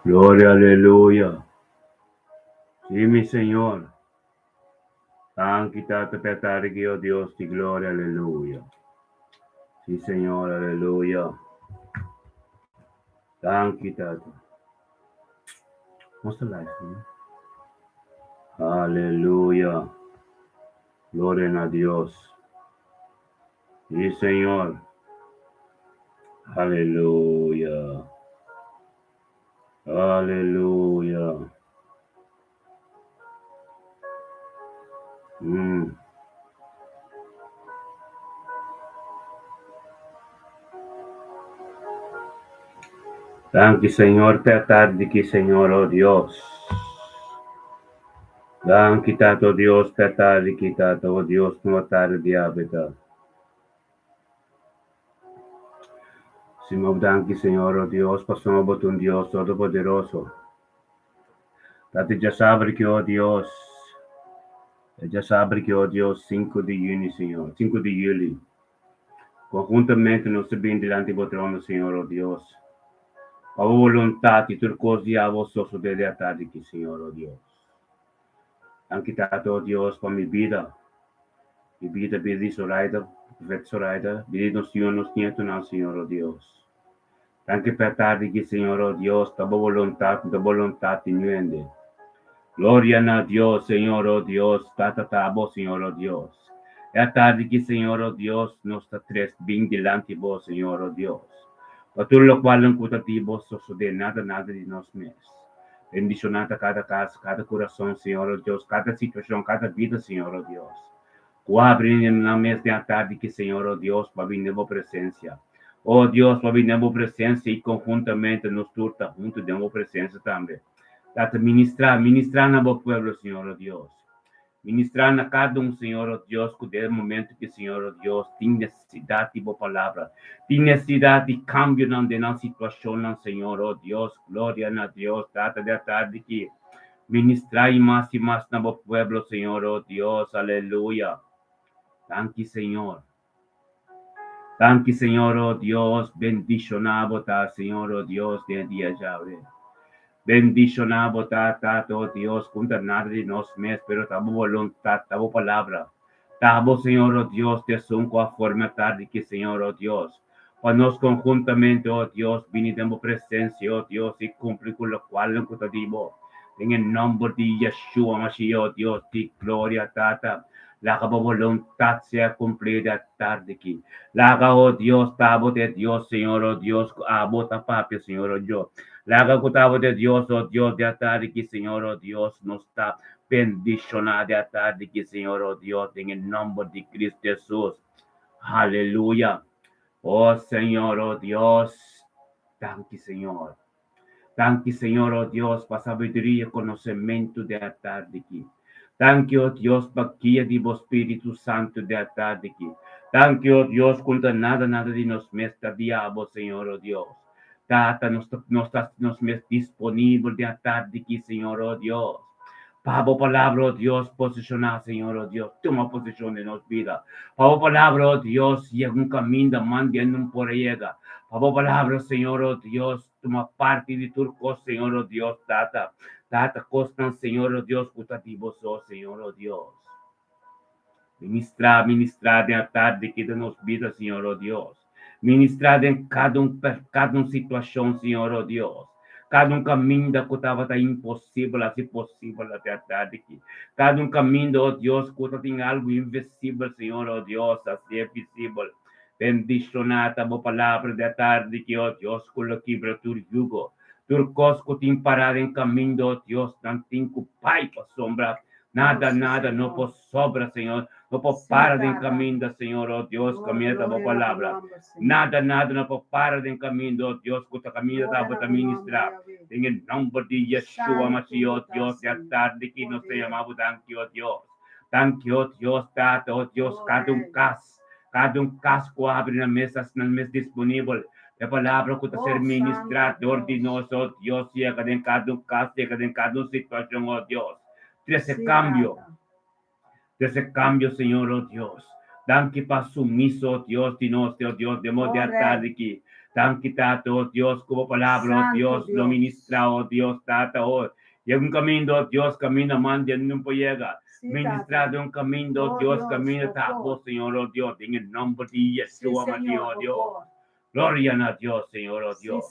Gloria, aleluya. Sí, mi Señor. Danki, Tata, p'e atardi aki, oh Dios di gloria, aleluya. Sí, Señor, aleluya. Danki, Tata. Nos ta live, no? Aleluya. Gloria na Dios. Sí, Señor. Aleluya. Aleluya. Danki Señor p'e atardi ki Señor oh Dios. Danki Tata oh Dios p'e atardi ki Tata oh Dios no atardi di awe ta. Simo danki Señor oh Dios pasobra bo ta un Dios todopoderoso. Tata djasabra ki oh Dios e djasabra ki oh Dios sinku di yüni Señor sinku di yüli konhuntamente nos ta bini dilanti bo trono Señor oh Dios pa bo boluntat i tur kos di abo sosode di atardi ki Señor oh Dios. Danki Tata oh Dios pa mi bida, mi bida, bida di Zoraida, Profeta Zoraida, bida di nos yu, nos nietonan Señor oh Dios. Danki pa e tardi aki Señor oh Dios, ta bo boluntat, ta boluntat di nuende. Gloria na Dios Señor oh Dios, Tata ta abo Señor oh Dios. E atardi aki Señor oh Dios, nos ta tres bin dilanti bo Señor oh Dios. Pa tur lokualnan ku ta di bo sosode nada nada di nos mes. Bendishoná ta kada kas, kada kurason, Señor oh Dios, kada situashon, kada bida, Señor oh Dios. Ku abri nan mes den atardi ki, Señor oh Dios, pa bini den bo presensia. Oh Dios, pa bini den bo presensia i konhuntamente nos tur ta huntu den bo presensia tambe. Tata, ministrá, ministrá na bo pueblo, Señor oh Dios. Ministrá na kada un, Señor, o Dios, ku den e momentu ki, Señor, o Dios, tin nesesidat di Bo Palabra, tin nesesidat di kambionan den nan situashonnan, Señor, o Dios. Gloria na Dios, Tata, den atardi ki ministrá i mas i mas na Bo pueblo, Señor, o Dios. Aleluya. Danki, Señor. Danki, Señor, o Dios. Bendishoná Bo ta, Señor, o Dios, den e dia djawe. Bendishoná Bo ta, Tata, o Dios, ku no ta nada di nos mes, pero ta Bo boluntat, ta Bo palabra. Ta Bo, Señor, o Dios, ta esun ku a forma e tardi aki, Señor, o Dios, pa nos konhuntamente, o Dios, bini den Bo presensia, o Dios, i kumpli ku lokualnan ku ta di Bo. Den e nòmber di Yeshua Mashiach, o Dios di gloria, Tata, Laga bo boluntat sea kumplí di atardi aki. Laga, o Dios, ta abo ta e Dios, Señor, o Dios, ku abo ta papia, Señor, o Dios. Laga ku ta abo ta e Dios, o Dios, di atardi aki, Señor, o Dios, nos ta bendishoná di atardi aki, Señor, o Dios, den e nòmber di Cristo Hesus. Aleluya. O Señor, o Dios, danki, Señor. Danki Señor, oh Dios, pa sabiduria i konosementu den atardi aki. Danki, oh Dios, pa guia di bo Spiritu Santu den atardi aki. Danki, oh Dios, ku no ta nada nada di nos mes ta di abo, Señor, oh Dios. Tata, nos ta nos ta hasi nos mes disponibel den atardi aki, Señor, oh Dios. Pa bo palabra, oh Dios, posishoná, Señor, oh Dios, tuma posishon den nos bida. Pa bo palabra, oh Dios, yega un kaminda man di nun por a yega. Pa bo palabra, Señor, oh Dios, tuma parti di tur kos, Señor, oh Dios, Tata. Tata, kosnan, Señor, oh Dios, ku ta di bo so, Señor, oh Dios. Ministrá, ministrá den atardi aki den nos bida, Señor, oh Dios. Ministrá den kada un, kada un situashon, Señor, oh Dios. Kada un kaminda ku tabata imposibel hasi posibel den atardi aki. Kada un kaminda, oh Dios, ku ta tin algu invisibel, Señor, oh Dios, hasié visibel. Bendishoná ta bo palabra den atardi aki, oh Dios, ku lo kibra tur yugo, tur kos ku tin pará den kaminda, oh Dios, nan tin ku bai pasobra Nada, nada no por sobra, Señor. No por para den caminda, Señor, oh Dios, caminda ta bo palabra. Nada, nada no por para den caminda, oh Dios, cu ta caminda ta bo ta ministra. Den e nomber di Yeshua Mashiach, oh Dios, di atardi ki nos ta yama bo danki, oh Dios. Danki, oh Dios, Tata, oh Dios, cada un cas. Kada un kas ku habri nan mes hasi nan mes disponibel pa e palabra ku ta ser ministrá dor di nos, o Dios, yega den kada un kas, yega den kada un situashon, o Dios. Trese kambio. Trese kambio, Señor, o Dios. Danki pa sumiso, o Dios, di nos, o Dios, den bo dia tardi aki. Danki, Tata, o Dios, ku bo palabra, o Dios, lo ministrá, o Dios, Tata, o Yega un kaminda, o Dios, kaminda man den nun por yega. Ministrá den un kaminda, o Dios, kaminda ta bo, Señor, o Dios, den e nomber di Yeshua Mashiach, o Dios. Gloria na Dios, Señor, o Dios.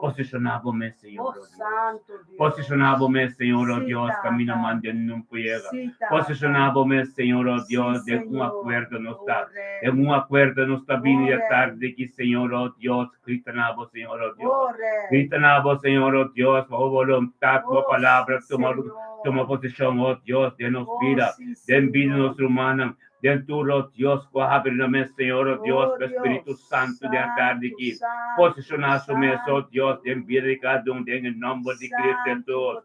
Posishoná bo mes, Señor, o Dios. Posishoná bo mes, Señor, o Dios, kaminda man den nun por yega. Posishoná bo mes, Señor, o Dios, den un akuerdo nos ta. Den un akuerdo nos ta bini di tardi aki, Señor, o Dios. Grita na bo, Señor, oh Dios. Grita na bo, Señor, oh Dios, pa bo voluntad, bo palabra tuma, tuma posicion, oh Dios, den nos bida, den bida nos rumannan, den tur, oh Dios, cu a habri nan mes, Señor, oh Dios, pa Spiritu Santo den a tardi aki, posiciona su mes, oh Dios, den bida di cada un, den e nomber di Cristo Jesus.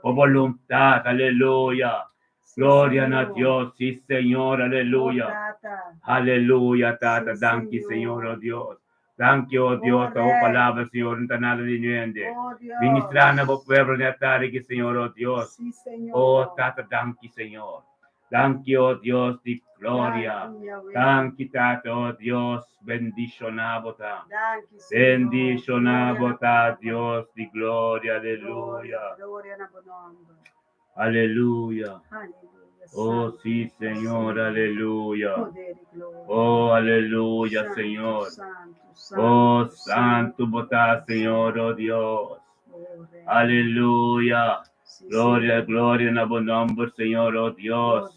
Bo voluntad, aleluya. Gloria na Dios, sí Señor, aleluya. Aleluya, Tata, danki Señor, oh Dios. Danki, oh Dios, pa bo palabra, Señor, no ta nada di nuende. Ministra na bo pueblo den e tardi aki, Señor, oh Dios. Oh, Tata, danki, Señor. Danki, oh Dios di gloria. Danki, Tata, oh Dios, bendiciona bo ta. Bendiciona bo ta, Dios di gloria, aleluya. Aleluya. Oh, sí, Señor, aleluya. Oh, aleluya, Señor. Oh, santo bo ta, Señor, oh Dios. Aleluya. Gloria, gloria na bo nomber, Señor, oh Dios.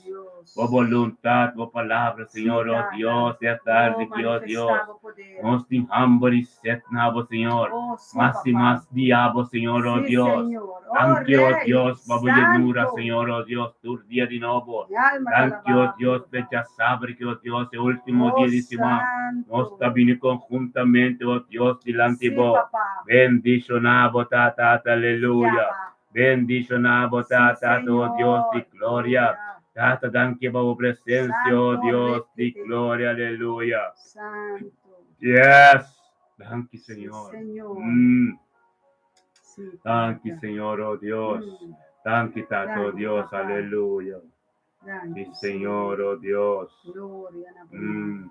Bo voluntad, bo palabra, Señor, oh Dios, e tardi aki, oh Dios. Nos tin hamber i set na bo, Señor. Mas i mas di abo, Señor, oh Dios. Danki, oh Dios, pa bo yenura, Señor, oh Dios, tur dia di nobo. Danki, oh Dios, p'e djasabra aki, oh Dios, e ultimo dia di siman. Nos ta bini konhuntamente, oh Dios, dilanti bo. Bendishoná bo ta, Tata, aleluya. Bendishoná bo ta, Tata, oh Dios di gloria. Tata, danki pa bo presensia, oh Dios di gloria, aleluya. Yes! Danki, Señor. Mm. Danki, Señor, oh Dios. Danki, Tata, oh Dios, aleluya. Sí, Señor, oh Dios. Mm.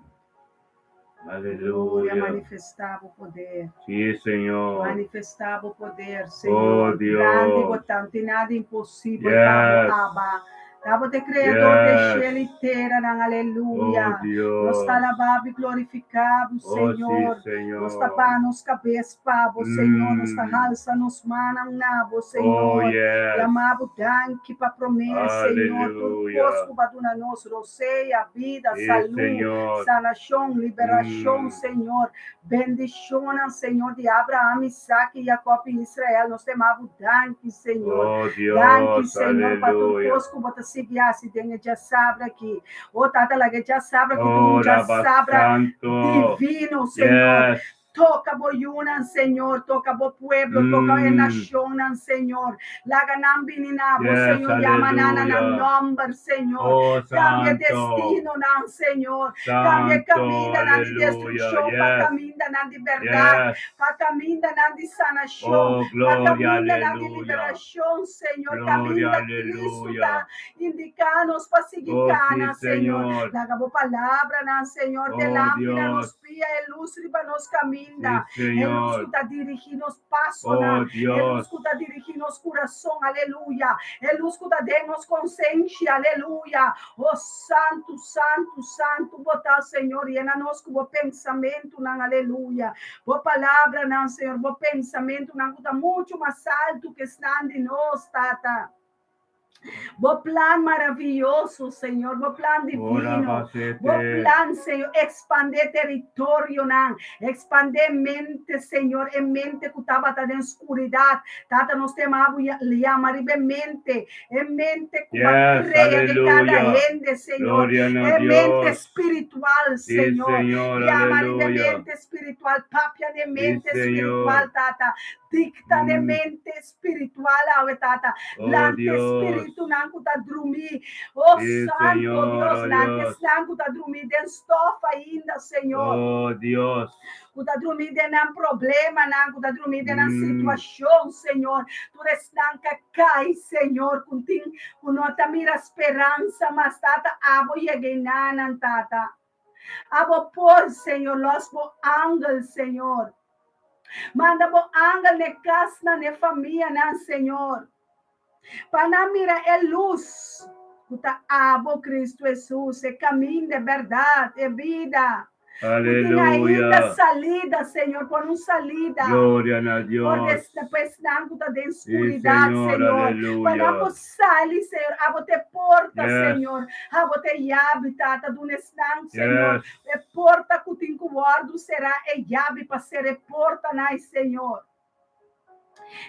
Aleluya. Manifestá bo poder. Sí, Señor. Manifestá bo poder, Señor. Oh, Dios. Grandi bo ta, no tin nada imposibel pa bo, Abba. Ta bo ta e Creador de shelu i teranan, aleluya. Oh, Dios. Nos ta alabá bo i glorifiká bo, Oh, sí, Señor. Señor. Nos ta baha nos kabes pa bo, Señor. Nos ta halsa nos mannan na bo, Oh, Señor. yes. Yama bo danki pa promé, Señor, tur Aleluya. kos ku bo a duna nos, rosea, bida, Sí, salú, Señor. sanashon, liberashon, Señor. Bendishonnan, Señor, di Abraham, Isaac, Jacob i Israel. Nos ta yama bo danki, Señor. Oh, Dios, Danki, Señor, pa tur aleluya. kos ku bo ta sigui hasi den e djasabra aki. Oh, Tata, laga e djasabra aki ta Oh, un Rabba djasabra Santo. divino, Señor. Yes. Toka bo yunan, Señor, toka bo pueblo, toka e nashonnan, Señor. Laga nan bini na bo, Yes, Señor. Yama nan na nan aleluya. nòmber, Señor. Oh, Kambia Santo. destinonan, Señor. Kambia Santo, kamindanan di aleluya. destrukshon pa Yes. kamindanan di bèrdat, Yes. pa kamindanan di sanashon, Oh, pa gloria, kamindanan di aleluya. liberashon, Señor. Gloria, Kaminda Kristu aleluya. ta indiká nos pa sigui Oh, sí, kana, Señor. Señor. Laga bo palabranan, Señor, te Oh, lámpida nos Dios. Pia e lus riba nos kaminda, Sí, e lus Señor. ku ta dirigí nos Oh, pasonan, e lus Dios. ku ta dirigí nos kurason, aleluya, e lus ku ta den nos konsensia, aleluya. Oh, santu, santu, santu bo ta, Señor, yena nos ku bo pensamentunan, aleluya, bo palabranan, Señor, bo pensamentunan ku ta muchu mas altu ku esnan di nos, Tata. Bo plan maraviyoso, Señor, bo plan divino, bo plan, Señor, expande territorionan, expande mente, Señor, e mente ku tabata den skuridad. Tata, nos ta yama bo yama riba e mente, e mente ku a Yes, krea den kada aleluya. hende, Señor, Gloria na e mente Dios. spiritual, Sí, Señor. Señor, Yama riba e aleluya. mente spiritual, papia den Sí, mente spiritual, Señor. Tata. Dikta den Mm. mente spiritual awe, Tata. Oh, Lanta Dios. Spiritunan ku ta drumí. Oh, Sí, Santo Señor, Dios, oh laga Dios. esnan ku ta drumí den stof ainda, Señor. Oh Dios. Ku ta drumí den nan problemanan, ku ta drumí den nan situashon, Señor. Tur esnan ka kai, Señor, ku tin, ku no ta mira speransa mas, Tata, abo yega enanan, Tata. Abo por, Señor, los bo angel, Señor. Manda bo angel n'e kasnan, n'e famianan, Señor. Pa nan mira e lus ku ta abo, Cristo Hesus, e kaminda, e bèrdat, e bida. Ku tin ainda Aleluya. salida, Señor, pone un salida. Gloria na For Dios. pa esnan ku ta den Sí, skuridat, Señor, Señor. Pa nan aleluya. por sali, Señor. Abo ta e porta, Yes. Señor. Abo ta e yabi, Tata. Duna esnan, Señor, Yes. e porta ku tin ku wòrdu será, e yabi pa sera e portanan, Señor.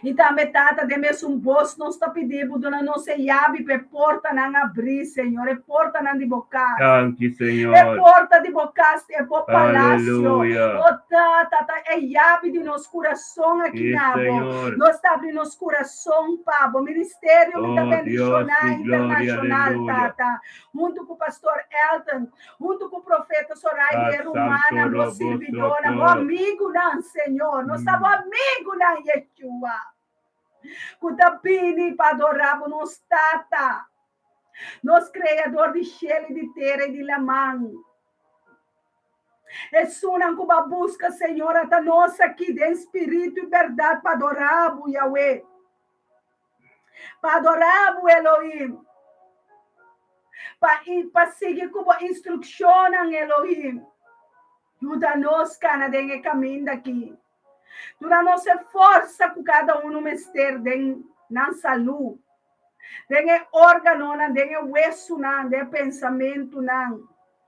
I tambe, Tata, den mesun bos nos ta pidi bo duna nos e yabi pa e portanan abrí, Señor, e portanan di bo kas. Danki, E Señor. porta di bo kas, e bo palasio. Aleluya. O Tata, ta e yabi di nos kurason aki Sí, na bo. Señor. Nos ta abri nos kurason pa bo. Ministerio mi ta Oh, Dios bendishoná di gloria, internashonal, aleluya. Tata, huntu ku Pastor Elton, Huntu ku profeta Soraida Ah, e rumannan, santo bo robo sirbidónan, bo soto. amigunan, Señor. Nos ta bo amigunan, Yeshua, ku ta bini pa adorá bo, nos Tata, nos Kreador di shelu i di tera i di laman. Esunnan ku bo a buska, Señor, a ta nos aki den spiritu i bèrdat pa adorá bo, Yahweh. Pa adorá bo, Elohim. Pa, pa sigui ku bo instrukshonnan, Elohim. Yuda nos kana den e kaminda aki. Duna nos e forsa ku kada unu mester den nan salú, den e órganonan, den e wesunan, den e pensamentunan,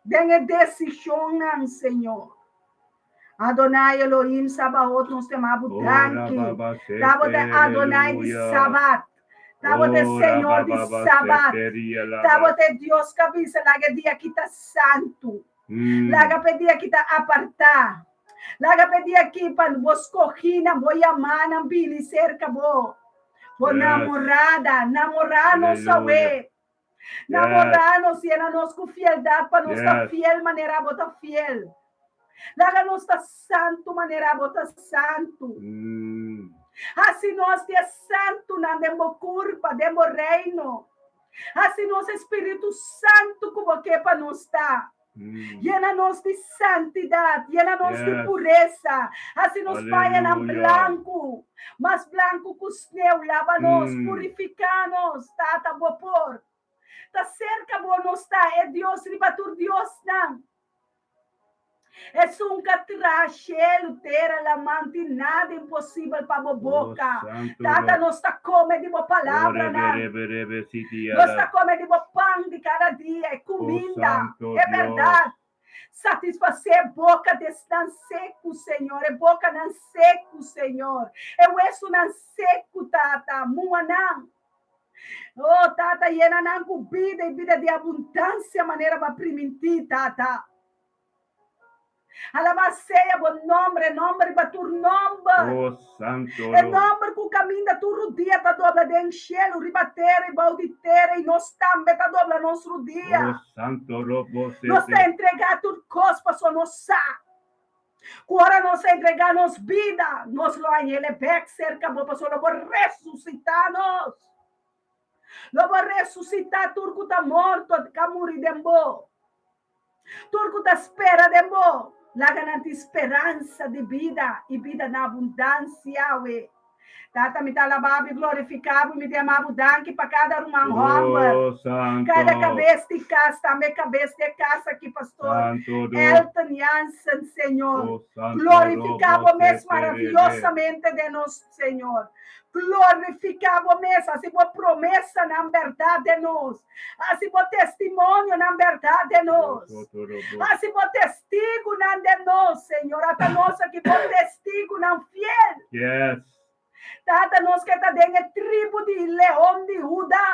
den e desishonnan, Señor. Adonai Elohim Sabaot nos te ma bo Ora danki. baba Ta bo sete, ta Adonai di aleluya. Sabat. Ta bo ta Ora Señor di baba ba Sabat. sete, ria la Ta bo ba. ta Dios ka bisa laga e dia ki ta santu. Laga pa e dia ki ta apartá. Laga pa e dia ki pa bo skohinan, bo yamanan bini serka bo. Bo Yes. namorada, namorá nos Aleluya. awe. Namorá nos, yena nos ku fieldat pa nos ta fiel manera abo ta fiel. Laga nos ta santu manera abo ta santu. Hasi nos di e santunan den bo kurpa, den bo reino. Hasi nos e Spiritu Santu ku bo ke pa nos ta. Yena nos di santidat, yena nos di puresa, hasi nos pañanan blanku, mas blanku ku sneu, laba nos, purifiká nos, Tata, bo por. Ta serka bo nos ta, e Dios riba tur diosnan. Esun ka traha shelu, tera, laman, tin nada imposibel pa bo boka. Tata, nos ta kome di bo palabranan. Nos ta kome di bo pan di kada dia, e kuminda, e bèrdat. Satisfasé e boka di esnan seku, Señor, e bokanan seku, Señor, e wesunan seku, Tata, mua nan. Oh, Tata, yena nan ku bida i bida di abundansia manera bo a primintí, Tata. Alabá sea bo nomber, e nomber riba tur nomber. Oh, santo E Lord. nomber ku kaminda tur rudia ta dobla den shelu, riba tera i bou di tera, i nos tambe ta dobla nos rudia. Oh, santo Lord, bo Nos ta sete. entregá tur kos pasobra nos sa ku ora nos a entregá nos bida, nos lo hañ'el e bèk serka bo, pasobra lo bo resusitá nos. Lo bo resusitá tur ku ta morto, ka muri den bo. Tur ku ta spera den bo, laga nan tin speransa di bida i bida na abundansia awe. Tata, mi ta alabá bo i glorifiká bo i mi ta yama bo danki pa kada ruman hòmber, Oh, santo. kada kabes di kas, tambe kabes di e kas aki, Pastor Santo Dios. Elton Jansen, Señor. Oh, santo Glorifiká Robo bo mes se te rebe. maraviyosamente den nos, Señor. Glorifiká bo mes, hasi bo promesanan bèrdat den nos. Hasi bo testimonionan bèrdat den nos. Hasi bo testigunan den nos, Señor. Ata nos aki bo testigunan fiel. Yes. Tata, nos ke ta den e tribu di Leon di Huda.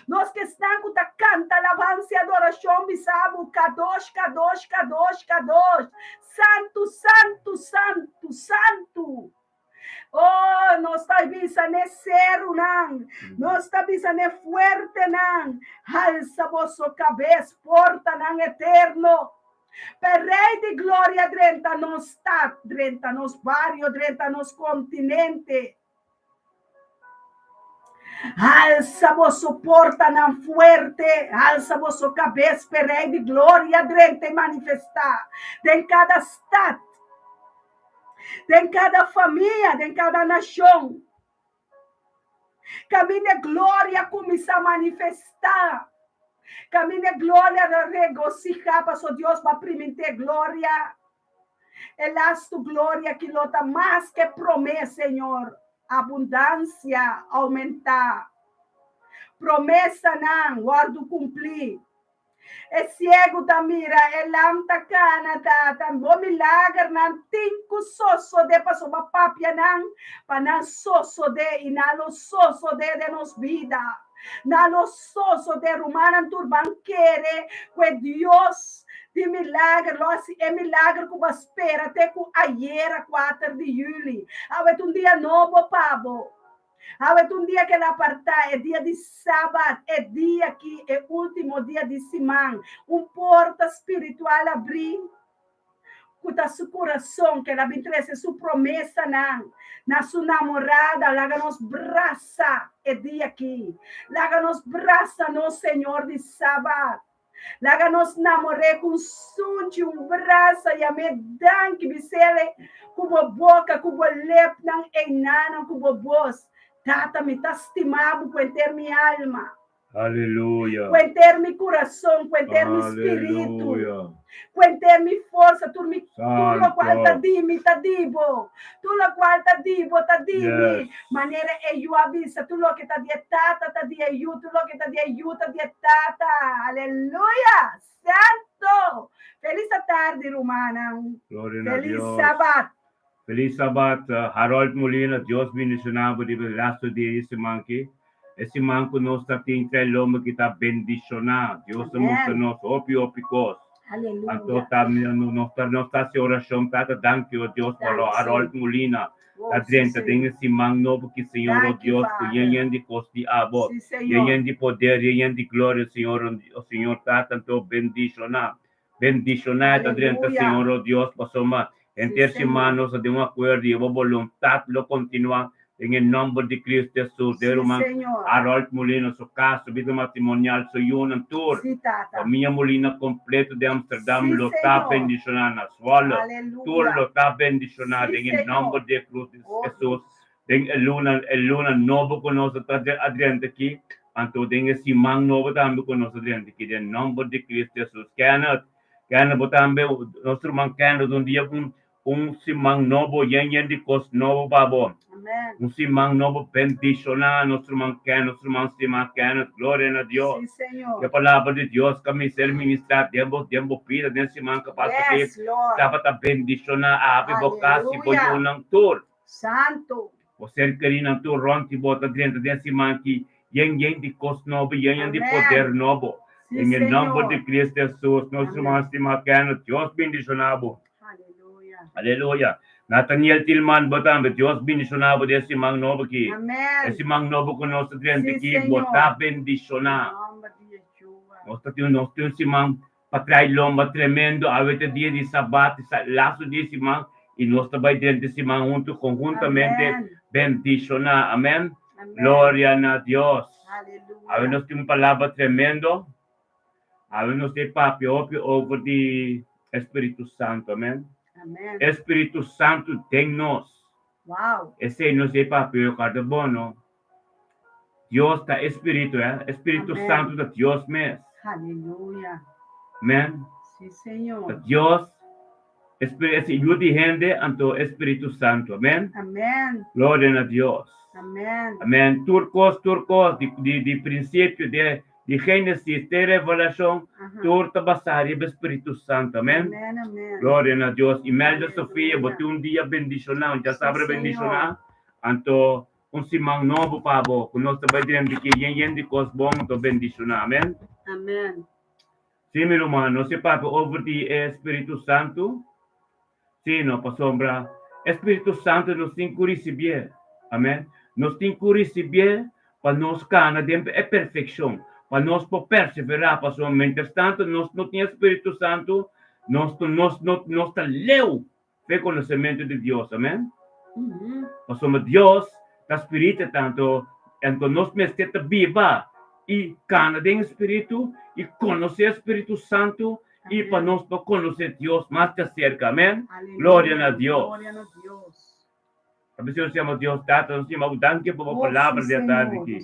Nos ke esnan ku ta kanta alabansa i adorashon bisa bo, Kadosh, kadosh, kadosh, kadosh. Santu, santu, santu, santu. Oh, nos ta bisa n'e serunan, nos ta bisa n'e fuertenan, Halsa boso kabes, portanan eterno, pa e Rei di Gloria drenta nos stat, drenta nos bario, drenta nos kontinente. Halsa boso portanan fuerte, halsa boso kabes p'e Rei di Gloria drenta i manifestá den kada stat, den kada famia, den kada nashon. Kaminda e gloria kuminsá manifestá, kaminda e gloria ta regosihá, pasobra Dios bo a primint'é gloria. E lastu gloria ki lo ta mas ke promé, Señor. Abundansia oumentá. Promesanan wòrdu kumplí. E siegu ta mira, e lam ta kana, Tata. Bo milagernan tin ku sosodé pasobra bo a papia nan pa nan sosodé i nan lo sosodé den nos bida. Nan lo sosodé. Rumannan tur ban kere ku e Dios di milager lo hasi e milager ku bo a spera te ku ayera kuater di yuli. Awe ta un dia nobo pa bo. Awe ta un dia ku el a apartá, e dia di Sabat, e dia ki e último dia di siman. Un porta spiritual abrí ku ta su kurason, ku el a bin trese su promesanan na su namorada. Laga nos brasa e dia aki. Laga nos brasa nos Señor di Sabat. Laga nos namor'é ku un sunchi, un brasa, yam'é danki, bis'é ku bo boka, ku bo lepnan, einanan ku bo bos, Tata, mi ta stima bo ku henter mi alma. Aleluya. Ku henter mi kurason, ku henter mi spiritu, ku henter mi forsa, tur mi, tur lokual ta di mi ta di bo, tur lokual ta di bo ta di mi. Manera e yu a bisa, tur loke ta di e Tata ta di e Yu, tur loke ta di e Yu ta di e Tata. Aleluya! Santo! Felis atardi, rumannan. Gloria na Felis Dios. Sabat. Felis Sabat. Harold Molina, Dios bendiciona bo riba e lastu dia di siman aki. E siman ku nos ta tin trae lomba ki ta bendiciona. Dios ta mustra Amen. nos hopi hopi kos. Anto Aleluya. ta nos ta nos ta hasi orashon, Tata, danki, o Dios, pa Danki, Harold Señor. Molina. Oh, Ta sí, drenta den Señor. e siman nobo ki Señor, o Danki, Dios, ku yen Vader. yen di kos di abo, Sí, yen Señor. yen di poder, yen yen di gloria, Señor, o Señor Tata, anto bendishoná, bendishoná e ta drenta, Aleluya. Señor, o Dios, pasobra Sí, henter siman Señor. nos a den un akuerdo i bo boluntat lo kontinuá den e nòmber di Cristo Hesus. Den Sí, ruman Señor. Harold Molina, su kas, su bida matrimonial, su yunan tur, Sí, Tata. famia Molina kompleto den Amsterdam Sí, lo ta Señor. bendishoná na Zwolle. Tur Aleluya. lo ta bendishoná Sí, den e Señor. nòmber di Cruz di Oh, Hesus. Dios. Den e luna, e luna nobo ku nos ta adrenta aki, anto den e siman nobo tambe ku nos ta drenta aki, den nòmber di Cristo Hesus. Kenneth, Kenneth, bo tambe, nos ruman Kenneth, un dia un Un siman nobo yen yen di kos nobo pa bo. Amen. Un siman nobo bendishoná nos ruman Ken, nos ruman stimá Kenneth. Gloria na Dios. Sí, Señor. Ke palabra di Dios ka mester ministrá den bo, den bo bida den siman ka pasa aki. Yes, Lord. Tabata bendishoná abi bo kas i bo Aleluya. yunan tur. Santo. Bo ser kerinan tur rònt di bo ta drenta den siman ki yen yen di kos nobo, yen yen di Amen. poder nobo. Sí, Den e nòmber Señor. di Cristo Hesus, nos Amen. ruman stimá Kenneth, Dios bendishoná bo. Aleluya. Aleluya. Nathaniel Tilman, bo tambe. Dios bendishoná bo den e siman nobo aki. E Amen. siman nobo ku nos ta drenta Sí, aki, bo Señor. ta bendishoná. Nomber di Yeshua. Nos ta tin, nos tin un siman pa trae lomba tremendo. Awe ta dia di Sabat, sa lastu dia di siman, i nos ta bai drenta e siman huntu, konhuntamente Amen. bendishoná. Amen. Amen. Gloria na Dios. Awe Aleluya. nos tin un palabra tremendo. Awe nos ta papia hopi over di e Spiritu Santu, amen. Amen. E Spiritu Santu den nos. Wow. Esei nos ta papia yo karta bon, no? Dios ta e Spiritu, eh? E Spiritu Amen. Santu ta Dios mes. Aleluya. Amen. Sí, Señor. Ta Dios, e Spiritu, e Yu di hende, anto e Spiritu Santu. Amen. Amen. Gloria na Dios. Amen. Amen. Tur kos, tur kos, di, di, di prinsipio, di, Di Génesis te Revelashon, tur ta basá riba e Spiritu Santu. Amèn. Gloria na Dios. Imelda Sofia, bo tin un dia bendishoná, un djasabra bendishoná. Anto un siman nobo pa bo, ku nos ta bai drenta ki yen yen di kos bon, anto bendishoná. Amèn. Sí, mi ruman, nos e papia over di e Spiritu Santu. Sí, no, pasobra E Spiritu Santu nos tin ku risibié. Amèn. Nos tin ku risibié pa nos kana den e perfekshon, pa nos por perseverá, pasobra mientrastantu nos no tin e Spiritu Santu, nos nos no nos ta leu p'e konosementu di Dios. Amèn. Pasobra Dios ta Spiritu, tantu anto nos mester ta biba i kana den e Spiritu i konosé e Spiritu Santu i pa nos por konosé Dios mas di aserka. Amèn. Gloria na Dios. Pasobra nos yama Dios Tata, nos yama bo danki pa bo palabra di atardi aki.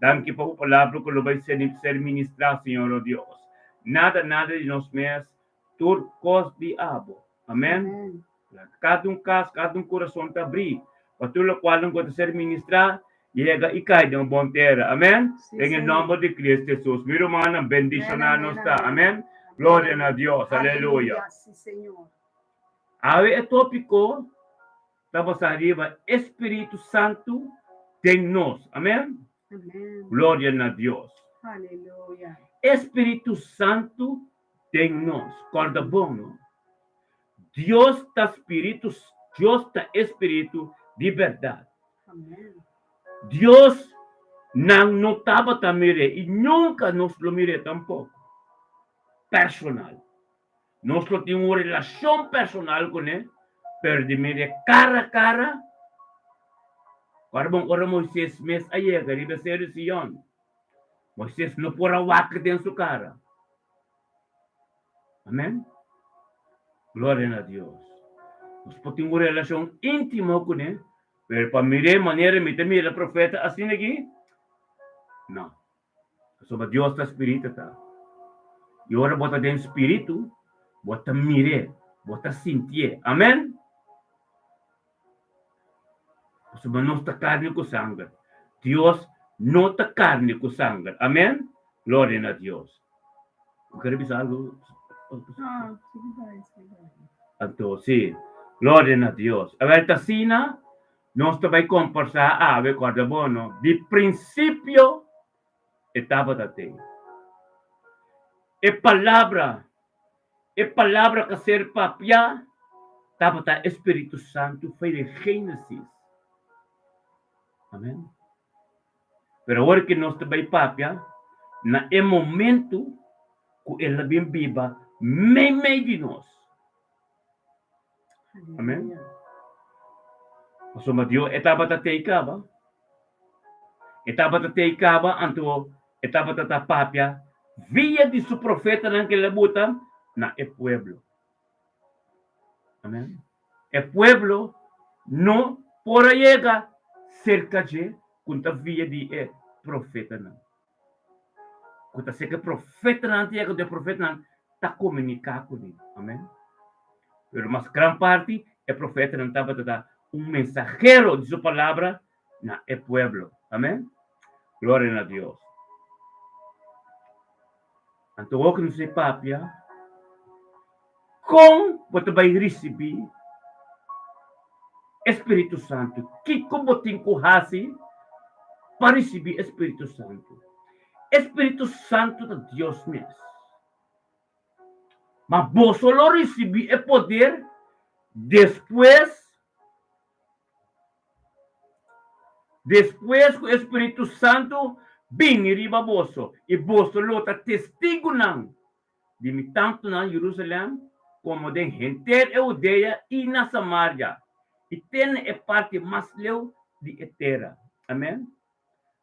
Danki pa bo palabra ku lo bai ser ser ministrá, Señor, o Dios. Nada, nada di nos mes, tur kos di abo. Amèn. Kada un kas, kada un kurason ta abrí pa tur lokual ku ta ser ministrá yega i kai den un bon tera. Amèn. Den e nòmber di Kristu Hesus. Mi rumannan, bendishoná nos ta. Amèn. Gloria na Dios. Aleluya. Awe e tópiko ta basá riba e Spiritu Santu den nos. Amèn. Gloria na Dios. E Spiritu Santu den nos. Kòrda bon, no? Dios ta Spiritu, Dios ta e Spiritu di bèrdat. Dios nan no tabata mir'é i nunka nos lo mir'é tampoko. Personal. Nos lo tin un relashon personal kuné, pero di mir'é kara kara, ora bon ora Moises mes a yega riba e seru di Sion, Moises no por a wak den su kara. Amèn. Gloria na Dios. Nos por tin un relashon íntimo kuné, pero pa mir'é manera mi ta mira profeta asina aki, no. Pasobra Dios ta spiritu ta. I ora bo ta den spiritu, bo ta mir'é, bo ta sintié. Amèn. Pasobra nos ta karni ku sanger. Dios no ta karni ku sanger. Amèn. Gloria na Dios. Bo kere bisa algu? Anto, si. Gloria na Dios. Awel ta asina nos ta bai komportá awe, kòrda bo no, di prinsipio e tabata te. E palabra, e palabra ku a ser papiá tabata e Spiritu Santu for di Génesis. Amèn. Pero awor ku nos ta bai papia na e momentu ku el a bin biba meimei di nos. Amèn. Pasobra Dios e tabata tei kaba. E tabata tei kaba, anto e tabata ta papia via di su profetanan ku el a buta na e pueblo. Amèn. E pueblo no por a yega serka dje ku ta via di e profetanan. Ku ta ser ku e profetanan ta yega, ku e profetanan ta komuniká kuné. Amèn. Pero mas gran parti e profetanan tabata ta un mensahero di su palabra na e pueblo. Amèn. Gloria na Dios. Anto hopi nos e papia kon bo ta bai risibí e Spiritu Santu. Kiko bo tin ku hasi pa risibí e Spiritu Santu? E Spiritu Santu ta Dios mes. Ma boso lo risibí e poder despues Despues ku e spiritu santu bini riba boso, i boso lo ta testigunan di mi tantu na Jerusalèm komo den henter e Hudea i na Samaria, i te na e parti mas leu di e tera. Amèn.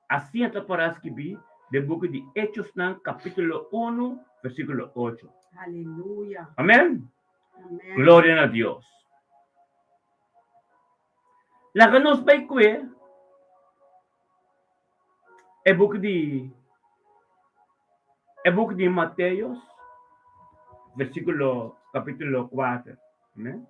Asina ta pará skibí den buki di Echosnan kapítulo unu, versíkulo ocho. Aleluya. Amèn. Amèn. Gloria na Dios. Laga nos bai kue e buki di e buki di Mateos, versíkulo kapítulo kuater. Amèn.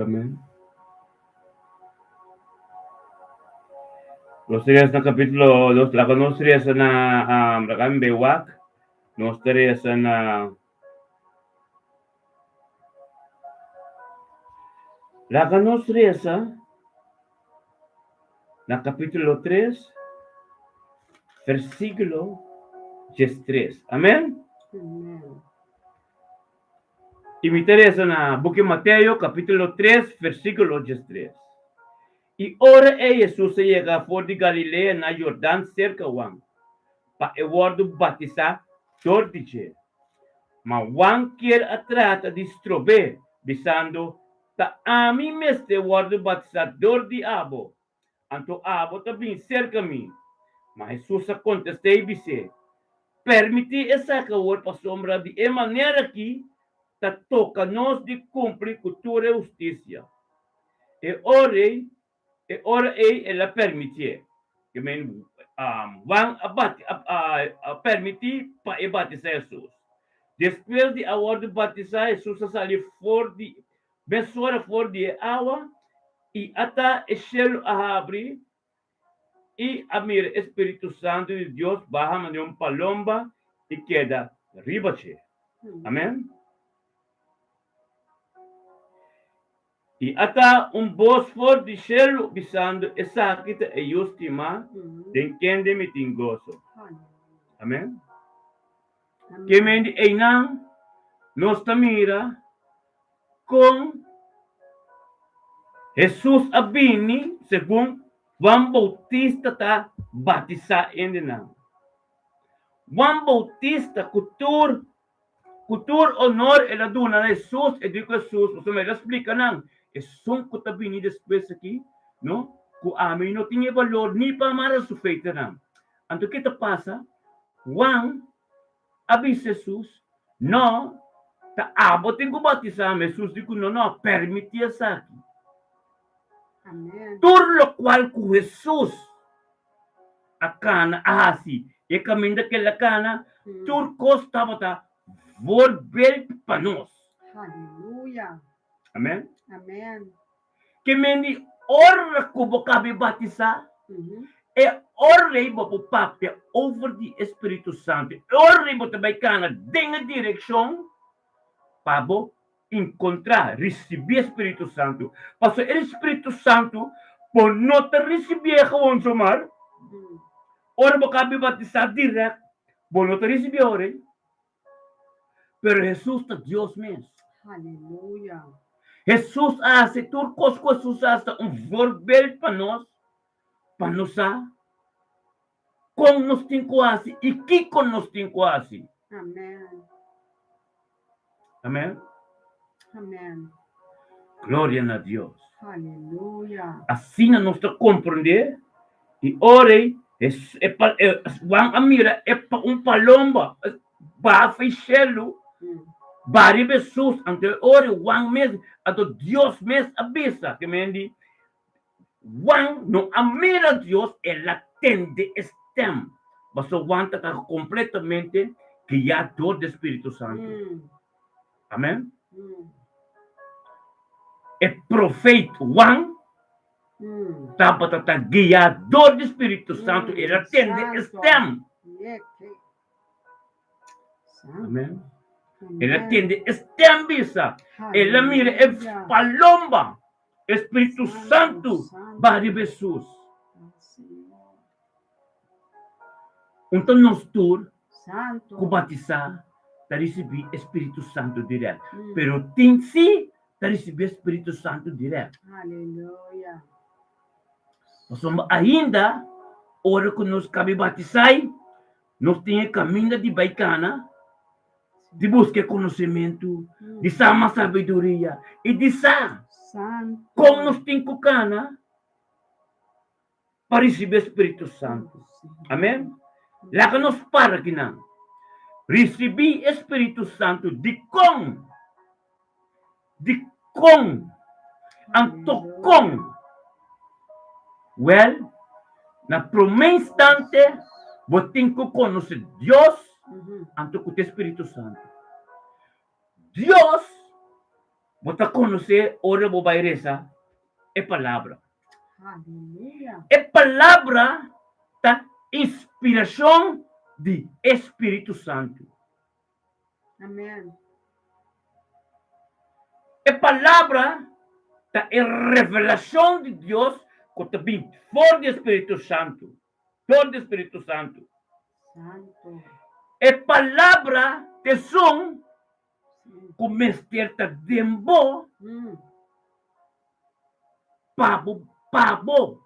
Amén. Nos ta resa na capítulo, nos, laga nos resa na, um, laga mi bay wak, nos ta resa na. Laga nos resa na kapítulo 3, versíkulo 13. Amèn? Amèn. I mi ta resa na buki Mateo, kapítulo 3, versíkulo 13. I ora ei Hesus a yega for di Galilea na Jordan serka Juan, pa e wòrdu batisá dor di dje. Ma Juan kier a trata di strob'é, bisando, Ta ami mester wòrdu batisá dor di abo, anto abo ta bin serka mi? Ma Hesus a kontest'é i bis'é, Permití esaki awor, pasobra di e manera akí ta toka nos di kumpli ku tur e hustisia. E ora ei E ora ei el a permitié, ke men Juan a bati a permití pa e batisá Hesus. Despues di a wòrdu batisá, Hesus a sali for di mesora for di e awa, i ata e shelu a habri, i a mira e Spiritu Santu di Dios baha manera un palomba i keda riba dje. Amen. I ata un bos for di shelu bisando, Esaki ta e Yu stimá, den kende mi tin goso. Amen. Ke men di einan nos ta mira kon Hesus a bini segun Juan Boutista ta batisá hendenan. Juan Boutista ku tur Ku tur onor el a duna na Hesus, e di ku Hesus, pasobra el a splika nan, Esun ku ta bini despues aki, no, ku ami no tin e balor ni pa mara su feitanan. Anto ke ta pasa? Juan a bisa Hesus, No, ta abo tin ku batisá mi. Hesus di ku, No, no, permití esaki. Amen. Tur lokual ku Hesus a kana a hasi e kaminda ku el a kana, tur kos tabata voorbeeld pa nos. Haleluya. Amen. Amen. Ke men di ora ku bo kabe batisá, e ora ei bo por papia over di e Spiritu Santu. E ora ei bo ta bai kana den e direkshon pa bo enkontrá, risibí e Spiritu Santu. Pasobra e Spiritu Santu bo no ta risibié gewoon somar. Ora bo kabi batisá dirèkt, bo no ta risibié ora ei. Pero Hesus ta Dios mes. Aleluya. Hesus a hasi tur kos ku Hesus a hasi ta un voorbeeld pa nos, pa nos sa kon nos tin ku hasi i kiko nos tin ku hasi. Amen. Amen. Amen. Gloria na Dios. Aleluya. Asina nos ta komprendé i ora ei Juan a mira e un palomba baha for e shelu baha riba Hesus. Anto e ora ei Juan mes, anto Dios mes a bisa ke men di Juan no a mira Dios, el a tende e stem. Pasobra Juan ta kompletamente guiá dor di e Spiritu Santu. Amen. E profet Juan tabata ta guiá dor di Spiritu Santu, el a tende e stem. Amen. El a tende e stem bisa. El a mira e palomba. E Spiritu Santu baha riba Hesus. Un ta nos tur ku batisá ta risibí e Spiritu Santu dirèkt, pero tin si ta risibí e Spiritu Santu dirèkt. Pasobra ainda ora ku nos kabi batisá, nos tin e kaminda di bai kana. Di buska e konosementu, di sa mas sabiduria i di sa kon nos tin ku kana pa risibí e Spiritu Santu. Amen. Laga nos para kinan. Risibí e Spiritu Santu dikon? Dikon? Anto kon? Wèl, na promé instante bo tin ku konosé Dios anto ku ta e Spiritu Santu. Dios bo ta konosé ora bo bai resa e Palabra. E Palabra ta inspirashon di e Spiritu Santu. Amen. E palabra. Ta e revelashon di Dios ku ta bin for di e Spiritu Santu, dor di e Spiritu Santu. E Palabra ta esun ku mester ta den bo pa bo pa bo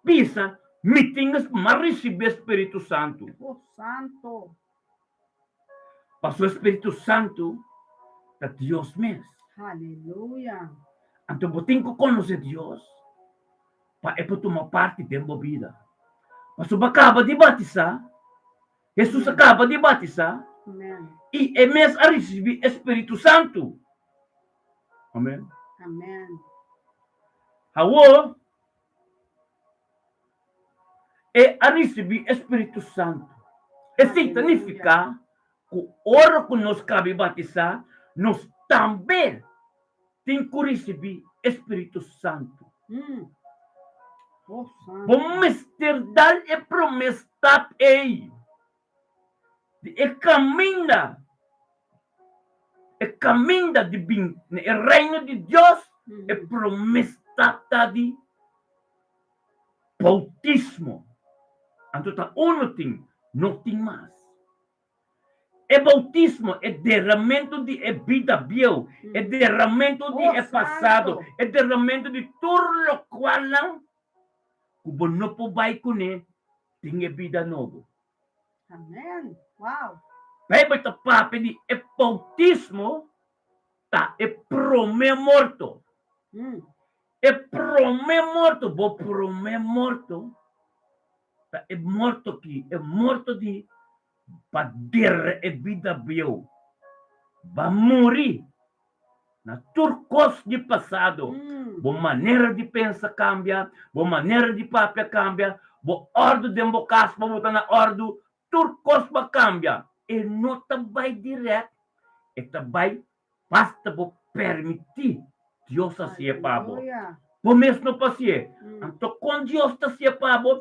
bisa, Mi tin m'a risibí e Spiritu Santu. Pasobra e Spiritu Santu ta Dios mes. Aleluya. Anto bo tin ku konosé Dios pa e por tuma parti den bo bida. Pasobra bo a kaba di batisá, Hesus a kaba di batisá i e mes a risibí e Spiritu Santu. Amen. Amen. Awor, E a risibí e spiritu santu. Esei ta nifiká ku ora ku nos kabi batisá, nos tambe tin ku risibí e spiritu santu. Bo mester dal e promé stap ei di e kaminda, e kaminda di bin na e Reino di Dios, e promé stap ta di Boutismo. Anto ta uno tin, no tin mas. E boutismo, e deramentu di e bida bieu, e deramentu di e pasado, e deramentu di tur lokualnan ku bo no por bai kuné den e bida nobo. Amen. Wow. Bijbel ta papia di e boutismo ta e promé morto. E promé morto, bo promé morto ta e morto ki, e morto di ba dera e bida bieu, ba muri na tur kos di pasado. Bo manera di pensa kambia, bo manera di papia kambia, bo òrdu den bo kas pa bo ta na òrdu, Tur kos pa kambia, e no ta bai dirèkt, e ta bai basta bo permití Dios hasié pa bo. Bo mes no por hasié. Anto kon Dios ta hasié pa bo?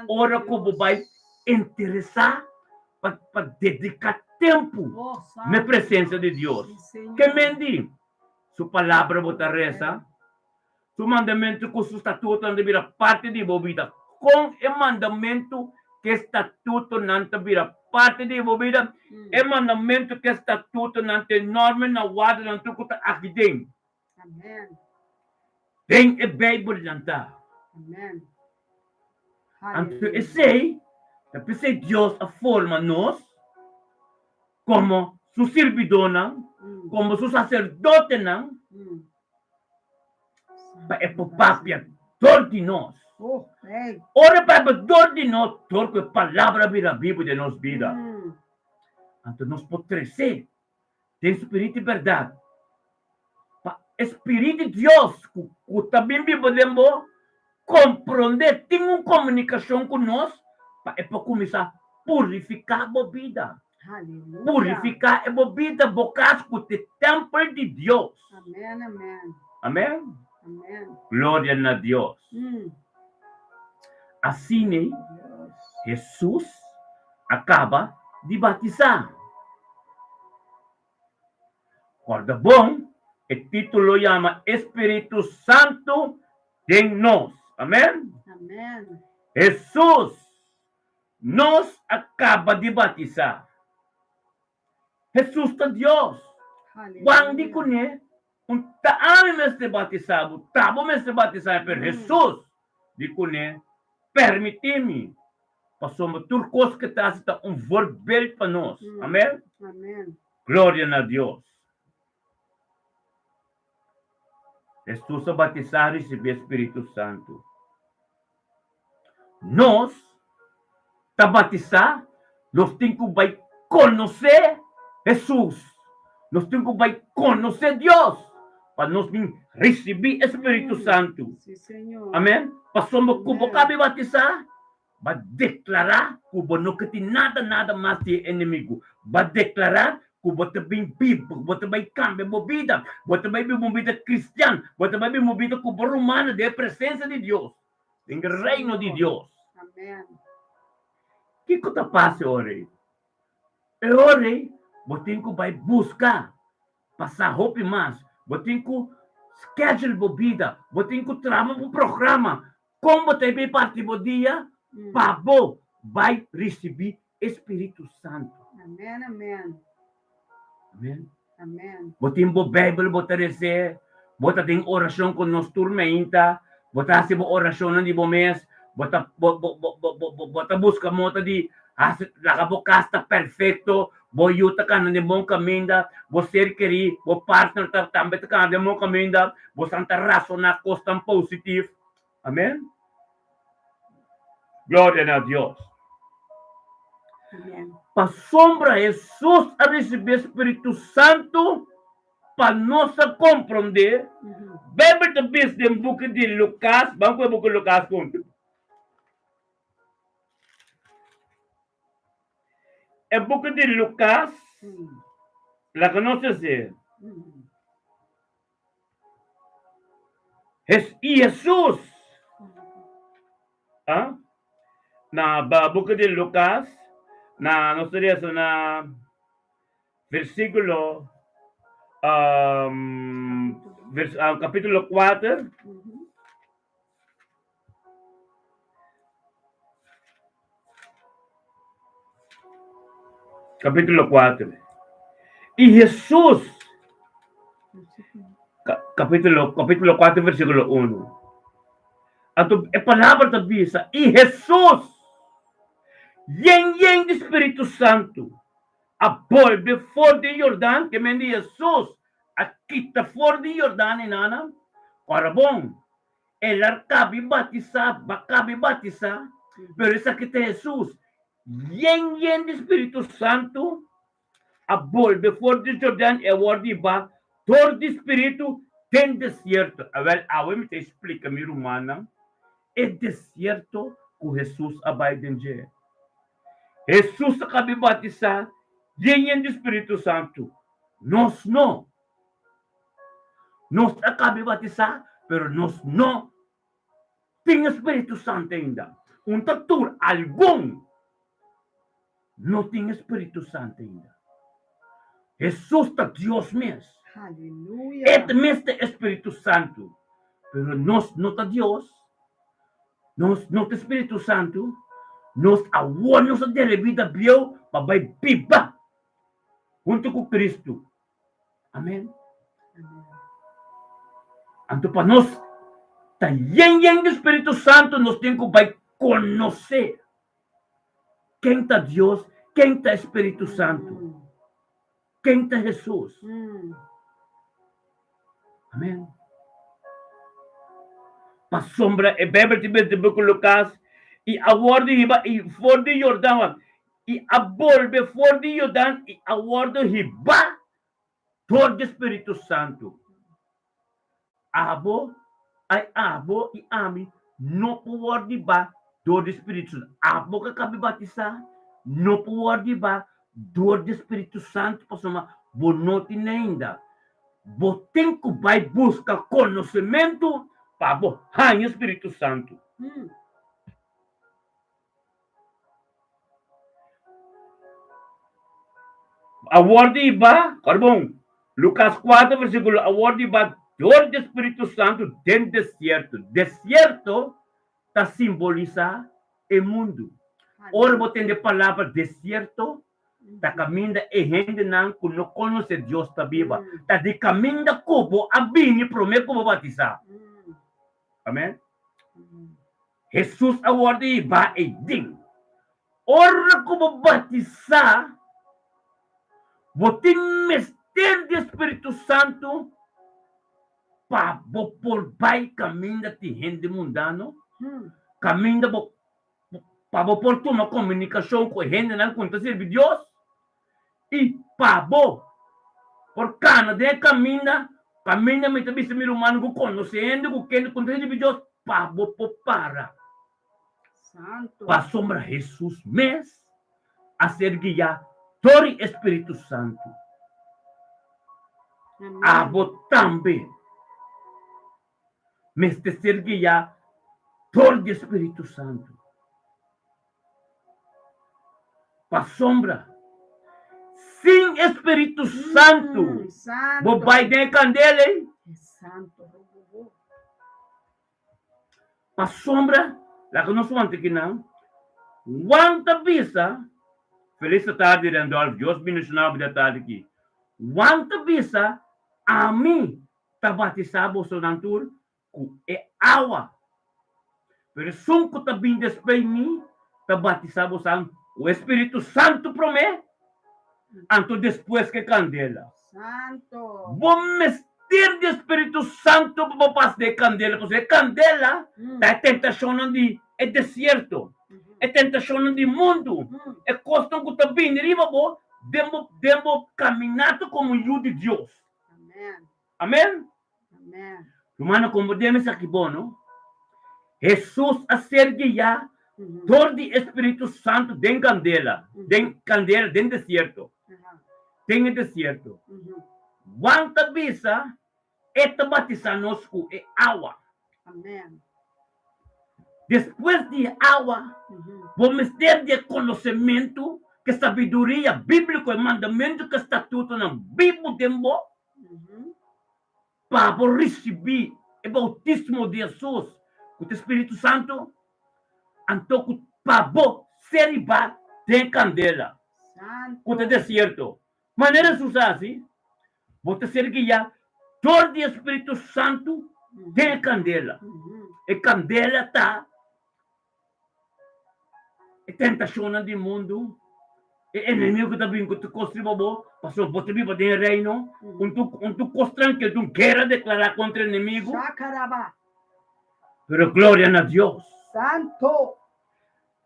Ora ku bo bai interesá pa pa dediká tempu na e presensia di Dios. Ke men di? Su palabra bo ta resa, Su mandamentu ku su statutonan ta bira parti di bo bida. Kon e mandamentu ku e statutonan ta bira parti di bo bida? E mandamentu ku e statutonan ta enorme na wardanan tur ku ta aki den. Den e Beibel nan ta. Anto esei ta p'esei Dios a forma nos komo su sirbidónan, komo su saserdotenan. Pa e por papia dor di nos. Ora e papia dor di nos, dor ku e palabra bira bibu den nos bida, anto nos por krese den spiritu di bèrdat. Pa e Spiritu di Dios ku ta bin biba den bo komprondé, tin un komunikashon ku nos pa e por kuminsá purifiká bo bida. Purifiká e bo bida, bo kas ku ta e tèmpel di Dios. Amen, amen. Amen. Amen. Gloria na Dios. Asina Hesus a kaba di batisá. Kòrda bon, e título yama E Spiritu Santu den Nos. Amen. Amen. Hesus Nos a kaba di batisá. Hesus ta Dios. Juan di kuné, Un ta ami mester batisá bo, ta bo mester batisá mi, pero Hesus di kuné, Permití mi, pasobra tur kos ke ta hasi ta un voorbeeld pa nos. Amèn. Gloria na Dios. Hesus a batisá risibí e spiritu santu. Nos ta batisá, nos tin ku bai konosé Hesus, nos tin ku bai konosé Dios pa nos bin risibí e spiritu santu. Amèn. Pasobra ku bo kabi batisá, Ba deklará ku bo no ke tin nada nada mas di e enemigu. Ba deklará ku bo ta bin biba, ku bo ta bai kambia bo bida, bo ta bai biba un bida kristian, bo ta bai biba un bida ku bo rumannan den e presensia di Dios, den e Reino di Dios. Kiko ta pasa e ora ei? E ora ei bo tin ku bai buska pa sa hopi mas. Bo tin ku Schedule bo bida. Bo tin ku traha un programa kon bo ta bai parti bo dia pa bo bai risibí e Spiritu Santu. Amen, amen. Amen. Amen. Bo tin bo Bijbel, bo ta res'é, bo ta den orashon ku nos tur meinta, bo ta hasi bo orashonnan di bo mes, bo ta bo bo bo bo bo bo bo ta buska mota di hasi laga bo kas ta perfekto, bo yu ta kana den bon kaminda, bo ser kerí, bo partner ta tambe ta kana den bon kaminda, bosan ta rasoná kosnan positif. Amen. Gloria na Dios. Amen. Pasobra Hesus a risibí e spiritu santu pa nos a komprondé. Beibel ta bisa den buki di Lukas, ban ku e buki Lukas huntu. E buki di Lukas, laga nos hasi. I Hesus, a, na buki di Lukas, na nos ta lesa na versíkulo, kapítulo kuater. Capítulo 4. I Jesús, capítulo, capítulo 4, versículo 1. Anto e palabra ta bisa, i Jesús, yen yen di Spiritu Santu, a bolbe for di Jordan, ke men di Jesús a kita for di Jordan inana, ora bon, El a kabi batisá, ba kabi batisá, pero esaki ta Hesus, yen yen di Spiritu Santu, a bolbe for di Jordan i a wòrdu hibá dor di Spiritu den desierto. Awèl, awe mi ta splika mi rumannan e desierto ku Hesus a bai den dje. Hesus a kabi batisá yen yen di Spiritu Santu, nos no. Nos a kabi batisá, pero nos no tin e spiritu santu ainda. Un ta tur algun no tin e spiritu santu ainda. Hesus ta Dios mes. Aleluya. E mes ta e spiritu santu. Pero nos no ta Dios. Nos no ta spiritu santu. Nos awor nos a dere bida bieu pa bai biba huntu ku Kristu. Amen. Anto pa nos ta yen yen di Spiritu Santu nos tin ku bai konosé ken ta Dios, ken ta Spiritu Santu, ken ta Hesus. Amen. Pasobra e Bijbel ta bisa den buki Lukas, i a wòrdu hiba i for di Jordan, i a bolbe for di Jordan i a wòrdu hibá dor di Spiritu Santu. Abo, ai abo i ami no por wòrdu hibá dor di Spiritu Santu. Abo ku a kabi batisá no por wòrdu hibá dor di Spiritu Santu pasobra bo no tin ainda. Bo tin ku bai buska konosementu pa bo haña Spiritu Santu. A wòrdu hibá, ora bon, Lukas kuater versíkulo, a wòrdu hibá dor di Spiritu Santu den desierto. Desierto ta simbolisá e mundu. Ora bo tende palabra desierto, ta kaminda e hendenan ku no konosé Dios ta biba. Ta di kaminda ku bo a bini promé ku bo batisá. Amèn. Hesus a wòrdu hibá eiden. Ora ku bo batisá, bo tin mester di e spiritu santu pa bo por bai kaminda tin hende mundano, kaminda bo pa bo por tuma komunikashon ku e hendenan ku no ta sirbi Dios, i pa bo por kana den e kaminda, kaminda mi ta bisa mi rumannan ku konosé hende ku kende ku no ta sirbi Dios, pa bo por para. Santo. Pasobra Hesus mes a ser guiá dor di e spiritu santu. Amén. Abo tambe mester ser guiá dor di e spiritu santu. Pasobra sin e spiritu santu Santo. bo bai den e kandela ei. Santo robobo. Pasobra, laga nos wanta kinan, Juan ta bisa, Felis tardi Randolph, Dios bendiciona bo di atardi aki. Juan ta bisa, Ami ta batisa bosonan tur ku e awa, pero esun ku ta bin despues mi ta batisa bosan ku e Spiritu Santu promé, anto despues ku e kandela. Santo. Bo mester di e Spiritu Santu pa bo pasa den e kandela, pasobra e kandela ta e tentashonnan di e desierto, e tentashonnan di mundu, e kosnan ku ta bini riba bo den bo den bo kaminata komo yu di Dios. Amen. Amen. Amen. Rumannan, komprendé esaki bon, no? Hesus a ser guiá dor di e Spiritu Santu den kandela, den kandela, den desierto. Den e desierto. Juan ta bisa, E ta batisá nos ku e awa. Amen. Despues di e awa, bo mester di e konosementu, ku e sabiduria bíbliko, e mandamentu ku e statutonan bibu den bo. Pa bo risibí e boutismo di Hesus ku ta e Spiritu Santu, anto ku pa bo ser ribá den kandela ku ta desierto. Manera Hesus a hasi, bo ta ser guiá dor di e Spiritu Santu den e kandela. E kandela ta E tentashonnan di mundu, e enemigu ku ta bin ku tur kos riba bo, pasobra bo ta biba den e reino, un tur un tur kos trankil, un guera deklará kontra e enemigu. Shakaraba. Pero gloria na Dios. Santo.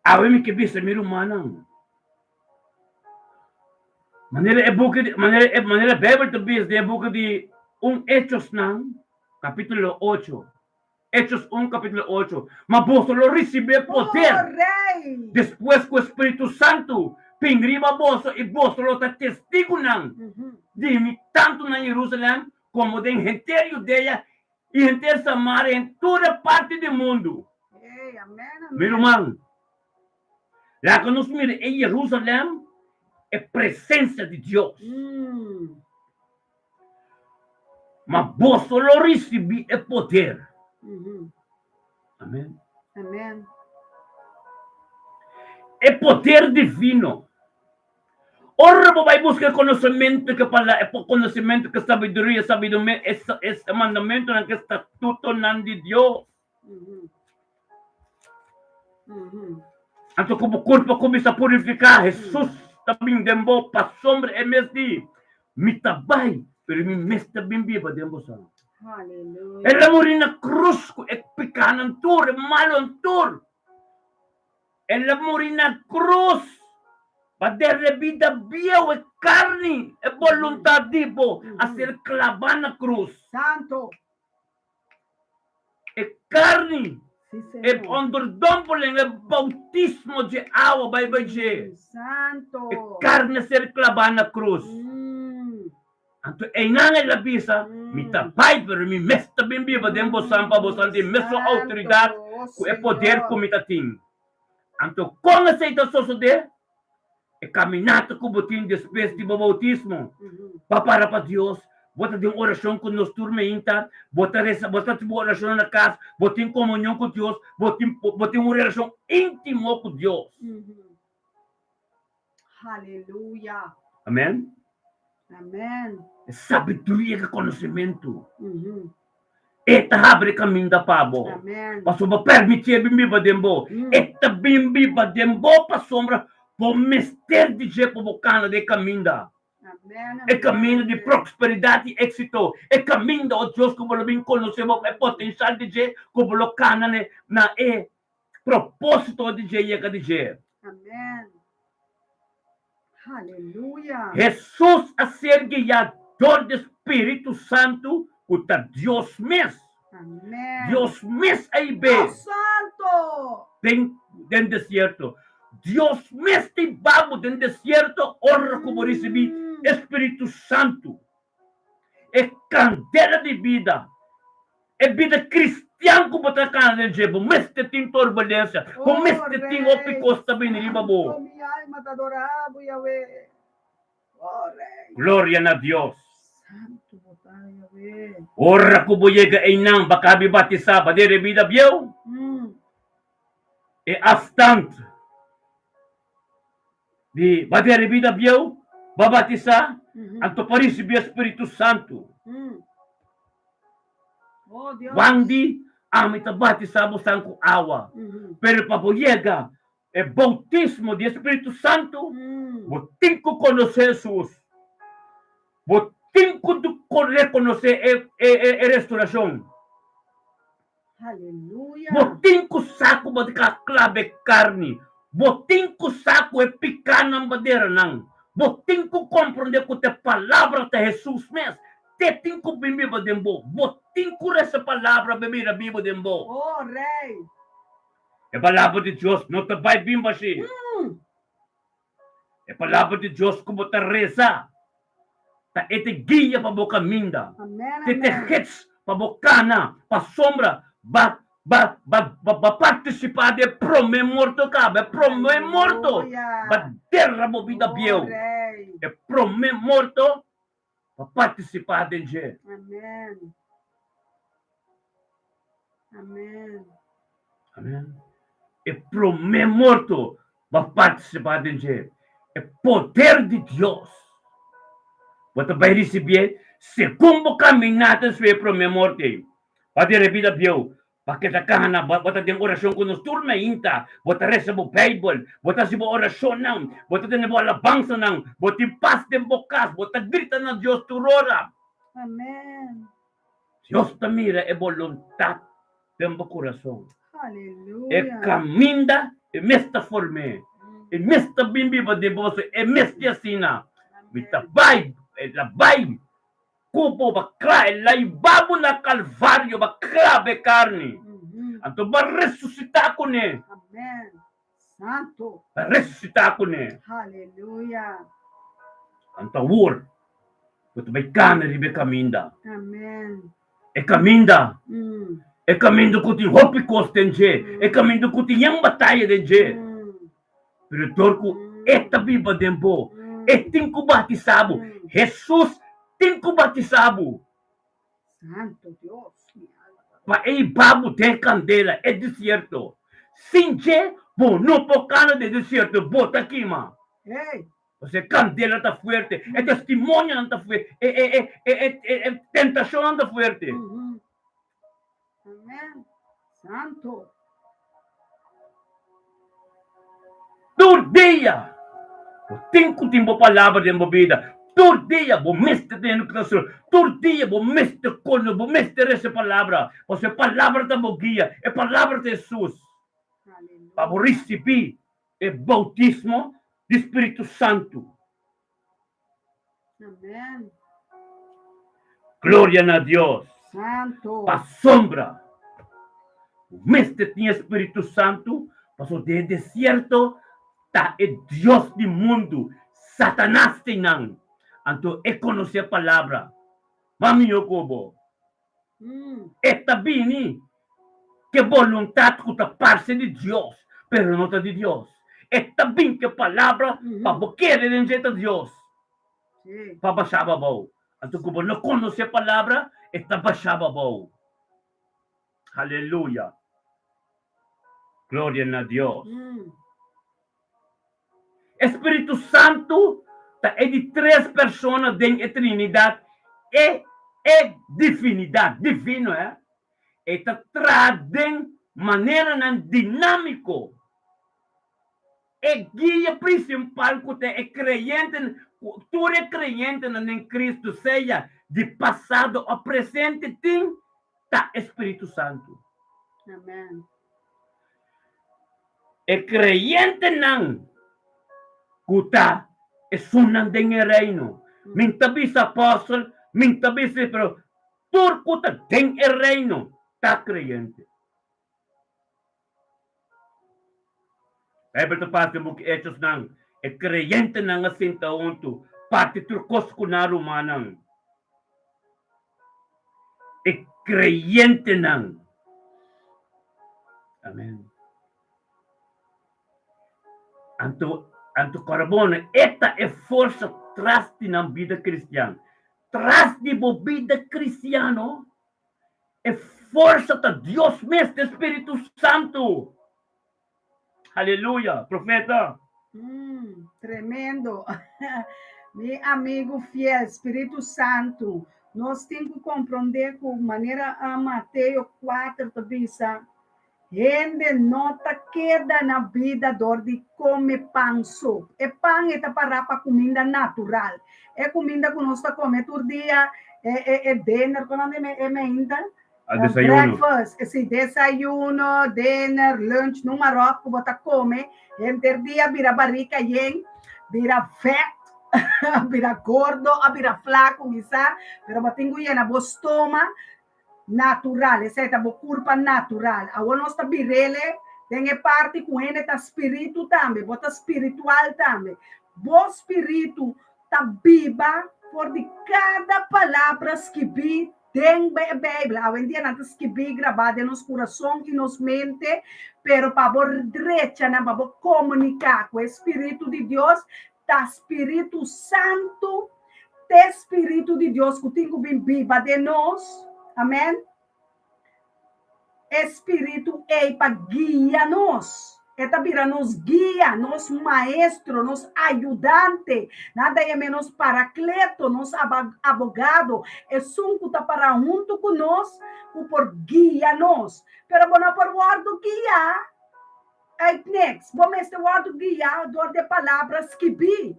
Awe mi ke bisa mi rumannan, manera e buki di manera e manera Beibel ta bisa den e buki di un Hechosnan kapitulo ocho, Hechos un capítulo ocho, Ma boso lo ricibí poder Oh, Rey! despues cu e Spiritu Santu bin riba boso i boso lo ta testigunan di mi tantu na Jerusalem como den henter Judea i henter Samaria i en tur e parti di mundu. Hey, amen, Mi amen. ruman, laga nos mira e Jerusalem e presencia di Dios. Ma boso lo risibí e poder. Amen. Amen. E poder divino. Ora bo bai buska e konosementu ke pala, e konosementu ke sabiduria, sabiduria, e, e mandamentunan ke statutonan di Dios. Anto ku bo kurpo kuminsá purifiká, Hesus ta bin den bo pasobra e mes di, Mi ta bai, pero mi mes ta bin biba den boso. El a muri na krus ku e pikánan tur, e malonan tur. El a muri na krus pa dere bida bieu, e karni, e boluntat di bo a ser klabá na krus. Santo. E karni, e onderdompeling, e boutismo dje awa bai bai dje. E karni a ser klabá na krus. Anto einan el a bisa, Mi ta bai, pero mi mes ta bin biba den bosan pa bosan tin mesun outoridat ku e poder ku mi ta tin. Anto kon esei ta sosodé? E kaminata ku bo tin despues di bo boutismo, pa para pa Dios, bo ta den orashon ku nos tur meinta, bo ta resa, bo ta hasi bo orashonnan na kas, bo tin komunion ku Dios, bo tin bo tin un relashon íntimo ku Dios. Haleluya. Amen. Amen. E sabiduria ku konosementu. E ta habri kaminda pa bo. Amen. Pasobra bo permitié bin biba den bo. E ta bin biba den bo pasobra bo mester di dje pa bo kana den e kaminda. Amen, E kaminda di amen. prosperidat i éksito. E kaminda, o Dios, ku bo lo bin konosé bo e potensial di dje ku bo lo kana na e propósito di dje yega di dje. Amen. Haleluya. Hesus a ser guiá dor di spiritu santu ku ta Dios mes. Amen. Dios mes a hib'é Oh, santo! den den desierto. Dios mes ta hiba bo den desierto ora ku bo risibí e spiritu santu. E kandela di bida, e bida kristian ku bo ta kana den dje, bo mester tin turbulensia, bo Oh, mester tin hopi Rei kos ta bini riba bo. Santo, mi alma ta adorá bo, Yahweh. Oh, Rei Gloria na Dios. Santo bo ta. Ora ku bo yega einan, bo kabi batisá pa dere bida bieu. E afstand di ba dere bida bieu, bo batisá, anto pa risibí e Spiritu Santu. Juan di, Ami ta batisá bosan ku awa, pero pa bo yega e boutismo di e Spiritu Santu, bo tin ku konosé Hesus. Bo tin ku rekonosé e restorashon. Bo tin ku sa ku bo ta klabe karni. Bo tin ku sa ku e pikánan bo dera nan. Bo tin ku komprondé ku ta e Palabra ta Hesus mes. Te tin ku bin biba den bo. Bo tin ku resa Palabra pa e bira bibu den bo. E Palabra di Dios no ta bai bin bashí. E Palabra di Dios ku bo ta resa ta e te guia pa bo kaminda, te te gids pa bo kana, pasobra ba ba ba ba partisipá den e promé morto kaba, e promé morto ba dera bo bida bieu, e promé morto ba partisipá den dje. Amen. E promé morto bo partisipá den dje. E poder di Dios. Bo ta bai risibié segun bo kaminá den su e promé morto ei. Bo ta rebida bieu, bo keda kana, bo ta den orashon ku nos tur mainta, bo ta resa bo Beibel, bo ta hasi bo orashonnan, bo ta tene bo alabansanan, bo tin pas den bo kas, bo ta grita na Dios tur ora. Amen. Dios ta mira e boluntat den bo kurason. E kaminda e mes ta form'é, e mes ta bin biba den bo, pasobra e mes di asina. Mi ta bai, e ta bai ku bo pa kla, e laiba bo na Kalvario pa klaba e karni. Anto bo a resusitá kuné. Santo. Pa resusitá kuné. Haleluya. Anto awor bo ta bai kana riba e kaminda. Amen. E kaminda, e kaminda ku tin hopi kos den dje, e kaminda ku tin yen bataya den dje. Pero dor ku e ta biba den bo, e tin ku batisá bo. Hesus tin ku batisá bo. Santo Dios, mi alma ta Pa e hiba bo den kandela, e desierto. Sin dje, bo no por kana den desierto, bo ta kima. Hey! Pasobra e kandela ta fuerte, e testimonionan ta fuerte, e, e, e, e, e, e, e tentashonnan ta fuerte. Amen. Santo. Tur dia bo tin ku tin bo palabra den bo bida. Tur dia bo mester tene educacion. Tur dia bo mester conoce, bo mester resa e palabra. Pasobra e palabra ta bo guia, e palabra ta Jesus. Pa bo ricibi e bautismo di Spiritu Santu. Amen. Gloria na Dios. Santo. Pasobra bo mester tin e Spiritu Santu, pasobra den e desierto ta e dios di mundu, Satanas tin nan. Anto e konosé e palabra mas mihó ku bo. E ta bini ku e boluntat ku ta parse di Dios, pero no ta di Dios. E ta bin ku e palabra pa bo kere den dje ta Dios, pa basha bo abou. Anto ku bo no konosé e palabra, e ta basha bo abou. Aleluya! Gloria na Dios! E Spiritu Santu ta e di tres persona den e Trinidat, e e Difinidat, divino, eh. E ta traha den maneranan dinámiko. E guia prinsipal ku ta e kreyentenan, ku tur e kreyentenan den Kristu, sea di pasado òf presente, tin, ta e Spiritu Santu. Amen. E kreyentenan ku ta esunnan den e Reino. Min ta bisa apòstel, min ta bisa pero tur ku ta den e Reino ta kreyente. Bijbel ta papia den buki Hechosnan, e kreyentenan a sinta huntu, parti tur kos ku nan rumannan. E kreyentenan. Amen. Anto, anto kòrda bon, e ta e forsa tras di nan bida kristian. Tras di bo bida kristiano, e forsa ta Dios mes, ta e Spiritu Santu. Aleluya, profeta. Tremendo. Mi amigu fiel, Spiritu Santu. Nos tin ku komprondé ku manera Mateo kuater ta bisa, Hende no ta keda na bida dor di kome pan so. E pan e ta pará pa kuminda natural. E kuminda ku nos ta kome tur dia, e e e dinner, kon nan di e meinta? A desayuno. Breakfast, si, desayuno, dinner, lunch, numa ròp ku bo ta kome henter dia bira barika yen, bira vèt, bira gordo, a bira flaku, mi sa, pero bo tin ku yena bo stoma Natural, esei ta bo kurpa natural. Awor nos ta bir'ele den e parti ku hende ta spiritu tambe, bo ta spiritual tambe. Bo spiritu ta biba for di kada palabra skibí den e Beibel. Awendia nan ta skibí i grabá den nos kurason i nos mente, pero pa bo drecha nan, pa bo komuniká ku e spiritu di Dios, Ta Spiritu Santu, t'e Spiritu di Dios ku tin ku bin biba den nos, amen, e Spiritu ei pa guia nos, e ta bira nos guia, nos maestro, nos ayudante, nan ta yam'é nos Parakleto, nos abogado, esun ku ta para huntu ku nos, ku por guia nos. Pero bo no por wòrdu guiá Uit niks. Bo mester wòrdu guiá dor di e palabra skibí.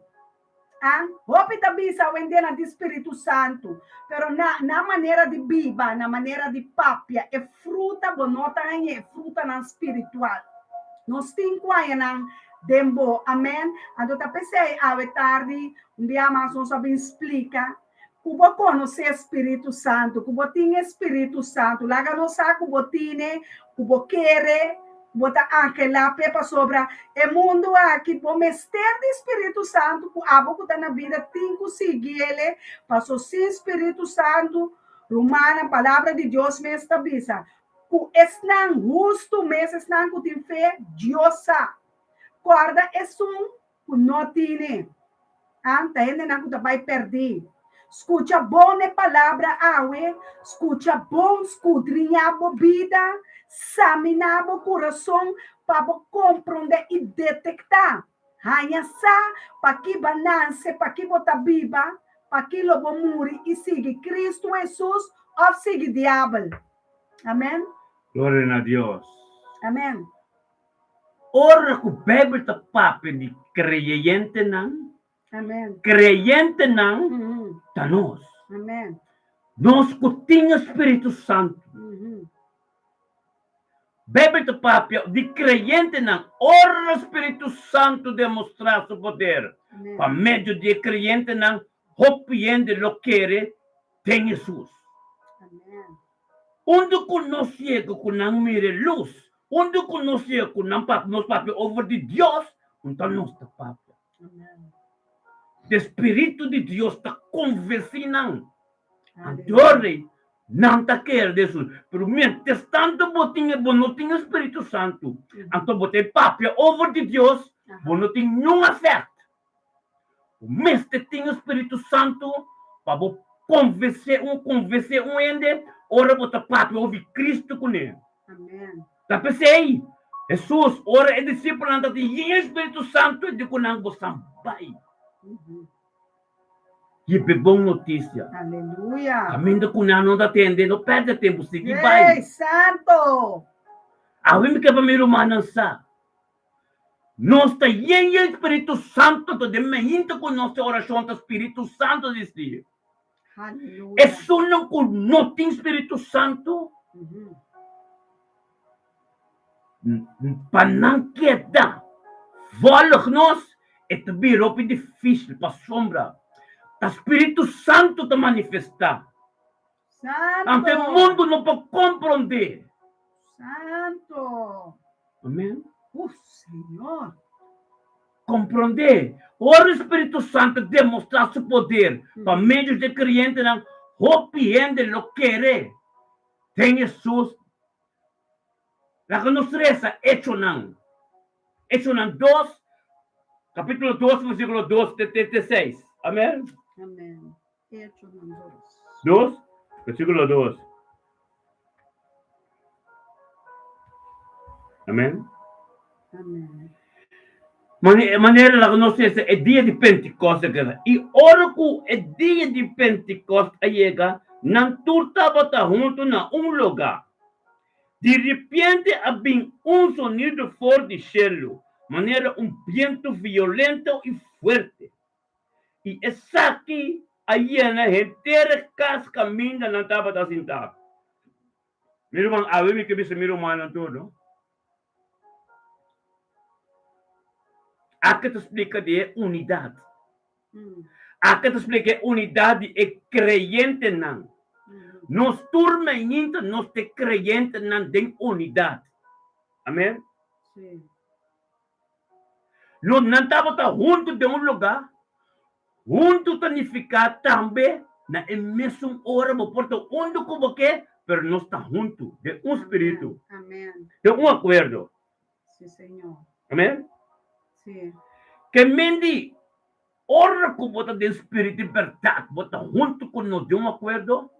A. Hopi ta bisa awendia nan tin Spiritu Santu, pero na nan manera di biba, nan manera di papia, e fruta bo no ta haña e frutanan spiritual. Nos tin ku haña nan den bo. Amèn. Anto ta p'esei awe tardi un bia mas nos a bin splika Ku bo konosé Spiritu Santu, ku bo tin e Spiritu Santu. Laga nos sa ku bo tine, ku bo kere, ku bo ta anhelá p'e, pasobra e mundu aki bo mester di Spiritu Santu, ku abo ku ta na bida tin ku sigui el, paso sin Spiritu Santu, rumannan, Palabra di Dios mes ta bisa, ku esnan hustu mes, esnan ku tin fe, Dios sa. Kòrda esun ku no tine. An ta hendenan ku ta bai pèrdí. Skucha bon e palabra awe, skucha bon, skudriñá bo bida, saminá bo kurason pa bo komprondé i detektá, haña sa pa ki ba nanse, pa ki bo ta biba, pa ki lo bo muri i sigui Kristu Hesus òf sigui diabel. Amèn. Gloria na Dios. Amèn. Ora ku Beibel ta papia di kreyentenan, kreyentenan ta nos. Nos ku tin e spiritu santu. Beibel ta papia di kreyentenan ora spiritu santu demostrá su poder pa medio di e kreyentenan, hopi hende lo kere den Hesus. Unda ku nos yega ku nan mira e lus, unda ku nos yega ku nan papia, nos papia over di Dios, unta nos ta papia. De Spiritu di Dios ta konvensí nan. Anto nan ta kere den Hesus. Pero mientras tanto bo tin e, bo no tin e Spiritu Santu, anto bo ta e papia over di Dios, bo no tin niun afèkt. Bo mester tin e Spiritu Santu pa bo konvensé un konvensé un hende ora bo ta papia over Kristu kuné. Ta p'esei, Hesus, ora e disipelnan ta tin yen e Spiritu Santu, e di ku nan, Bosan bai hiba e bon notisia. Kaminda ku nan no ta tende, no pèrdè tempu, sigui bai. Awe mi ke pa mi rumannan sa. Nos ta yen yen Spiritu Santo ta den meinta ku nos ta orashon ta Spiritu Santo di si. Esunnan ku no tin Spiritu Santo pa nan keda vòlg nos e ta bira hopi difisil pasobra ta Spiritu Santo ta manifestá. Anto e mundu no por komprondé. Santo. Amen. Uf, Señor. Komprondé. Ora e Spiritu Santo demostrá su poder pa medio di e kreyentenan, hopi hende lo kere den Hesus. Laga nos resa Echonan, Echonan dos, kapítulo dos, versíkulo dos te te seis. Amen. Amen. Echonan 2. 2, versíkulo 2. Amèn. Amèn. Manera laga nos hesa e dia di Pentikòst a keda. I ora ku e dia di Pentikòst a yega, nan tur tabata huntu na un lugá. Di ripiente a bin un sonido for di shelu, manera un bientu violento i fuerte. I esaki a yena henter e kas kaminda nan tabata sintá. Mi ruman, awe mi ke bisa mi rumannan tur, no? Aki ta splika di e unidat. Aki ta splika e unidat di e kreyentenan. Nos tur mainta nos ta e kreyentenan den unidat. Amen? Lo nan tabata huntu den un lugá. Huntu ta nifiká tambe na e mesun ora bo por ta unda ku bo ke, pero nos ta huntu den un spiritu, den un akuerdo. Amen. Ke men di ora ku bo ta den spiritu i bèrdat, bo ta huntu ku nos den un akuerdo,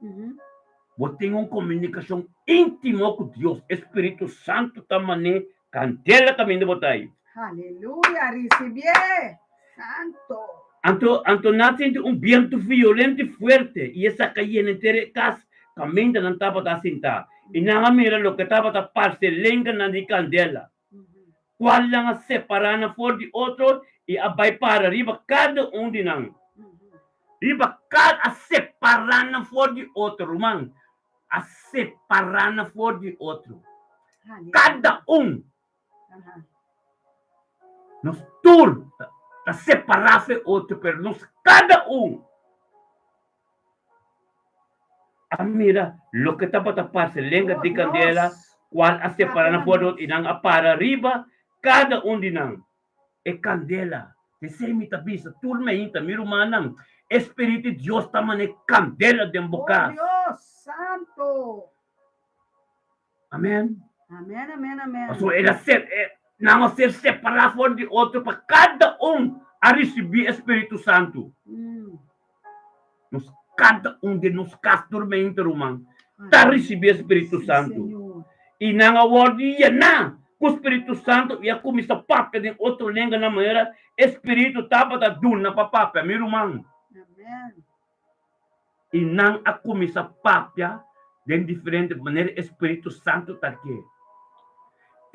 bo tin un komunikashon íntimo ku Dios. E Spiritu Santu ta man'é Candela caminda bo ta ei. Aleluya, ricibié, Santo. Anto, anto nan sinti un bientu violento i fuerte, i esaki a yena henter e cas caminda nan tabata sintá. I nan a mira loke tabata parce lenganan di candela, cual nan a separá nan for di otro i a bai para riba cada un di nan. Riba cada, a separá nan for di otro, ruman, a separá nan for di otro. Kada un, nos tur ta separá for di otro, pero nos kada un a mira loke tabata parse lenga di kandela, kual a separá nan for di otro, i nan a para riba kada un di nan. E kandela. P'esei mi ta bisa tur meinta, mi rumannan, e Spiritu di Dios ta man'é kandela den bo kas. Oh Dios Santo! Amen. Amen, amen, amen. Pasobra el a ser, nan a ser separá for di otro pa kada un a risibí e Spiritu Santu. Nos kada un den nos kas tur meinta, ruman, ta risibí e Spiritu Santu. I nan a wòrdu yená ku Spiritu Santu i a kuminsá papia den otro lenganan manera e Spiritu tabata duna pa papia. Mi ruman, i nan a kuminsá papia den diferente manera e Spiritu Santu ta ke.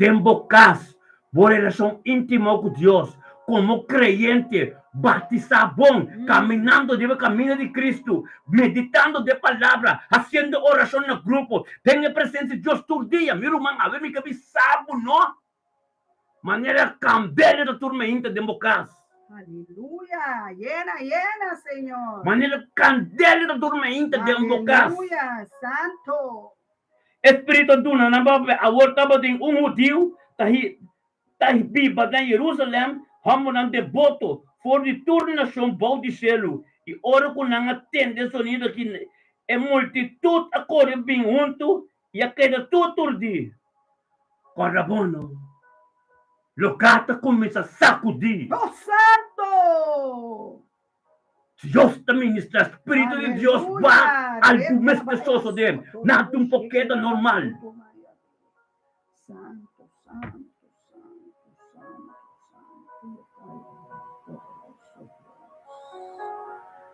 Den bo kas, bo relashon íntimo ku Dios komo kreyente, batisá bon, kaminando den e kaminda di Kristu, meditando den e Palabra, hasiendo orashon na grupo, den e presensia di Dios tur dia. Mi ruman, awe mi ke bisa bo no. Manera kambele ta tur meinta den bo kas. Aleluya! Yena, yena, Señor. Manera kandela ta tur meinta den bo kas. Aleluya! Santo. E Spiritu a duna nan papia. Awor tabatin un hudiu ta ta biba na Jerusalèm, hòmbernan deboto for di tur nashon bou di shelu. I ora ku nan a tende e sonido aki, e multitut a kore bin huntu i a keda tur turdí. Kòrda bon no, lugá ta kuminsá sakudí. Oh Santo! Dios ta ministrá, Spiritu di Dios ba algu mes pesoso den, nada un pokeda normal. Santo, santo, santo, santo, santo,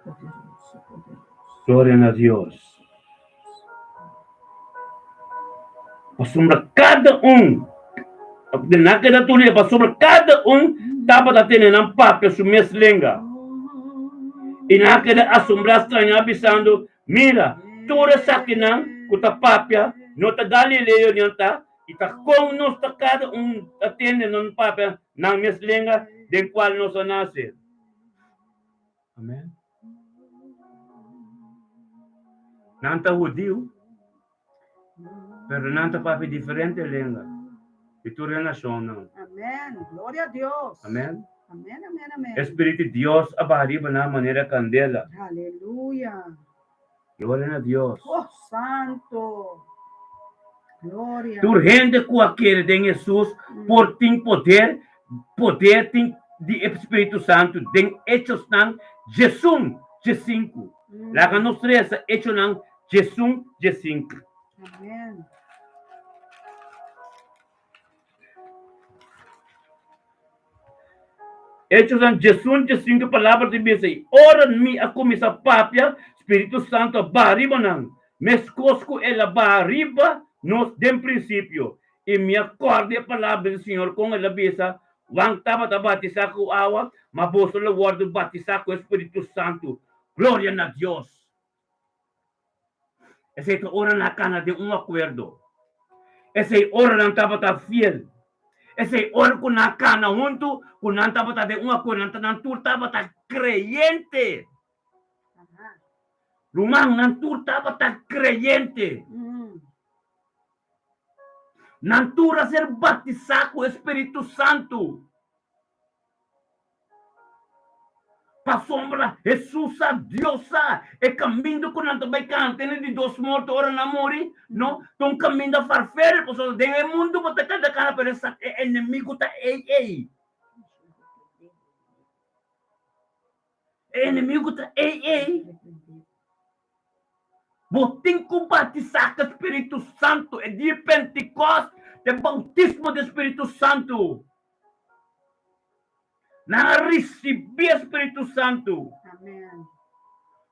poderoso, poderoso. Gloria na Dios. Pasobra kada un, nan keda tur dia, pasobra kada un tabata tene nan papia su mes lenga. I nan a keda asombrá strañá bisando, Mira, tur esakinan ku ta papia no ta galileonan ta? I ta kon nos ta kada un ta tende nan papia nan mes lenga den kual nos a nase? Amen. Nan ta hudiu, pero nan ta papia diferente lenga di tur e nashonnan. Amen. Gloria a Dios. Amen. Amen, amen, amen. E Spiritu di Dios a baha riba nan manera kandela. Aleluya. Gloria na Dios. Oh, santo. Gloria. Tur hende ku a kere den Hesus por tin poder, poder tin di e Spiritu Santu den Hechosnan 11, 15. Laga nos resa Echonan 11, 15. Amen. Echonan 11, 15 palabra ta bisa, I ora mi a kuminsá papia, Spiritu Santu a baha riba nan, meskos ku el a baha riba nos den prinsipio. I mi a kòrda e palabra di Señor kon el a bisa, Juan tabata batisá ku awa, ma boso lo wòrdu batisá ku e Spiritu Santu. Gloria na Dios! Esei ta ora nan a kana den un akuerdo. Esei ora nan tabata fiel. Esei ora ku nan a kana huntu, ku nan tabata den un akuerdo, nan tur tabata kreyente. Ruman, nan tur tabata kreyente. Nan tur a ser batisá ku e spiritu santu. Pasobra Hesus sa, Dios sa, e kaminda ku nan ta bai kanta tene di dos morto ora nan muri, no, ta un kaminda farfere, pasobra den e mundu bo ta kanta kana, pero e enemigu ta ei ei. E enemigu ta ei ei. Bo tin ku batisá ku Spiritu Santu. E dia Pentikòst ta e boutismo di Spiritu Santu. Nan a risibí e Spiritu Santu. Amen.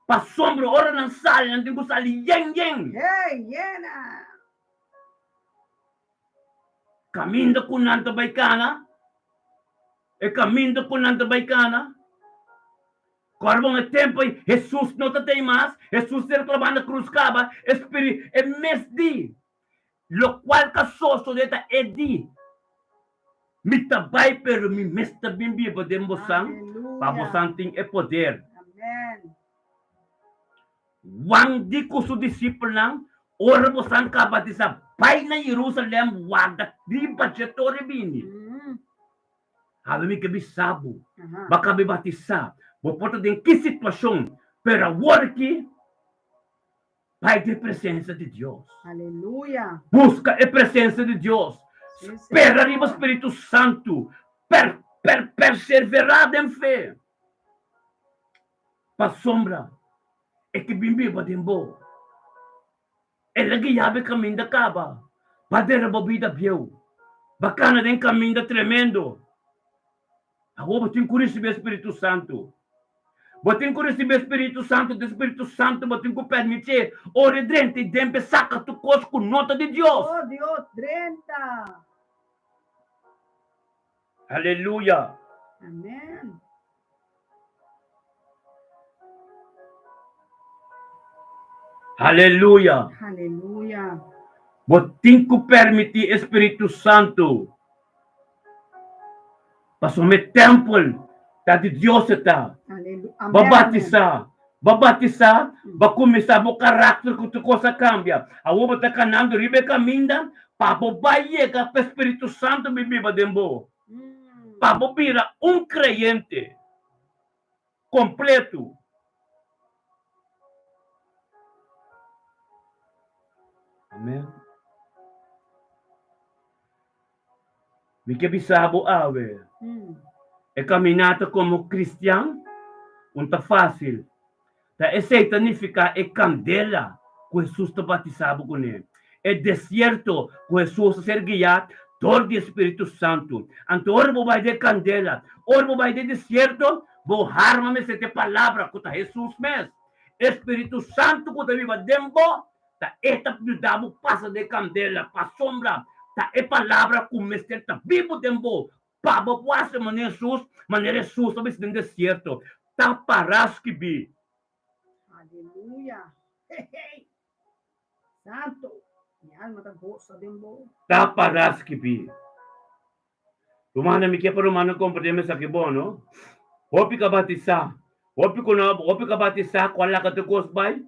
Pasobra ora nan sali, nan tin ku sali yen yen. Hey, yena! Kaminda ku nan ta bai kana, e kaminda ku nan ta bai kana. Kòrda e tempu ei, Hesus no ta tei mas, Hesus ser klabá na krus kaba, e spiri, e mes di, lokual ka sosodé ta e di, Mi ta bai, pero mi mes ta bin biba den bosan, pa bosan tin e poder. Juan di ku su disipelnan, Ora bosan ka batisá, bai na Jerusalèm, warda riba dje tor e bini. Awe mi ke bisa bo, bo a kabe batisá, bo por ta den ki situashon, pero awor aki bai den presensia di Dios. Aleluya. Buska e presensia di Dios. Spera riba Spiritu Santu. Per, per, perseverá den fe. Pasobra e ke bin biba den bo. El a guia bo e kaminda kaba, ba dera bo bida bieu, ba kana den kaminda tremendo. Awor bo tin ku risibí e Spiritu Santu. Bo tin ku risibí e Spiritu Santu, den Spiritu Santu bo tin ku permitié ora e drenta i den p'e saka tur kos ku no ta di Dios. Oh Dios, drenta! Aleluya! Amen. Aleluya! Aleluya! Bo tin ku permití e Spiritu Santu pasobra e tèmpel ta di Dios e ta. Bo batisá, bo batisá, bo kuminsá bo karakter ku tur kos a kambia. Awor bo ta kanando riba e kaminda pa bo bai yega pa e Spiritu Santu bin biba den bo. Pa bo bira un kreyente kompletu. Amen. Mi ke bisa bo awe, e kaminata komo kristian un ta fásil. Ta esei ta nifiká e kandela ku Hesus ta batisá bo kuné, e desierto ku Hesus a ser guiá dor di e spiritu santu. Anto ora bo bai den e kandela, ora bo bai den e desierto, bo harma mester ta e Palabra ku ta Hesus mes. E spiritu santu ku ta biba den bo ta e ta yuda bo pasa den e kandela, pasobra ta e Palabra ku mester ta bibu den bo Pa bo por hasi manera Hesus, manera Hesus a bisa den desierto, ta pará skibí. Aleluya! Hey, hey! Santo! Mi alma ta gosa den bo. Ta pará skibí. Rumannan, mi ke pa rumannan komprendé mi esaki bon, no? Hopi ka batisá, hopi ku no, hopi ka batisá ku a laga tur kos bai,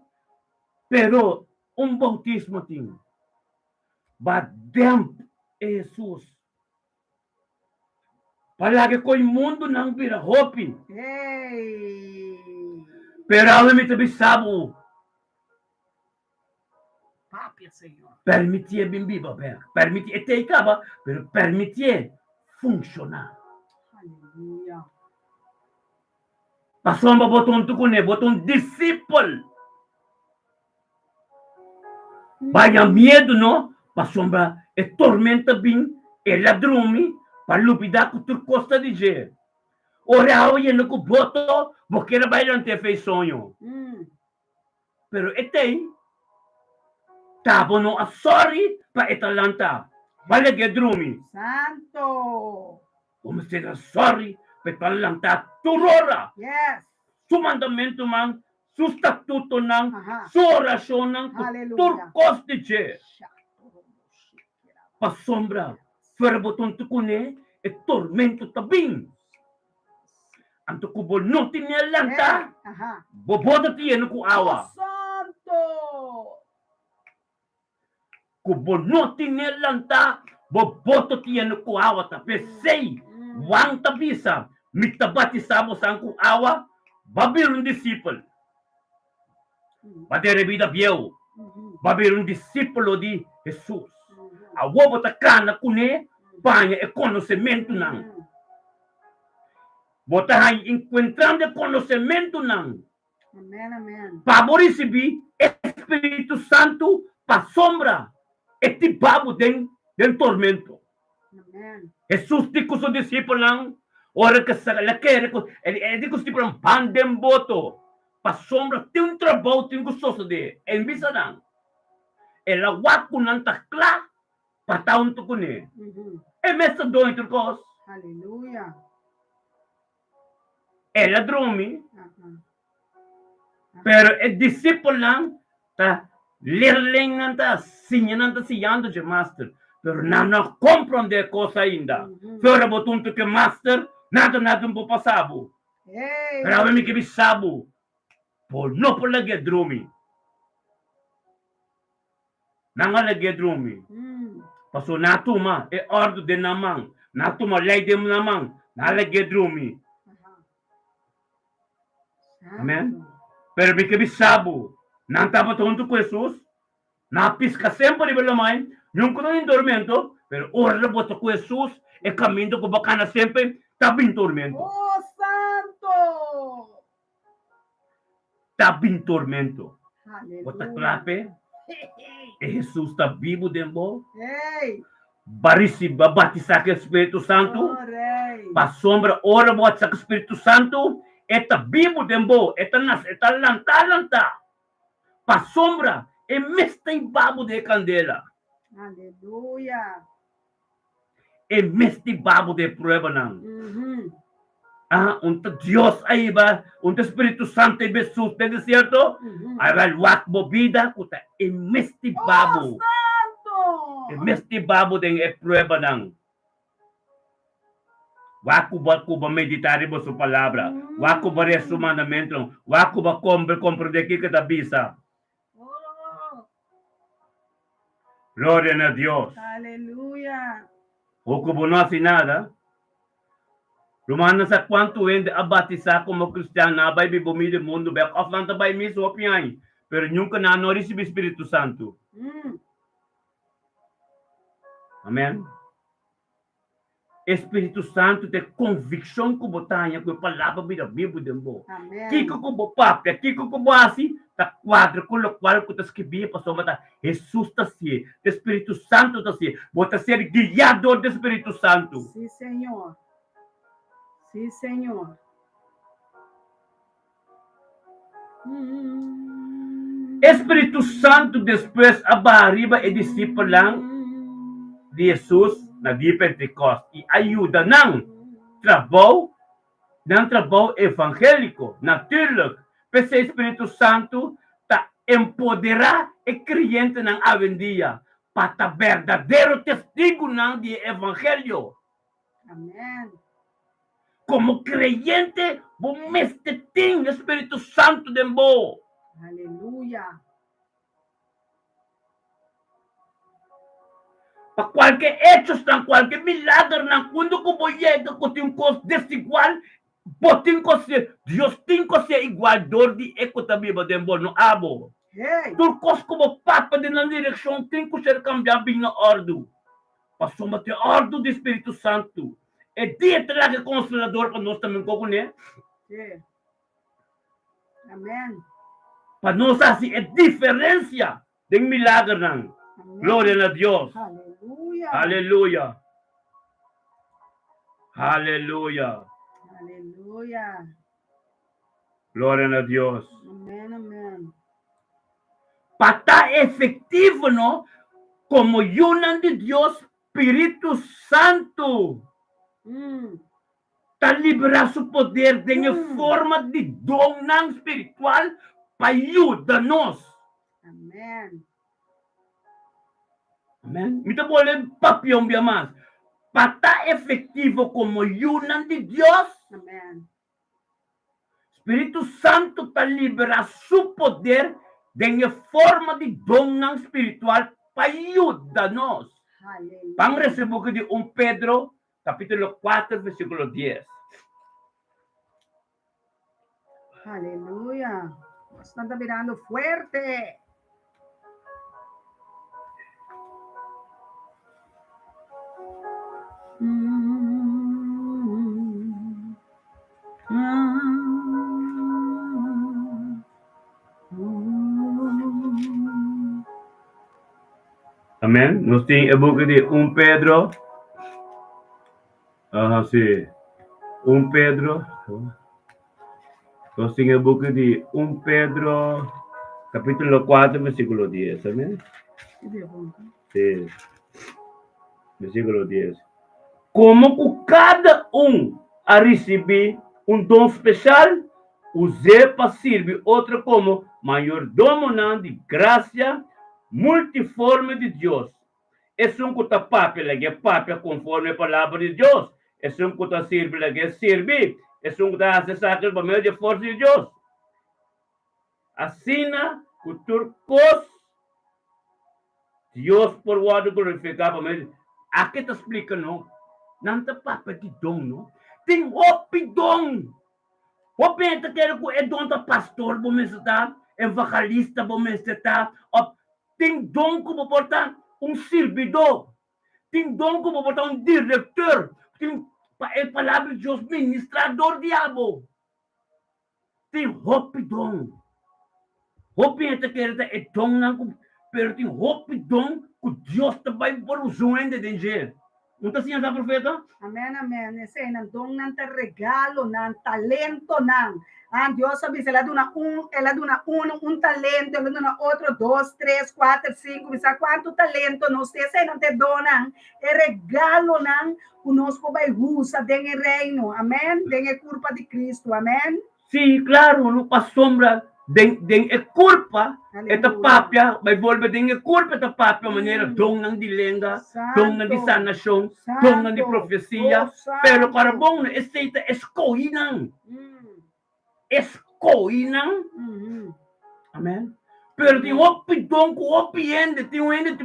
pero un boutismo tin. Ba demp e Hesus. Pa laga ku e mundunan bira hopi. Pero awe mi ta bisa bo, permitié bin biba bek. Permitié, e tei kaba, pero permitié funshoná. Pasobra bo ta huntu kuné, bo ta un disipel. Baña miedu no, pasobra e tormenta bin, el a drumi pa lubidá ku tur kos ta di dje. Ora e awa yena ku boto, bo kier a bai lant'é fei soño. Pero e tei, ta bo no a sòri pa e ta lantá, ba lag'é drumi. Santo! Bo mester a sòri pa e ta lantá tur ora. Yes! Su mandamentunan, su statutonan, su orashonnan ku tur kos di dje. Pasobra fuera bo tonto kuné, e tormento ta bin. Anto ku bo no tene a lanta, bo bota ta yena ku awa. Ku bo no tene lanta, bo boto ta yena ku awa. Ta p'esei Juan ta bisa, Mi ta batisá bosan ku awa, ba bira un disipel. Ba dera bida bieu, ba bira un disípulo di Hesus. Awor bo ta kana kuné baña e konosementunan. Bo ta haña enkuentrando e konosementunan pa bo risibí e Spiritu Santu pasobra e tiba bo den den tormento. Hesus di ku su disipelnan ora ku el a kere ku el di ku su disipelnan ban den boto pasobra tin un trabou tin ku sosodé. El bisa nan, El a wak ku nan ta kla pa ta huntu kuné. E mes ta doño tur kos. El a drumi, pero e disipelnan ta leerlingnan ta siña, nan ta siñando dje master, pero nan no a komprondé e kos ainda. Fe ora bo ta huntu ku e master, nada nada no por pasa bo. Pero awe mi ke bisa bo, bo no por lag'é drumi. Nan a lag'é drumi, pasobra nan a tuma e òrdu den nan man, nan a tuma lei den nan man, nan a lag'é drumi. Amen. Pero mi ke bisa bo, nan tabata huntu ku Hesus, nan a piska semper riba lamai, nunka no tin tormento, pero ora bo ta ku Hesus, e kaminda ku bo kana semper ta bin tormento. Oh, santo! Ta bin tormento. Bo ta kla p'e? E Hesus ta bibu den bo? Bo a risibi, bo a batisá ku e Spiritu Santu? Pasobra ora bo batisá ku e Spiritu Santu, e ta bibu den bo, e ta nase, e ta lantá lantá. Pasobra e mes ta hiba bo den e kandela. E mes di babo den e pruebanan. Ah, un ta Dios a hiba, un ta Spiritu Santo a hiba Hesus den desierto, a evaluá bo bida ku ta e mes di babo. E mes di babo den e pruebanan. Wak ku bo ku bo meditá riba su palabra, wak ku bo resa su mandamentunan, wak ku bo komprendé kiko e ta bisa. Gloria na Dios. Aleluya. O ku bo no hasi nada. Rumannan sa kuantu hende a batisá komo kristian nan a bai biba mi den mundu bèk òf nan ta bai misa hopi aña, pero nunka nan no a risibí spiritu santu. Amèn. E Spiritu Santu ta e konvikshon ku bo ta haña ku e Palabra bira bibu den bo. Kiko ku bo papia, kiko ku bo hasi, ta kuadra ku lokual ku ta skibí, pasobra ta Hesus ta hasié, ta e Spiritu Santu ta hasié. Bo ta ser guiá dor di e Spiritu Santu. Sí, Señor. Sí, Señor. E Spiritu Santu despues a baha riba e disipelnan di Hesus na dia Pentekòst i a yuda nan trabou nan trabou evangéliko. Natuurlik, p'esei Spiritu Santu ta empoderá e kreyentenan awendia pa ta berdadero testigunan di e evangelio. Amen. Komo kreyente bo mester tin e Spiritu Santu den bo. Aleluya. Pa kualke echosnan, kualke milagernan, unda ku bo yega ku tin kos desigual, bo tin ku hasié, Dios tin ku hasié igual dor di e ku ta biba den bo, no abo. Hey. Tur kos ku bo papia den nan direkshon tin ku ser kambiá bin na òrdu. Pasobra ta e òrdu di Spiritu Santu. E dia ta laga e Konsolador pa nos tambe un koko ne. Sí. Amen. Pa nos hasi e diferensia den milagernan. Gloria na Dios. Aleluya. Aleluya. Aleluya. Aleluya. Gloria na Dios. Amen, amen. Pa ta efectivo no como yunan di Dios Spiritu Santu ta libera su poder den e forma di donnan spiritual pa yuda nos. Amen. Amen. Mi ta bolbe papia un bia mas. Pa ta efectivo como yunan di Dios, Amen. Spiritu Santu ta liberá su poder den e forma di donnan spiritual pa yuda nos. Ban resa e buki di un Pedro kapítulo kuater versíkulo dies. Aleluya. Bosnan ta birando fuerte. Amen. Nos tin e buki di 1 Pedro. Aha, si. 1 Pedro. Nos tin e buki di 1 Pedro, capítulo 4, versículo 10. Amen. Sí. Versículo 10. Como ku kada un a risibí un don spesial, us'é pa sirbi otro komo mayordomonan di grasia multiforme di Dios. Esun ku ta papia, lag'é papia konforme e palabra di Dios. Esun ku ta sirbi, lag'é sirbi. Esun ku ta hasi esaki pa medio di e forsa di Dios. Asina ku tur kos Dios por wòrdu glorifiká pa medio di. Aki ta splika no, nan ta papia di don no. Tin hopi don. Hopi hende ta kere ku e don ta pastor bo mester ta, evangelista bo mester ta, òf tin don ku bo por ta un sirbidó, tin don ku bo por ta un direktor, tin pa e palabra di Dios ministrá dor di abo. Tin hopi don. Hopi hende ta kere ta e donnan ku, pero tin hopi don ku Dios ta bai por usa un hende den dje. Un ta siña sa profeta? Amen amen eseinan donnan ta regalonan talentonan ah Dios a bisa el a duna un el a duna uno un talento el a duna otro dos tres kuater sinku mi sa kuantu talento nos tin eseinan ta e donnan e regalonan ku nos por bai usa den e reino amen den e kurpa di Cristo amen. Sí, claro, no pasobra den den e kurpa e ta papia, bai bolbe den e kurpa e ta papia manera donnan di lenga, donnan di sanashon, donnan di profesia, pero ku arabon no esei ta eskohinan, eskohinan, amen, pero tin hopi don ku hopi hende, tin un hende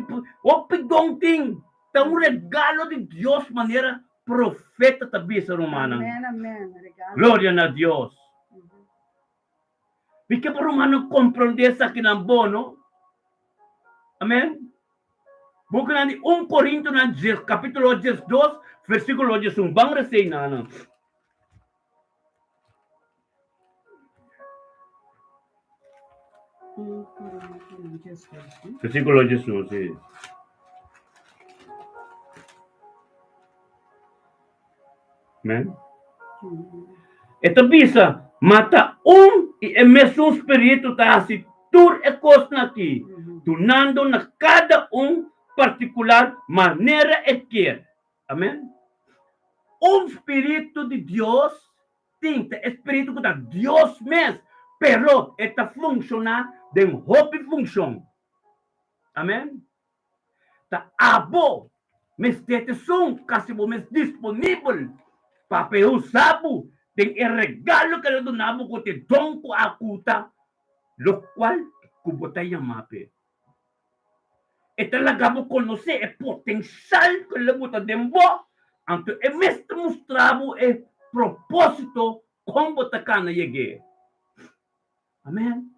hopi don tin, ta un regalo di Dios manera Profeta ta bisa rumannan. Amen, amen. Regalo. Gloria na Dios. Mi ke pa rumannan komprondé esakinan bon, no? Amen. Bukinan di 1 Korintonan dies, kapítulo 12, versíkulo 11. Ban resei nan. Versíkulo 11, sí. Amen. E ta bisa, Ma ta un i e mesun spiritu ta hasi tur e kosnan aki, dunando na kada un partikular manera e kier. Amen. Un spiritu di Dios tin, ta e spiritu ku ta Dios mes, pero e ta funshoná den hopi funshon. Amen. Ta abo mester ta esun ku hasi bo mes disponibel pa pa e usa bo den e regalo ku el a duna bo ku ta e don ku a kuta lokual ku bo ta yama p'e. E ta laga bo konosé e potenshal ku el a buta den bo, anto e mes ta mustra bo e propósito kon bo ta kana yeg'é. Amèn.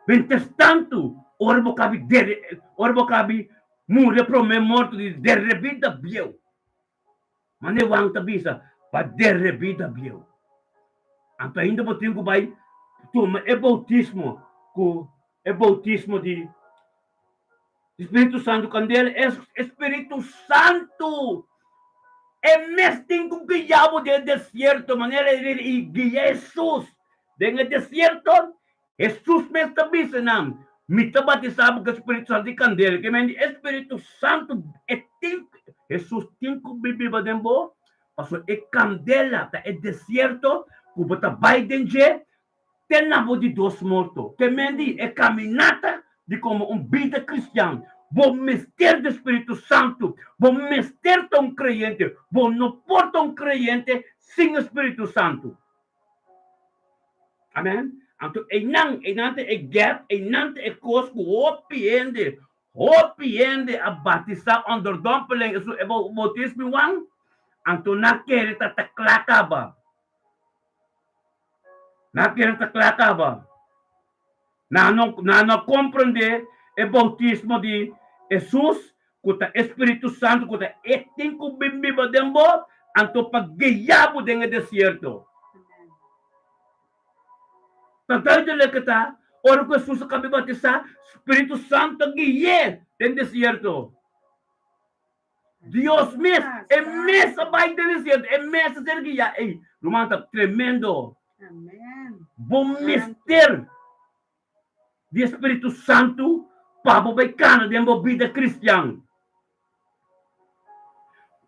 Mientras tantu, ora bo kabi dere, ora bo kabi muri e promé morto di derebida bieu. Manera Juan ta bisa, pa derebida bieu. Anto ainda bo tin ku bai tuma e boutismo ku e boutismo di Spiritu Santu kandela. E Spiritu Santu e mes tin ku guia bo den e desierto manera e guia Hesus den e desierto. Hesus mes ta bisa nan, Mi ta batisá bo ku e Spiritu Santu di kandela. Ke men di e Spiritu Santu e tin Hesus tin ku biba den bo, pasobra e kandela ta e desierto ku bo ta bai den dje te na bo di dos morto. Ke men di e kaminata di komo un bida kristian, bo mester di Spiritu Santu, bo mester ta un kreyente, bo no por ta un kreyente sin e Spiritu Santu. Amen. Anto einan, einan ta e gap, einan ta e kos ku hopi hende, hopi hende a batisá onderdompeling, esun e boutismo Juan, anto nan kere ta ta kla kaba. Nan kere ta kla kaba. Nan no, nan no komprendé e boutismo di Hesus, ku ta e Spiritu Santu ku ta e tin ku bin biba den bo, anto pa guia bo den e desierto. Ta duidelik ku ta ora ku Hesus a kaba batisá, Spiritu Santu a gui'é den desierto. Dios mes, e mes a bai den desierto, e mes a ser guiá. Ey, ruman, ta tremendo. Bo mester di e Spiritu Santu pa bo bai kana den bo bida kristian.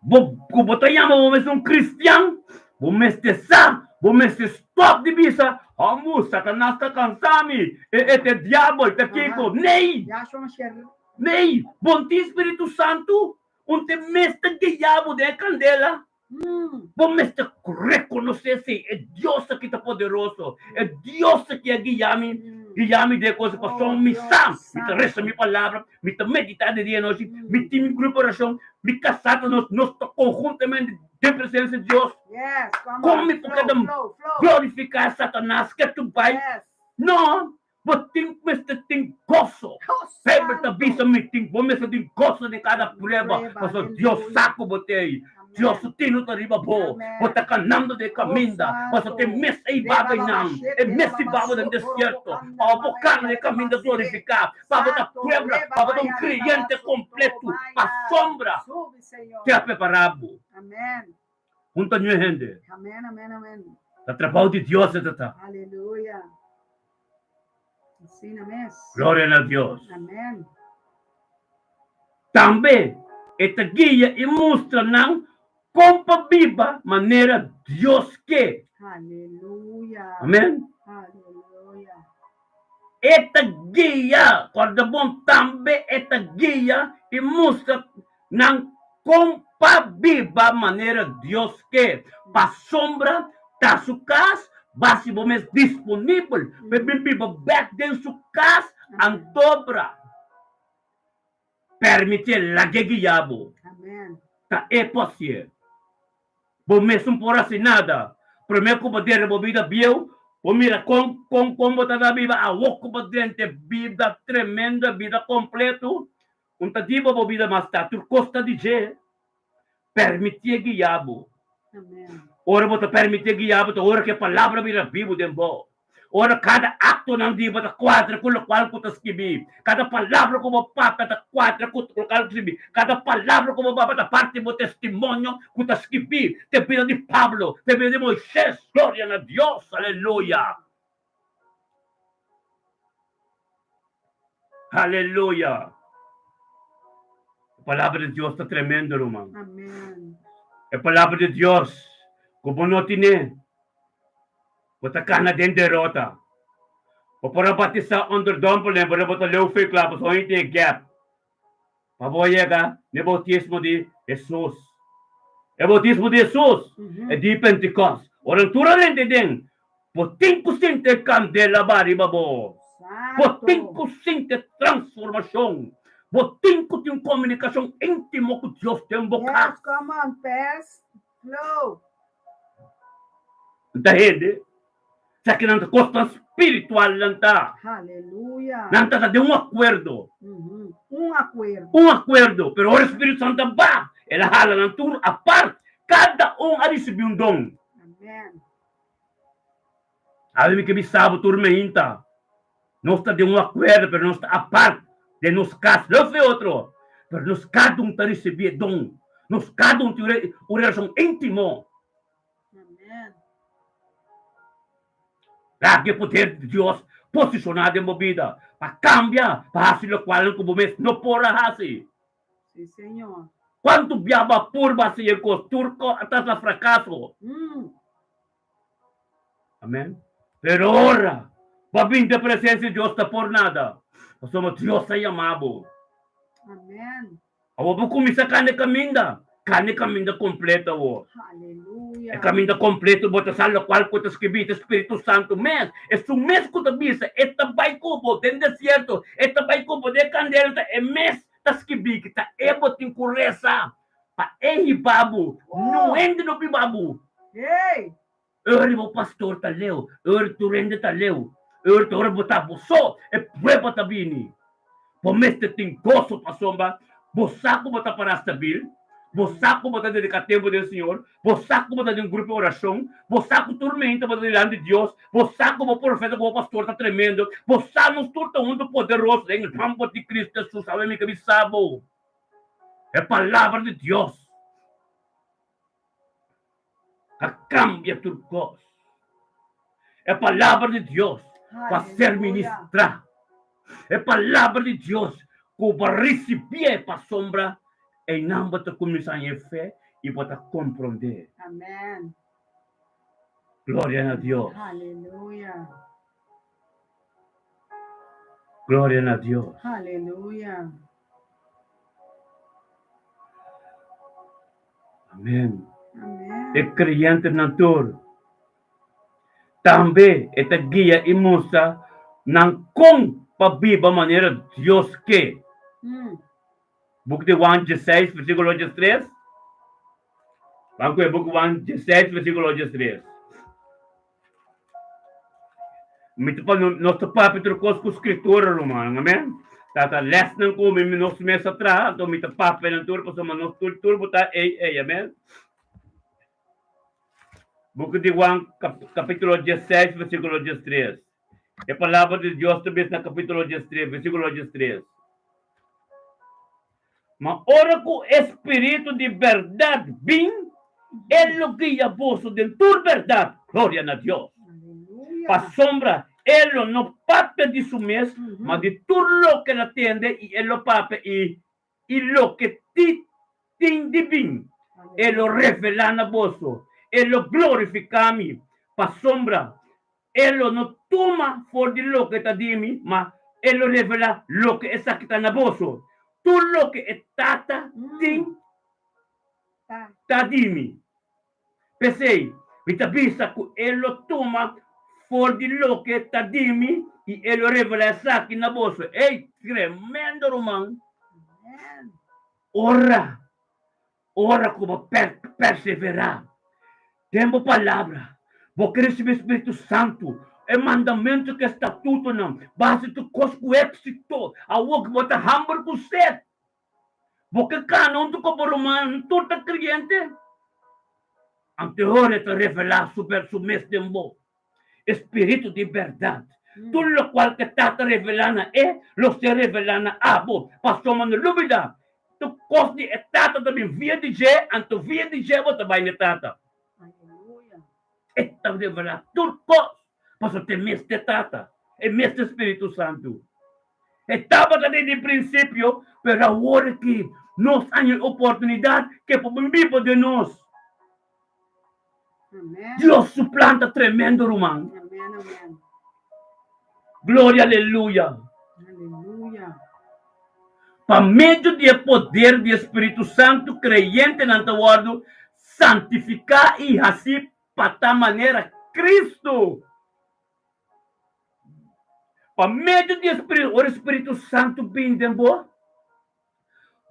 Bo ku bo ta yama bo mes un kristian, bo mester sa, bo mester stòp di bisa, Hòmbu, Satanas ta kansa mi, e e ta e diabel, ta kiko. Nee! Nee, bo no tin Spiritu Santu, un te mester guia bo den e kandela. Bo mester rekonosé si e Dios aki ta poderoso, e Dios aki a guia mi, guia mi den e kos pasobra mi sa, mi ta resa mi palabra, mi ta meditá di dia i nochi, mi tin mi grupo orashon, mi kasá ta nos, nos ta konhuntamente den presensia di Dios. Kon mi por keda glorifiká Satanas ke tu bai? No! Bo tin mester tin goso. Bijbel ta bisa mi tin bo mester tin goso den kada prueba, pasobra Dios sa ku bo ta ei. Dios su tino ta riba bo. Bo ta kanando den e kaminda, pasobra ta e mes ei baba einan, e mes di baba den desierto, pa bo por kana den e kaminda glorifiká, pa bo ta puebla, pa bo ta un kreyente kompletu, pasobra te a prepará bo. Hunta ñue hende. Ta trabou di Dios e ta ta. Gloria na Dios. Tambe e ta guia i mustra nan kon pa biba manera Dios ke. Amen. E ta guia, kòrda bon, tambe e ta guia i mustra nan kon pa biba manera Dios ke. Pasobra ta su kas, basi bo mes disponibel pa e bin biba bèk den su kas, antobra permitié lag'é guia bo. Ta e por hasié. Bo mesun por hasi nada. Promé ku bo dera bo bida bieu, bo mira kon kon kon bo ta ta biba awor ku bo drenta e bida tremendo, e bida kompleto. Un ta di bo bo bida mas ta tur kos ta di dje. Permitié guia bo. Ora bo ta permitié guia bo ta ora ku e palabra bira bibu den bo. Ora kada aktonan di bo ta kuadra ku lokual ku ta skibí. Kada palabra ku bo papia ta kuadra ku lokual ku skibí. Kada palabra ku bo papia ta parti bo testimonio ku ta skibí. Te bida di Pablo, te bida di Moisés. Gloria na Dios! Aleluya! Aleluya! E palabra di Dios ta tremendo, ruman. Amen. E palabra di Dios ku bo no tine, bo ta kana den derota. Bo por a batisá onderdompelen, pero bo ta leu fe kla, pasobra hoy tin e gap. Pa bo yega n'e boutismo di Hesus. E boutismo di Hesus, e di Pentikòst. Ora tur a rente den, bo tin ku sinti e kandela ba riba bo. Bo tin ku sinti e transformashon. Bo tin ku tin un komunikashon íntimo ku Dios den bo kas. Yes, come on, Pes. Flow. Nta hende sa ki nan ta kosnan spiritual nan ta. Haleluya. Nan ta ta den un akuerdo. Un akuerdo. Un akuerdo, pero ora Spiritu Santu a ba, el a hala nan tur apart, kada un a risibí un don. Amen. Awe mi ke bisa bo tur meinta. Nos ta den un akuerdo, pero nos ta apart den nos kas leu fe otro. Pero nos kada un ta risibí e don. Nos kada un tin un relashon íntimo. Amen. Laga e poder di Dios posishoná den bo bida pa kambia, pa hasi lokual ku bo mes no por a hasi. Sí, Señor. Kuantu bia bo a purba hasi e kos, tur kos a ta na frakaso. Mm. Amen. Pero ora bo a bin den presensia di Dios ta por nada, pasobra Dios a yama bo. Amen. Awor bo kuminsá kana e kaminda, kana e kaminda kompleto awor. Aleluya. E kaminda kompleto bo ta sa lokual ku ta skibí, ta Spiritu Santu mes. Esun mes ku ta bisa, e ta bai ku bo den desierto, e ta bai ku bo den kandela, ta e mes ta skibí ki ta e bo tin ku resa pa e hiba bo. Oh. Niun hende no biba bo. Hey! Ora bo pastor ta leu, ora tur hende ta leu, ora ta ora bo ta bo so, e prueba ta bini. Bo mester tin goso pasobra bo sa ku bo ta pará stabil, bo sa ku bo ta dediká tempu den Señor, bo sa ku bo ta den un grupo di orashon, bo sa ku tur meinta bo ta dilanti di Dios, bo sa ku bo profeta ku bo pastor ta tremendo, bo sa nos tur ta huntu poderoso den e nomber di Cristo Jesus. Awe mi ke bisa bo e palabra di Dios. A kambia tur kos. E palabra di Dios ku a ser ministrá, e palabra di Dios ku bo a risibié pasobra einan bo ta kuminsá haña e fe i bo ta komprondé. Amen. Gloria na Dios. Aleluya. Gloria na Dios. Aleluya. Amen. Amen. E kreyentenan tur. Tambe e ta guia i mustra nan kon pa biba manera Dios ke. Buki di Juan dieseis, versíkulo diestres. Ban ku e buki Juan dieseis, versíkulo diestres. Mi ta pa nos ta papia tur kos ku skritura, rumannan, amen. Ta ta lèsnan ku mi nos mes a traha, anto mi ta papia nan tur pasobra nos tur tur bo ta ei ei, amen. Buki di Juan kapítulo diesseis versíkulo diestres. E palabra di Dios ta bisa na kapítulo diestres, versíkulo diestres. Ma ora ku e Spiritu di bèrdat bin, e lo guia boso den tur bèrdat. Gloria na Dios! Pasobra e lo no papia di su mes, ma di tur loke el a tende i e lo papia i i loke ti tin di bin, e lo revelá na boso. E lo glorifiká mi, pasobra E lo no tuma for di loke ta di mi, ma E lo revelá loke esaki ta na boso. Tur loke e Tata tin ta di mi. P'esei, mi ta bisa ku E lo tuma for di loke ta di mi i E lo revelá esaki na boso. Ey, tremendo, ruman! Ora Ora ku bo perseverá den bo palabra, bo ke risibí Spiritu Santu, e mandamentu ku e statutonan, bo hasi tur kos ku éksito. Awor ku bo ta hamber ku set, bo ke kana huntu ku bo rumannan, tur ta kreyente. Anto e ora e ta revelá su mes den bo. E Spiritu di bèrdat. Tur lokual ku e Tata revelá na e, lo ser revelá na abo. Pasobra no lubidá, tur kos di e Tata ta bin via di dje, anto via di dje bo ta bai na e Tata. E ta revelá tur kos, pasobra ta e mes ta e Tata, e mes ta e Spiritu Santu. E tabata den di prinsipio, pero awor aki nos haña e oportunidat ku e por bin biba den nos. Dios su plan ta tremendo, ruman. Amen, amen. Gloria, aleluya. Aleluya. Pa medio di e poder di e Spiritu Santu, kreyentenan ta wòrdu santifiká i hasí pa ta manera Kristu. Pa medio di e Spiritu, ora e Spiritu Santu bini den bo,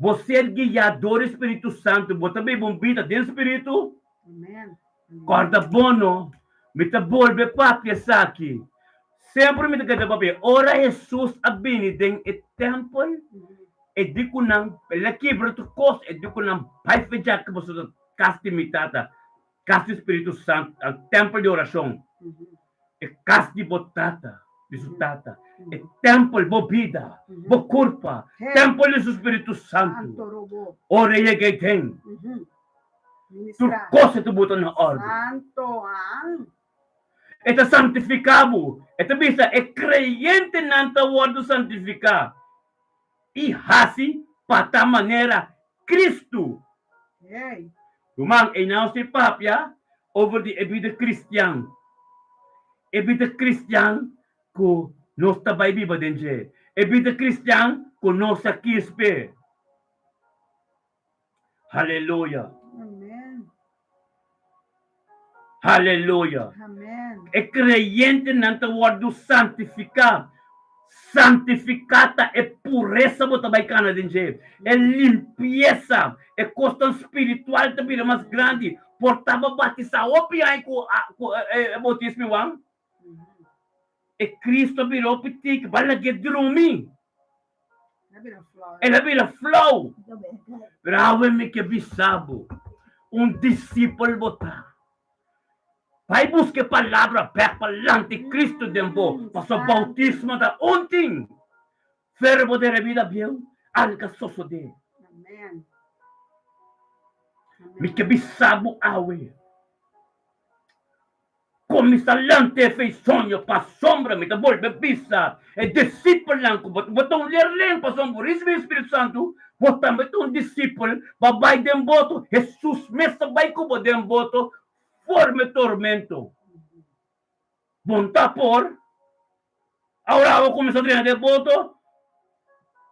Bo ser guiá dor di Spiritu Santu, bo ta biba un bida den Spiritu? Kòrda bon no, mi ta bolbe papia esaki. Semper mi ta keda papia. Ora Hesus a bini den e tèmpel, e di ku nan, el a kibra tur kos, e di ku nan, Bai fecha ku boso ta kas di mi Tata, kas di Spiritu Santu, tèmpel di orashon. E kas di bo tata, di su tata, e tèmpel, bo bida, bo kurpa, tèmpel di su Spiritu Santu. Ora e yega ei den, tur kos e ta buta na òrdu. E ta santifiká bo. E ta bisa e kreyentenan ta wòrdu santifiká i hasi pa ta manera Kristu. Ruman, einan nos tin papia over di e bida kristian. E bida kristian ku nos ta bai biba den dje. E bida kristian ku nos a kispe. Haleluya. Haleluya. E kreyentenan ta wòrdu santifiká. Santifiká ta e puresa bo ta bai kana den dje, e limpiesa, e kosnan spiritual ta bira mas grandi. Por ta bo batisá hopi aña ku ku e boutismo Juan, e Cristo a bira hopi tiki, bo a lag'é drumi. El a bira flou. Pero awe mi ke bisa bo, un disipel bo ta. Bai buska e palabra bek pa lanta e Cristo den bo, pasobra boutismo ta un tin. Fere bo den e bida bieu, alga sosodé. Mi ke bisa bo awe. Kuminsá lanta e fe soño pasobra mi ta bolbe bisa e disipelnan ku bo ta un leerling pasobra bo risibi e Spiritu Santu, bo tambe ta un disipel, bo a bai den boto, Hesus mes ta bai ku bo den boto forma e tormento. Bo no ta por awor bo kuminsá drenta den boto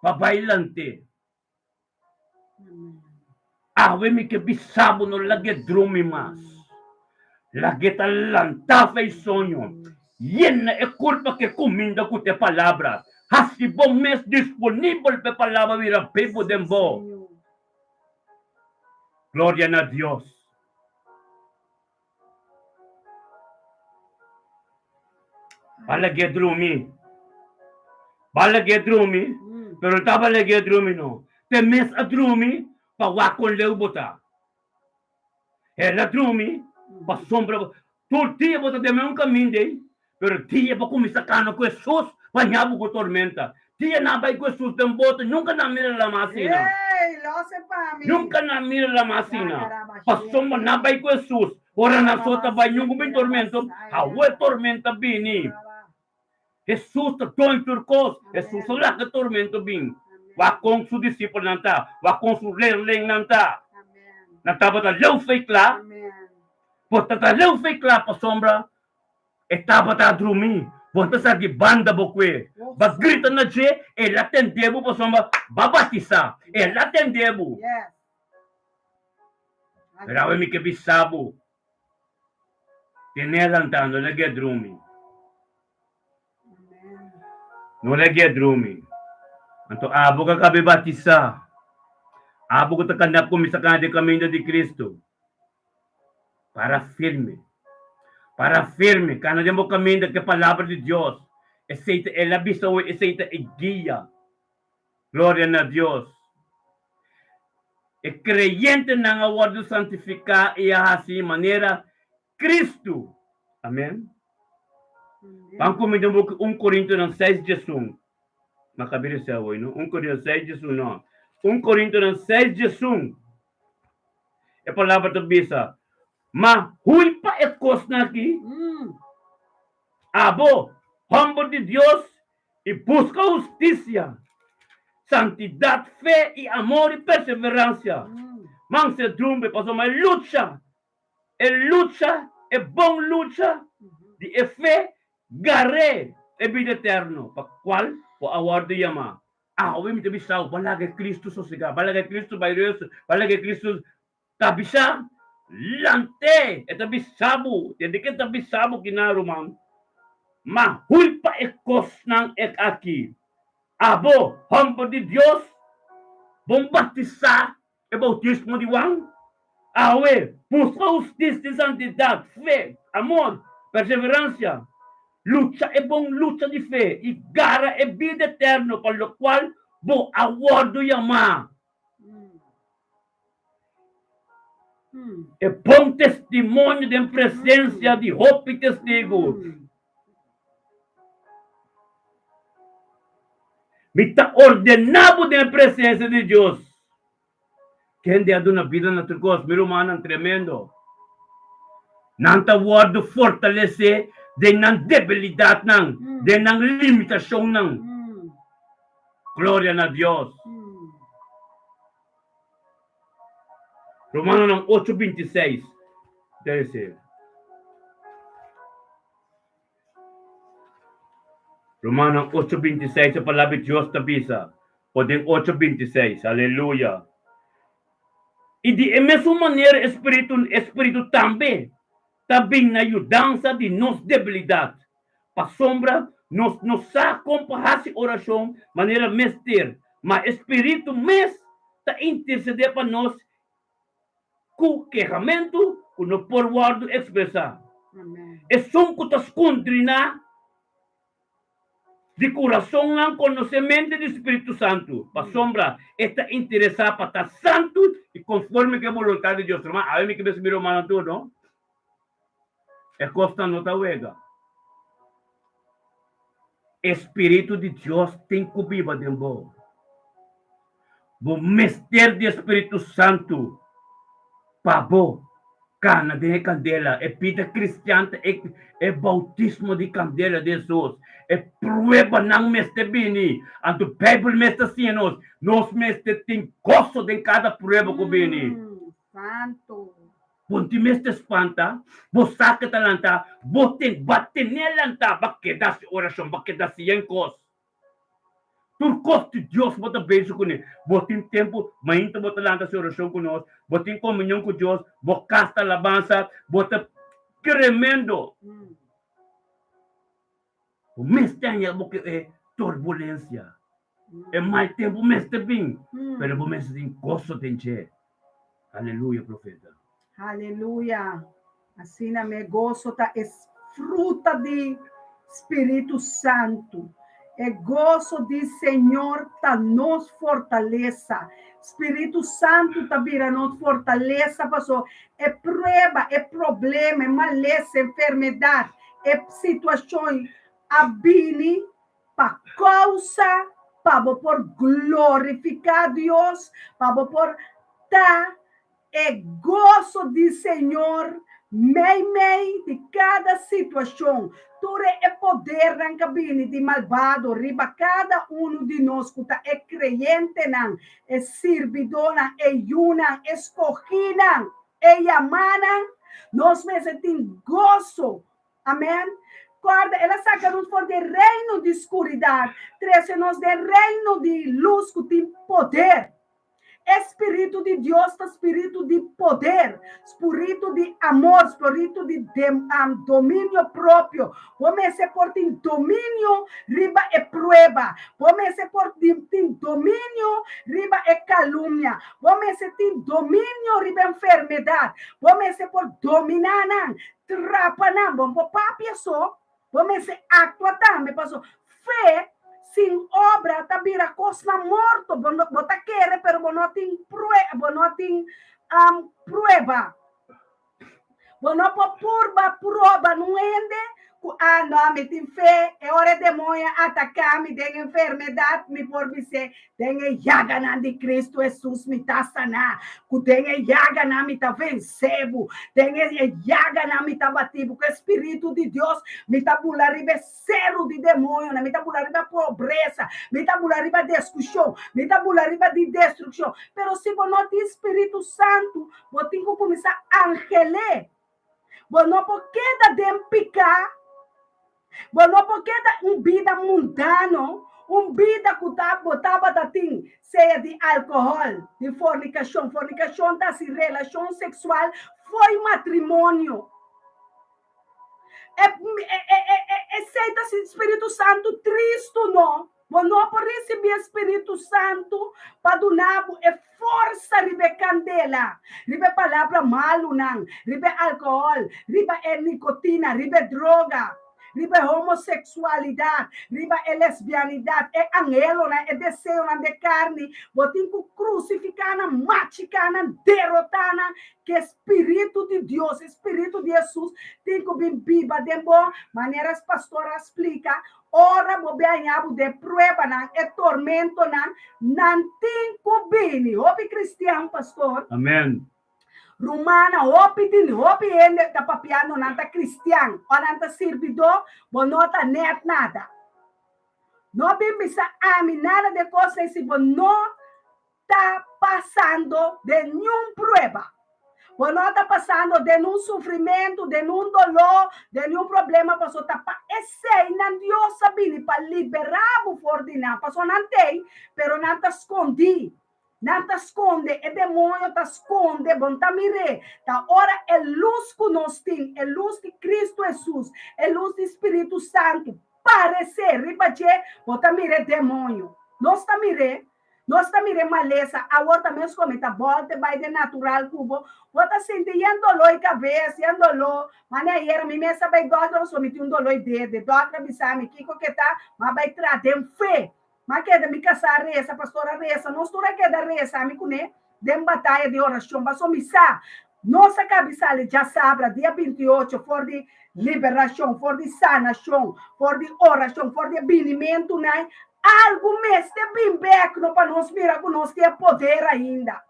pa bai lant'é. Awe mi ke bisa bo no lag'é drumi mas. Lag'é ta lantá fei soño. Yena e kurpa ku e kuminda ku ta e palabra. Hasi bo mes disponibel pa e palabra bira bibu den bo. Gloria na Dios. Ba lag'é drumi. Ba lag'é drumi, pero no tabata lag'é drumi no. Te mes a drumi pa wak kon leu bo ta. El a drumi pasobra tur dia bo ta den un kaminda ei, pero dia bo kuminsá kana ku Hesus pa ña bo ku tormenta. Dia nan bai ku Hesus den boto, nunka nan mira lama asina. Nunka nan mira lama asina. Pasobra nan bai ku Hesus, ora nan so ta bai nunka bin tormento, awe tormenta bini. Hesus ta doño tur kos, Hesus a laga tormento bin. Wak kon su disipelnan ta, wak kon su leerlingnan ta. Nan tabata leu fe kla, por ta ta leu fe kla pasobra E tabata a drumí. Bo ta sa di banda bo kue. Ba grita na dje, el a tende bo pasobra ba batisá. El a tende bo. Pero awe mi ke bisa bo, Tene lantá, no lag'é drumi. No lag'é drumi. Anto abo ku a kabe batisá, abo ku ta kanda kuminsá kana den kaminda di Kristu, Para firme. Para firme. Kana den bo kaminda ku e Palabra di Dios. Esei ta El a bisa hoy, esei ta e guia. Gloria na Dios. E kreyentenan a wòrdu santifiká i a hasi manera Kristu. Amen. Ban kuminda un boki un Korintonan seis diesun. Ma kabira esei awoy, no? Un Korintonan seis diesun, no. Un Korintonan seis diesun. E palabra ta bisa, Ma hui pa e kosnan aki, abo, hòmber di Dios, i buska hustisia, santidat, fe i amor i perseveransia. Mansedumbre, pasobra e lucha, e lucha, e bon lucha di e fe, gar'é e bida eterno, pa kual bo a wòrdu yamá. Awe mi ta bisa bo, bo laga e Cristo sosegá, bo laga e Cristo bai rust, bo laga e Cristo ta bisa, lant'é, e ta bisa bo, tende ke ta bisa bo kinan ruman, ma hui pa e kosnan ek aki. Abo, hòmber di Dios, bon batisá e boutismo di Juan? Awe, buska hustisia i santidat, fe, amor, perseveransia. Lucha e bon lucha di fe i gara e bida eterno pa lokual bo a wòrdu yamá. E bon testimonio den presensia di hopi testigu. Mi ta ordená bo den e presensia di Dios, kende a duna bida na tur kos. Mi rumannan tremendo! Nan ta wòrdu fortalesé den nan debilidatnan, den nan limitashonnan. Gloria na Dios! Romanonan ocho 26 ta esei. Romanonan ocho 26 e palabra di Dios ta bisa, o den ocho 26, aleluya. I di e mesun manera e spiritu, e spiritu tambe ta bin na yudansa di nos debilidat, pasobra nos no sa kon pa hasi orashon manera mester, ma e spiritu mes ta intersedé pa nos ku kehamentu ku no por wòrdu ekspresá. Esun ku ta skundriná Di kurasonnan konosé mente di Spiritu Santu, pasobra e ta interesá pa ta santu i konforme ku e boluntat di Dios. Ruman, awe mi ke bisa mi rumannan tur, no? E kosnan no ta wega. E Spiritu di Dios tin ku biba den bo. Bo mester di e Spiritu Santu pa bo kana den e kandela. E bida kristian ta e e boutismo di kandela di Hesus. E pruebanan mester bini. Anto Beibel mes ta siña nos, nos mester tin goso den kada prueba ku bini. Santu. Bo no tin mester spanta, bo sa ke ta lanta, bo tin, bo a tene lanta, bo a keda hasi orashon, bo a keda hasi yen kos. Tur kos di Dios bo ta bezig kuné. Bo tin tempu, mainta bo ta lanta hasi orashon ku nos, bo tin komunion ku Dios, bo kas ta alabansa, bo ta tremendo. Bo mester haña bo ku e turbulensia, e mal tempu mester bin, pero bo mester tin goso den dje. Aleluya, profeta. Aleluya. Asina me goso ta e fruta di Spiritu Santu. E goso di Señor ta nos fortalesa. Spiritu Santu ta bira nos fortalesa paso e prueba, e problema, e malesa, e enfermedad, e situacion a bini pa causa pa bo por glorifica Dios, pa bo por ta E goso di Señor meimei di kada situashon. Tur e podernan ka bini di malbado riba kada unu di nos ku ta e kreyentenan, e sirbidónan, e yunan, e skogínan, e yamánan. Nos mester tin goso. Amèn. Kòrda, el a saka nos for di e reino di skuridat, trese nos den reino di lus ku tin poder. E spiritu di Dios ta spiritu di poder, spuritu di amor, spiritu di dominio propio. Bo mester por tin dominio riba e prueba. Bo mester por tin dominio riba e kalumnia. Bo mester tin dominio riba enfermedat. Bo mester por dominá nan, trapa nan. Bo no por papia so. Bo mester aktua tambe, paso fe sin obra ta bira kosnan morto. Bo no, bo ta kere pero bo no tin prue, bo no tin um, prueba. Bo no por purba proba nun hende ku ah no, mi tin fe, e ora e demoño ataká mi den enfermedat, mi por bis'é, Den e yaganan di Cristo Hesus mi ta saná, ku den e yaganan mi ta vensé bo, den e yaganan mi ta batí bo, ku e Spiritu di Dios mi ta bula riba e seru di demoñonan, mi ta bula riba pobresa, mi ta bula riba deskushon, mi ta bula riba di destrukshon. Pero si bo no tin Spiritu Santu, bo tin ku kuminsá angel'é. Bo no por keda den piká. Bo no por keda un bida mundano, un bida ku ta bo tabata tin, sea di alkohòl, di fornikashon. Fornikashon ta hasi relashon seksual fo'i matrimonio. E esei ta hasi Spiritu Santu tristu, no? Bo no por risibí e Spiritu Santu pa duna bo e forsa riba e kandela, riba e palabra malunan, riba e alkohòl, riba e nikotina, riba e droga, riba e homoseksualidat, riba e lesbianidat, e anhelonan, e deseonan di e karni. Bo tin ku krusifiká nan, machiká nan, derotá nan ku e Spiritu di. Dios, e Spiritu di Hesus tin ku bin biba den bo, manera es pastor a splika, ora bo bin haña bo den pruebanan, e tormentonan, nan tin ku bini. Hopi kristian, pastor. Amen. Rumannan, hopi tin, hopi hende ta papiando nan ta kristian o nan ta sirbidó, bo no ta nèt nada. No bin bisa ami nada de kos ei si bo no ta pasando den niun prueba. Bo no ta pasando den un sufrimentu, den un doló, den niun problema, pasobra ta pa esei nan Dios a bini pa liberá bo for di nan. Pasobra nan t'ei, pero nan ta skondí. Nan ta skonde, e demoño ta skonde, bo no ta mir'é. Ta ora e lus ku nos tin, e lus di Kristu Hesus, e lus di Spiritu Santu, paresé riba dje, bo ta mira e demoño. Nos ta mir'é, nos ta mira e malesa. Awor ta mes komo e ta bòlta e bai den natural ku bo. Bo ta sinti yen doló i kabes, yen doló. Mane ayera mi mes a bai dòkter pasobra mi tin un doló i dede. Dòkter a bisa mi kiko ke ta, m'a bai traha den fe. M'a keda mi kasá a resa, pastor a resa, nos tur a keda resa, ami kuné, den bataya di orashon. Pasobra mi sa, nos a kabi sali djasabra, dia 28, for di liberashon, for di sanashon, for di orashon, for di e binimentunan, algu mester bin bèk no pa nos mira ku nos tin e poder ainda.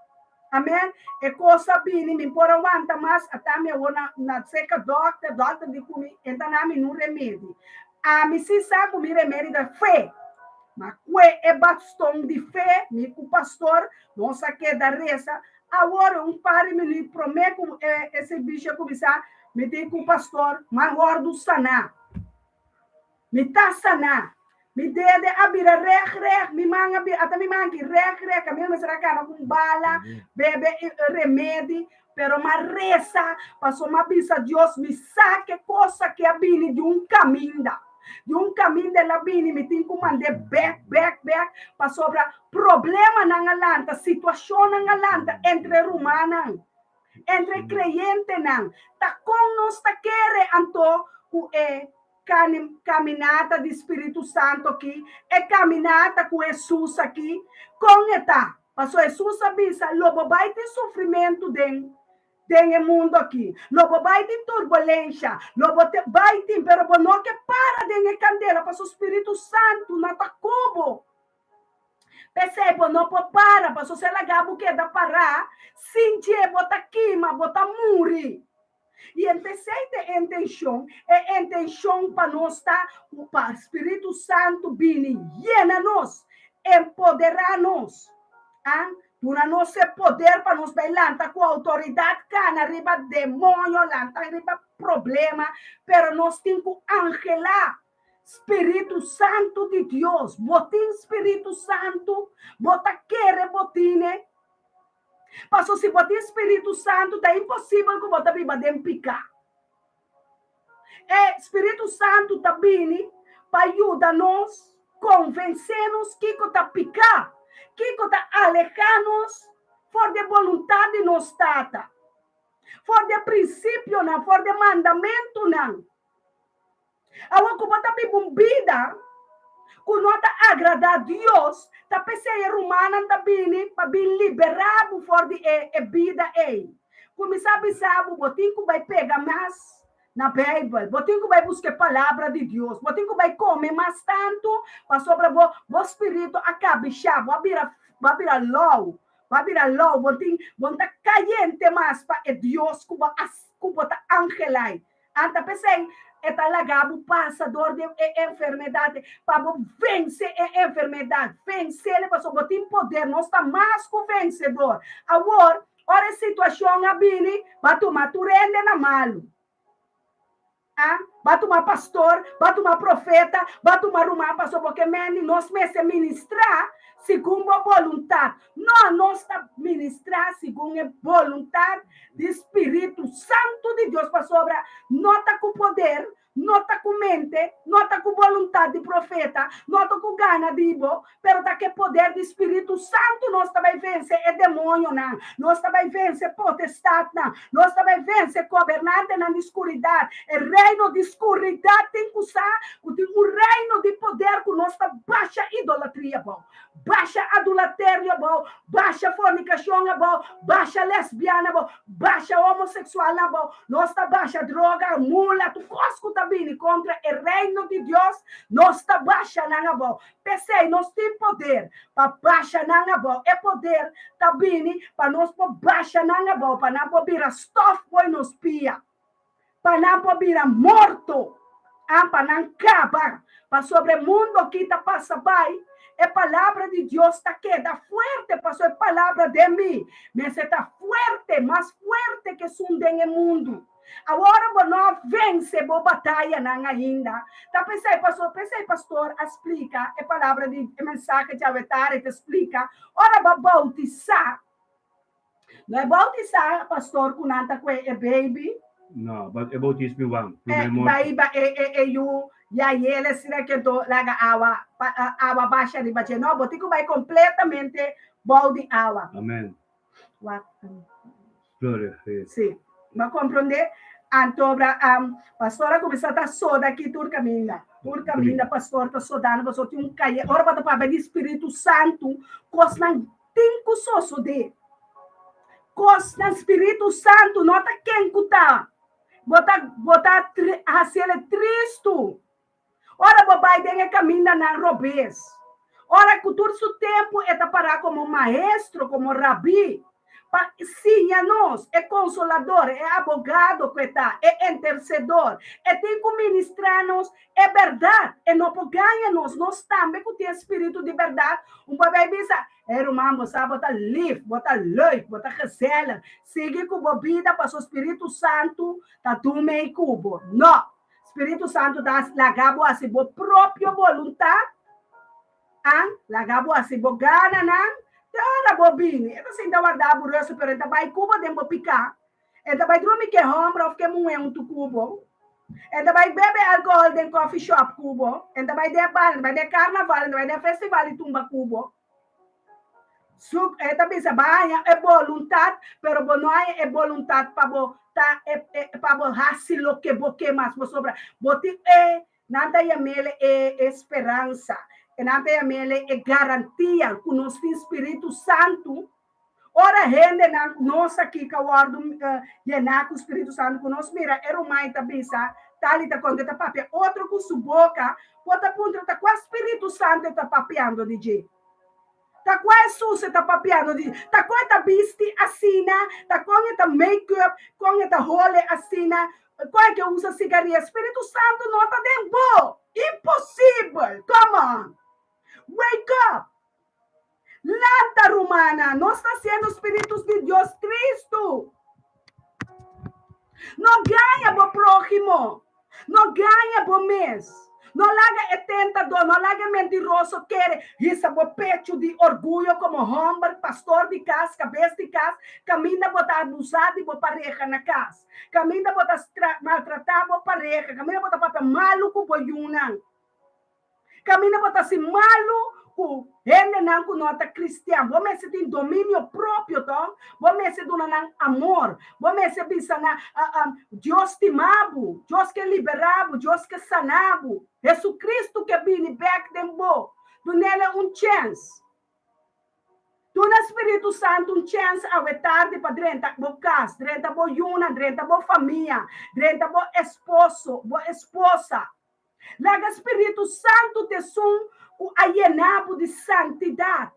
Amen. E kos a bini, mi por a wanta mas, ata mi awor na na seka dòkter, dòkter di ku mi, e ta na mi nun remedi. Ami si sa ku mi remedi ta fe. Ma kue e baston di fe, mi ku pastor, nos a keda resa. Awor un par di minüt promé ku e e servisio a kuminsá, mi di ku pastor, M'a wòrdu saná. Mi ta saná. Mi dede a bira reg reg, mi man a bira, ata mi man aki reg reg, kaminda mester a kana ku un bala, bebe remedi, pero m'a resa, pasobra m'a bisa Dios, mi sa ke kos aki a bini di un kaminda, di un kaminda el a bini, mi tin ku mand'é bek, bek, bek, pasobra problemanan a lanta, situashonnan a lanta entre rumannan, entre kreyentenan, ta kon nos ta kere anto ku e Caminata di Spiritu Santo aki, e caminata cu Hesus aki, con e ta? Pasobra Hesus a bisa, lo bo bai tin sufrimentu den den e mundo aki, lo bo bai tin turbulencia, lo bo te bai tin, pero bo no ke para den e candela, pasobra Spiritu Santo no ta cu bo. P'esei bo no por para, pasobra si e laga bo keda pará, sin dje bo ta kima, bo ta muri. I empesei ta e intenshon, e intenshon pa nos ta ku pa Spiritu Santu bini yena nos, empoderá nos, a duna nos e poder pa nos bai lanta ku outoridat kana riba demoño, lanta riba problema, pero nos tin ku angelá Spiritu Santu di Dios. Bo tin Spiritu Santu? Bo ta kere bo tine? Paso si bo tin Spiritu Santu ta imposibel ku bo ta biba den piká. E Spiritu Santu ta bini pa yuda nos, konvensé nos kiko ta piká, kiko ta alehá nos for di e boluntat di nos Tata, for di e prinsipionan, for di e mandamentunan. Awor ku bo ta biba un bida ku no ta agradá Dios, ta p'esei e rumannan ta bini pa bin liberá bo for di e e bida ei. Kuminsá bisa bo, bo tin ku bai pega mas na Beibel, bo tin ku bai buska e Palabra di Dios, bo tin ku bai kome mas tantu pasobra bo bo spiritu a kabishá, bo a bira bo a bira lou, bo a bira lou, bo tin bo no ta kayente mas pa e Dios ku bo a ku bo ta angelai. Anta p'esei e ta laga bo pasa dor di e enfermedat pa bo vense e enfermedat. Vensele pasobra bo tin poder. Nos ta mas ku vensedor. Awor, ora e situashon a bini, bo a tuma tur hende na malu. A Bo a tuma pastor, bo a tuma profeta, bo a tuma ruman pasobra bo ke mende nos mester ministrá segun bo boluntat. No, nos ta ministrá segun e boluntat di Spiritu Santu di Dios, pasobra no ta ku poder, no ta ku mente, no ta ku boluntat di profeta, no ta ku gana di bo, pero ta ku e poder di Spiritu Santu nos ta bai vense e demoñonan, nos ta bai vense potestatnan, nos ta bai vense gobernantenan di skuridat, e reino di. Skuridat tin ku sa ku tin un reino di poder ku nos ta basha idolatria abou, basha adulaterio abou, basha fornikashon abou, basha lesbiana abou, basha homoseksual abou, nos ta basha droga, mula, tur kos ku ta bini kontra e reino di Dios, nos ta basha nan abou. P'esei nos tin poder pa basha nan abou. E poder ta bini pa nos por basha nan abou, pa nan por bira stof fo'i nos pia, pa nan por bira morto, an pa nan kaba. Pasobra e mundu aki ta pasa bai, e palabra di Dios ta keda fuerte, pasobra e palabra den mi mester ta fuerte, mas fuerte ku esun den e mundu. Awor bo no a vence bo batayanan ainda. Ta p'esei paso p'esei pastor a splica e palabra di e mensahe djawe tarde ta splica ora bo a bautisa. No e bautisa pastor cu nan ta cue e baby. No, but e bautismo igual. E bai ba e e e yu ya yele asina ke do laga awa pa awa basha riba dje. No, bo tin cu bai completamente bou di awa. Amen. Wak. Gloria a Dios. Sí, m'a comprende. Anto bra um, pastor a cuminsa ta soda aki tur caminda. Tur caminda pastor ta sodando, pasobra tin un calle. Ora bo ta papia di Spiritu Santu, cosnan tin cu sosode. Cosnan Spiritu Santu no ta ken cu ta. Bo ta, bo ta haciele tristu. Ora bo bai den e kamindanan robes. Ora ku tur su tempu e ta pará komo maestro, komo rabí, pa siña nos, e konsolador, e abogado ku e ta, e intersedor. E tin ku ministrá nos e bèrdat. E no por gaña nos. Nos tambe ku tin e spiritu di bèrdat, un por bai bisa, Hey ruman, bo sa bo ta lif, bo ta leuk, bo ta gezellig. Sigui ku bo bida pasobra spiritu santu ta duna ei ku bo. No! Spiritu Santu ta laga bo hasi bo propio boluntat, an laga bo hasi bo gananan, te ora bo bini. E ta sinta warda bo restu, pero e ta bai ku bo den bo piká. E ta bai drumi ke hòmber òf ke muhé huntu ku bo. E ta bai bebe alkohòl den coffee shop ku bo. E ta bai den bar, e ta bai den karnaval, e ta bai den festival di tumba ku bo. Su, e ta bisa, bo a haña e boluntat, pero bo no haña e boluntat pa bo ta e, e, pa bo hasi loke bo ke mas. Pasobra bo tin e, nan ta yam'el e, e speransa, e nan ta yam'el e garantia ku nos tin Spiritu Santu. Ora hendenan, nos aki ka wòrdu yená ku Spiritu Santu, ku nos mira e ruman ta bisa, tal i ta konta, e ta papia otro ku su boka, bo ta puntra ta kua Spiritu Santu e ta papiando di dje? Ta kua Hesus e ta papiando di dje? Ta kon e ta bisti asina? Ta kon e ta make-up? Kon e ta hole asina? Kon e ke usa sigaria? Spiritu Santu no ta den bo! Imposibel! Come on! Wake up! Lanta, rumannan! Nos ta siendo spiritus di Dios tristu. No gaña bo próhimo. No gaña bo mes. No laga e tentador, no laga e mentiroso kere hisa bo pechu di orguyo komo hòmber, pastor di kas, kabes di kas, kaminda bo ta abusá di bo pareha na kas, kaminda bo ta maltratá bo pareha, kaminda bo ta papia malu ku bo yunan. Kaminda bo ta hasi malu ku hendenan ku no ta kristian. Bo mester tin dominio propio, tòg? Bo mester duna nan amor. Bo mester bisa nan, Dios stima bo, Dios ke liberá bo, Dios ke sana bo. Hesukristu ke bini bèk den bo. Dun'el un chèns. Duna Spiritu Santu un chèns awe tardi pa drenta bo kas, drenta bo yunan, drenta bo famia, drenta bo esposo, bo esposa. Laga Spiritu Santu ta esun ku a yena bo di santidat,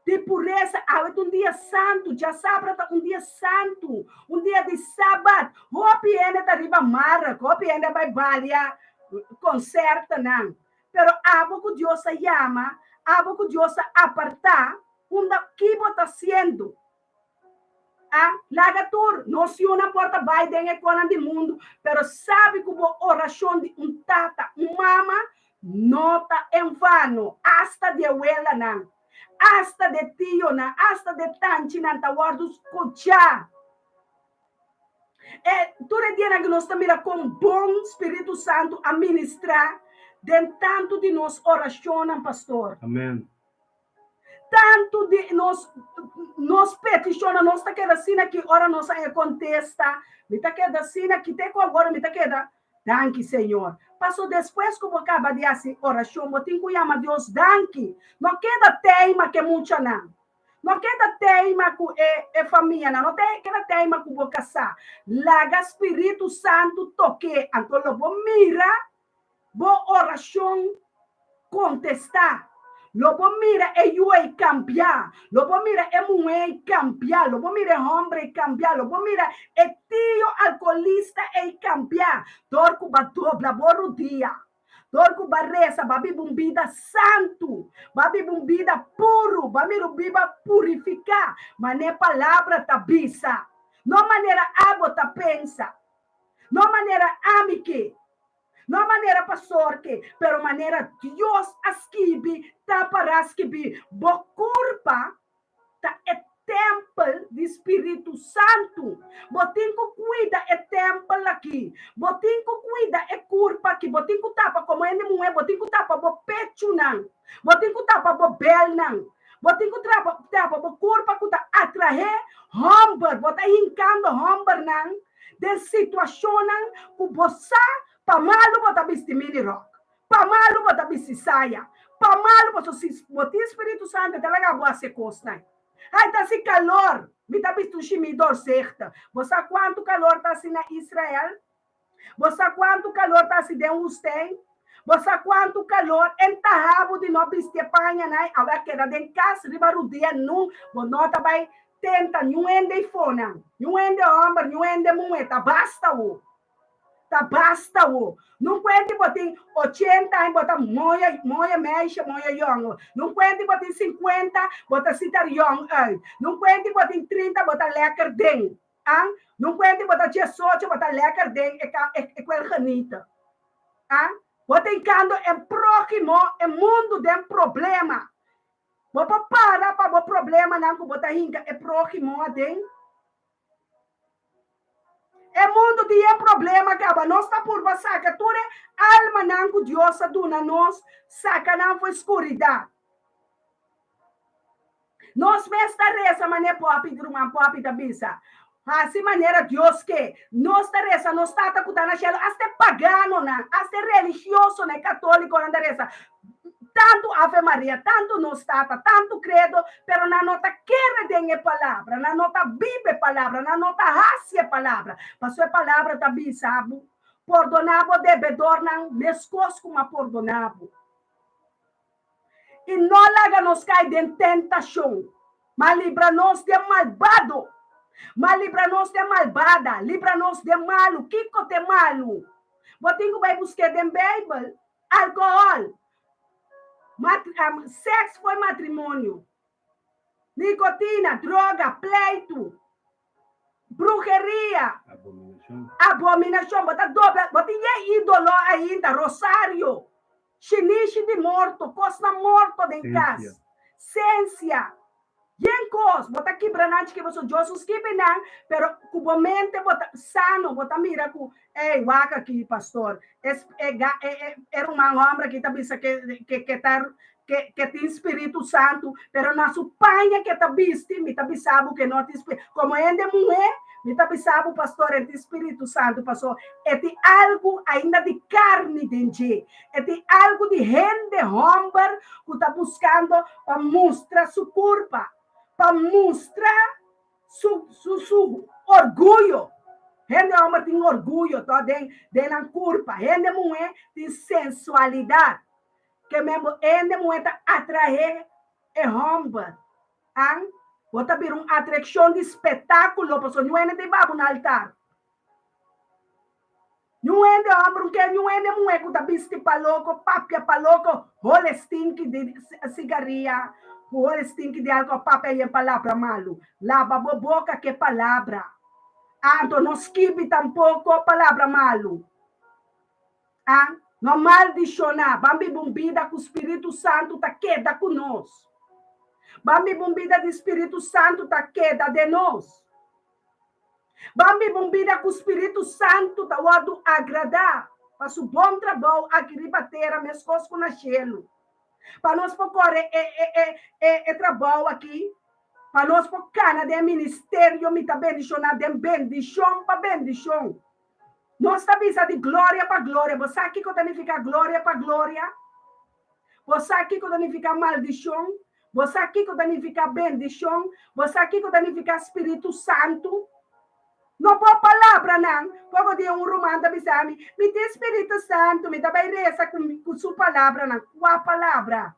di puresa. Awe ta un dia santu, djasabra ta un dia santu, un dia di sabat. Hopi hende ta riba mark, hopi hende a bai balia konsertonan. Pero abo ku Dios a yama, abo ku Dios a apartá, unda ki bo ta siendo? A laga tur nos yunan por ta bai den e konan di mundu, pero sabi ku bo orashon di un tata, un mama, no ta en vano. Asta di e welanan, asta di e tionan, asta di e tanchinan ta wòrdu skuchá. E tur e dianan ku nos ta mira kon bon Spiritu Santu a ministrá den tantu di nos orashonnan, pastor. Amen. Tantu di nos nos petishonnan nos ta keda asina ki ora nos a e kontesta, mi ta keda asina ki te ku awor mi ta keda. Danki, Señor. Paso despues ku bo kaba di hasi orashon, bo tin ku yama Dios danki. No keda teima ku e muchanan. No keda teima ku e e famianan. No keda teima ku bo kasá. Laga Spiritu Santu tok'é, anto lo bo mira bo orashon kontestá. Lo bo mira e yu ei kambiá. Lo bo mira e muhé ei kambiá. Lo bo mira e hòmber ei kambiá. Lo bo mira e tio alkoholista ei kambiá dor ku bo a dobla bo rudia, dor ku bo a resa, bo a biba un bida santu, bo a biba un bida puru, bo a mira un biba purifiká, manera e Palabra ta bisa, no manera abo ta pensa, no manera ami ke. No manera pastor ke, pero manera Dios a skibi ta para skibi. Bo kurpa ta e tèmpel di Spiritu Santu. Bo tin ku kuida e tèmpel aki. Bo tin ku kuida e kurpa aki. Bo tin ku tapa komo hende muhé, bo tin ku tapa bo pechunan. Bo tin ku tapa bo bèlnan. Bo tin ku tapa bo kurpa ku ta atraé hòmber. Bo ta hinkando hòmbernan den situashonnan ku bo sa pa malu bo ta bisti mini ròk, pa malu bo ta bisti saya, pa malu bo so si bo tin Spiritu Santu e ta laga bo hasi e kosnan. Hay ta hasi kalor, mi ta bisti un shimí doorzichtig. Bo sa kuantu kalor ta hasi na Israel? Bo sa kuantu kalor ta hasi den wustèn? Bo sa kuantu kalor en ta habu di no bisti e pañanan? Awe a keda den kas riba rudia nun bo no ta bai tenta niun hende i fonan, niun hende hòmber, niun hende muhé, ta basta wo. Ta basta wo. Nun kuenti bo tin ochenta aña bo ta moya moya meisje, moya yòngo. Nun kuenti bo tin sinkuenta bo ta sita yòn uit. Nun kuenti bo tin trinta bo ta lèker den. An, nun kuenti bo ta diesocho bo ta lèker den e ka e kuel genita. An, bo ta hinkando e próhimo, e mundu den problema. Bo por para pa bo problemanan ku bo ta hinka e próhimo aden? E mundu tin e problema kaba. Nos ta purba saka tur e almanan ku Dios a duna nos, saka nan for e skuridat. Nos mes ta resa manera Poppy, ruman Poppy ta bisa. Hasi manera Dios ke. Nos ta resa nos Tata ku ta na shelu. Asta e paganonan, asta e religiosonan, e katólikonan ta resa tantu Ave Maria, tantu nos Tata, tantu Credo, pero nan no ta kere den e palabra, nan no ta biba e palabra, nan no ta hasi e palabra. Pasobra e palabra ta bisa bo, Pordoná bo debedornan meskos ku mi a pordoná bo. I no laga nos kai den tentashon, ma libra nos di e malbado. Ma libra nos di e malbada, libra nos di e malu. Kiko ta e malu? Bo tin ku bai busk'é den Beibel. Alkohòl, sèks for matrimonio, nikotina, droga, pleitu, bruheria, abominashon, bo ta dobla, bo tin ye ídolo ainda, rosario, shinishi di morto, kosnan morto den kas, sensia, yen kos, bo ta kibra nan chiki pasobra Dios no skibi nan, pero ku bo mente bo ta sano, bo ta mira ku, ey, wak aki, pastor, e e ruman hòmber aki ta bisa ke ke ta ke ke tin Spiritu Santu, pero na su paña ke ta bisti, mi ta bisa bo ke no tin Spiritu. Komo hende muhé, mi ta bisa bo, pastor, e tin Spiritu Santu, paso e tin algu ainda di karni den dje. E tin algu di hende hòmber ku ta buskando pa mustra su kurpa, pa mustra su su su orguyo. Hende hòmber tin orguyo tò den den nan kurpa. Hende muhé tin sensualidat. Ke men bo hende muhé ta atraé e hòmber. An, bo ta bira un atrekshon di spetákulo pasobra niun hende ta hiba bo na altar. Niun hende hòmber un ke niun hende muhé ku ta bisti pa loko, papia pa loko, hole stinki di sigaria, ku hole stinki di alkohòl, papia yen palabra malu. Laba bo boka ke palabra. Anto no skibi tampoko palabra malu. A no maldishoná. Ban biba un bida ku Spiritu Santu ta keda ku nos. Ban biba un bida di Spiritu Santu ta keda den nos. Ban biba un bida ku Spiritu Santu ta wòrdu agradá pa su bon trabou aki riba tera meskos ku na shelu. Pa nos por kore e e e e e trabou aki, pa nos por kana den e ministerio mi ta bendishoná den bendishon pa bendishon. Nos ta bisa di gloria pa gloria. Bo sa kiko ta nifiká gloria pa gloria? Bo sa kiko ta nifiká maldishon? Bo sa kiko ta nifiká bendishon? Bo sa kiko ta nifiká Spiritu Santu? No bo palabranan. Poko dia un ruman ta bisa mi, Mi tin Spiritu Santu, mi ta bai resa ku ku su palabranan. Kua palabra?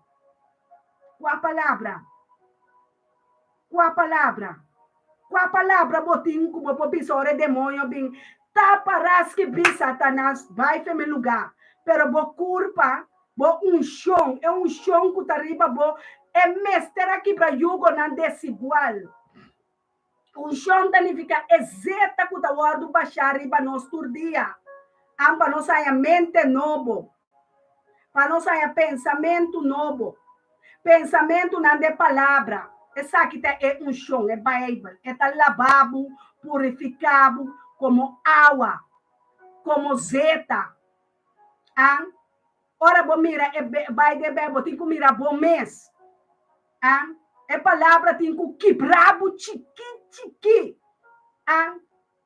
Kua palabra? Kua palabra? Kua palabra bo tin ku bo por bisa ora e demoño bin tapa raski bi Satanas bai fe mi lugá? Pero bo kurpa, bo unshon, e unshon ku ta riba bo, e mester a kibra yugonan desigual. Unshon ta nifiká e zeta ku ta wòrdu bashá riba nos tur dia, an pa nos haña mente nobo. Pa nos haña pensamentu nobo, pensamentunan den Palabra. Esaki ta e unshon, e Beibel. E ta laba bo, purifiká bo komo awa, komo zeta. An? Ora bo mira e bai den Beibel, bo tin ku mira bo mes. An? E Palabra tin ku kibra bo chikí chikí. An?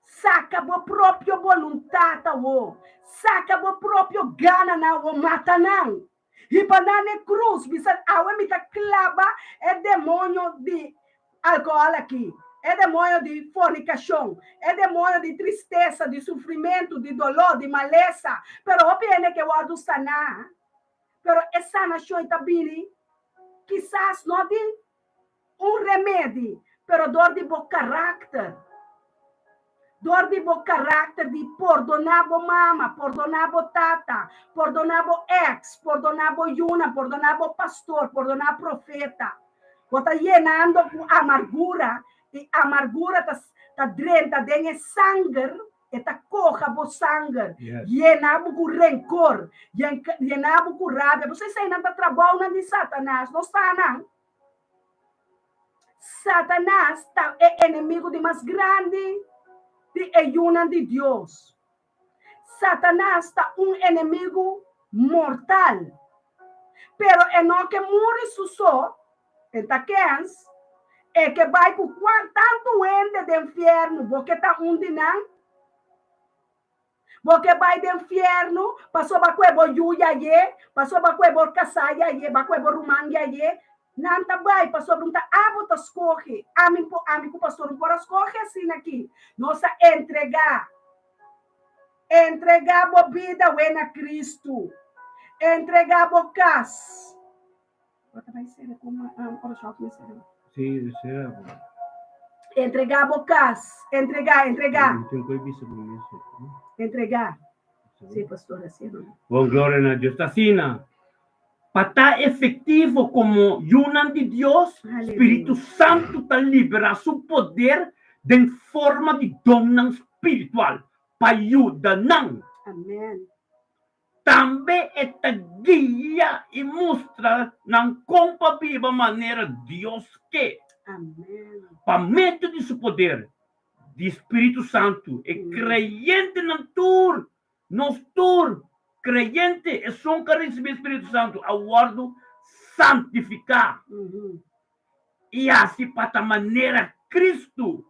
Saka bo propio boluntat awo. Saka bo propio gananan awo. Mata nan. Hiba nan n'e krus. Bisa, Awe mi ta klaba e demoño di alkohòl aki, e demoño di fornikashon, e demoño di tristesa, di sufrimentu, di doló, di malesa. Pero hopi hende ke wòrdu saná. Pero e sanashon ta bini kisas no di Un remedi, pero dor di bo karakter. Dor di bo karakter di pordoná bo mama, pordoná bo tata, pordoná bo ex, pordoná bo yunan, pordoná bo pastor, pordoná profeta. Bo ta yenando ku amargura i amargura ta ta drenta den e sanger, e ta koha bo sanger, yena bo ku renkor, yena bo ku rabia. Bo sa eseinan ta trabounan di Satanas, no sa nan. Satanas ta e enemigu di mas grandi di e yunan di Dios. Satanas ta un enemigu mortal. Pero e no ke muri su so, e ta kens, e ke bai ku tantu hende den fiernu, bo ke ta un di nan? Bo ke bai den fiernu pasobra ku e bo yu yaye, pasobra ku e bo kasá yaye, ba ku e bo ruman yaye. Nan ta bai pasobra un ta abo ta skohe. Ami por, ami ku pastor un por a skohe asina aki. Nos a entregá. Entregá bo bida we na Kristu. Entregá bo kas. Bo ta bai sera ku orashon ku mi sera? Sí, sera. Entregá bo kas. Entregá, entregá. Mi tin ku bisa bo mes. Entregá. Sí, pastor, asina. Bon, gloria na Dios. Ta asina. Pa ta efektivo komo yunan di Dios, Spiritu Santu ta liberá su poder den forma di donnan spiritual pa yuda nan. Amen. Tambe e ta guia i mustra nan kon pa biba manera Dios ke. Pa medio di su poder di Spiritu Santu, e kreyentenan tur, nos tur kreyente, esun ku a risibí Spiritu Santu, a wòrdu santifiká i hasi pa ta manera Kristu.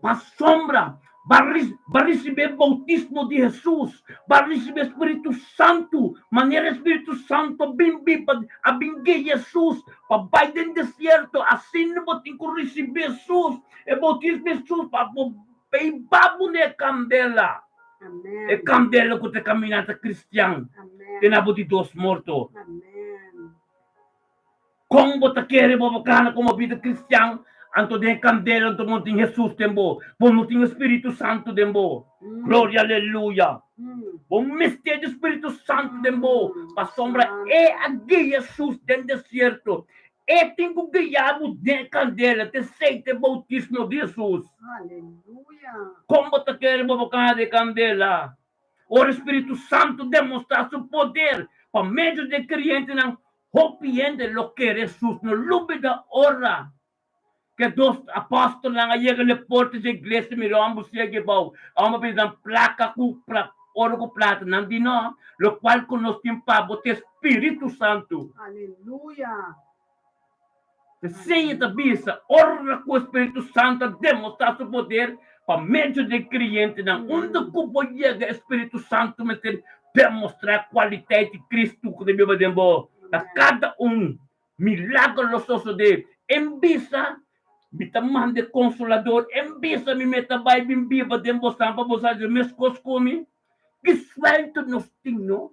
Pasobra bo a risibí e boutismo di Hesus, bo a risibí e Spiritu Santu, manera e Spiritu Santu a bin biba, a bin guia Hesus pa bai den desierto, asina bo tin ku risibí Hesus, e boutismo di Hesus, pa bo bay babo na e kandela, e kandela ku ta kaminata kristian te na bo di dos morto. Kon bo ta kere bo bo kana komo bida kristian anto den e kandela anto bo no tin Hesus den bo, bo no tin e Spiritu Santu den bo. Gloria aleluya! Bo mester di Spiritu Santu den bo pasobra e a guia Hesus den desierto. E tin ku guia bo den e kandela te seite boutismo di Hesus. Kon bo ta kere bo bo kana den e kandela? Ora e Spiritu Santu demostrá su poder pa medio di e krientenan, hopi hende lo kere Hesus. No lubida ora ku e dos apòstelnan a yega na e porta dje iglesia, mira un hòmber siegu ebou. E hòmber a pidi nan plaka ku oro ku plata. Nan di, No, lokual ku nos tin pa bo ta e Spiritu Santu. Aleluya! P'esei e ta bisa, ora ku e Spiritu Santu a demostrá su poder. Pa medio di kreyentenan, unda ku bo yega e Spiritu Santu mester demostrá kualitet di Kristu ku ta biba den bo. Na kada un, milager lo sosodé. En bisa, Mi ta manda e Konsolador. En bisa, Mi mes ta bai bin biba den bosan pa bo sa di meskos ku mi. Ki suelto nos tin, no?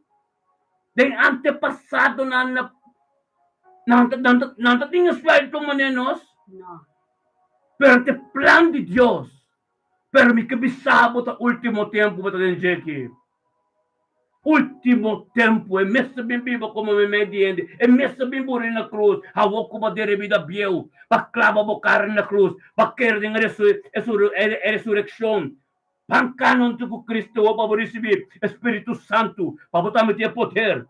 Den antepasadonan na nan ta nan ta nan ta tin e suelto manera nos? No. Pero ta e plan di Dios. Pero mi ke bisa bo ta ultimo tempu bo ta den dje aki. Ultimo tempu e mester bin biba komo meimei di hende. E mester bin muri na krus. Awor ku bo a dere bida bieu pa klaba bo kara na krus, pa kere den e resurekshon. Pan kanontu ku Kristu awor pa bo risibí e Spiritu Santu, pa bo tambe tin e poder.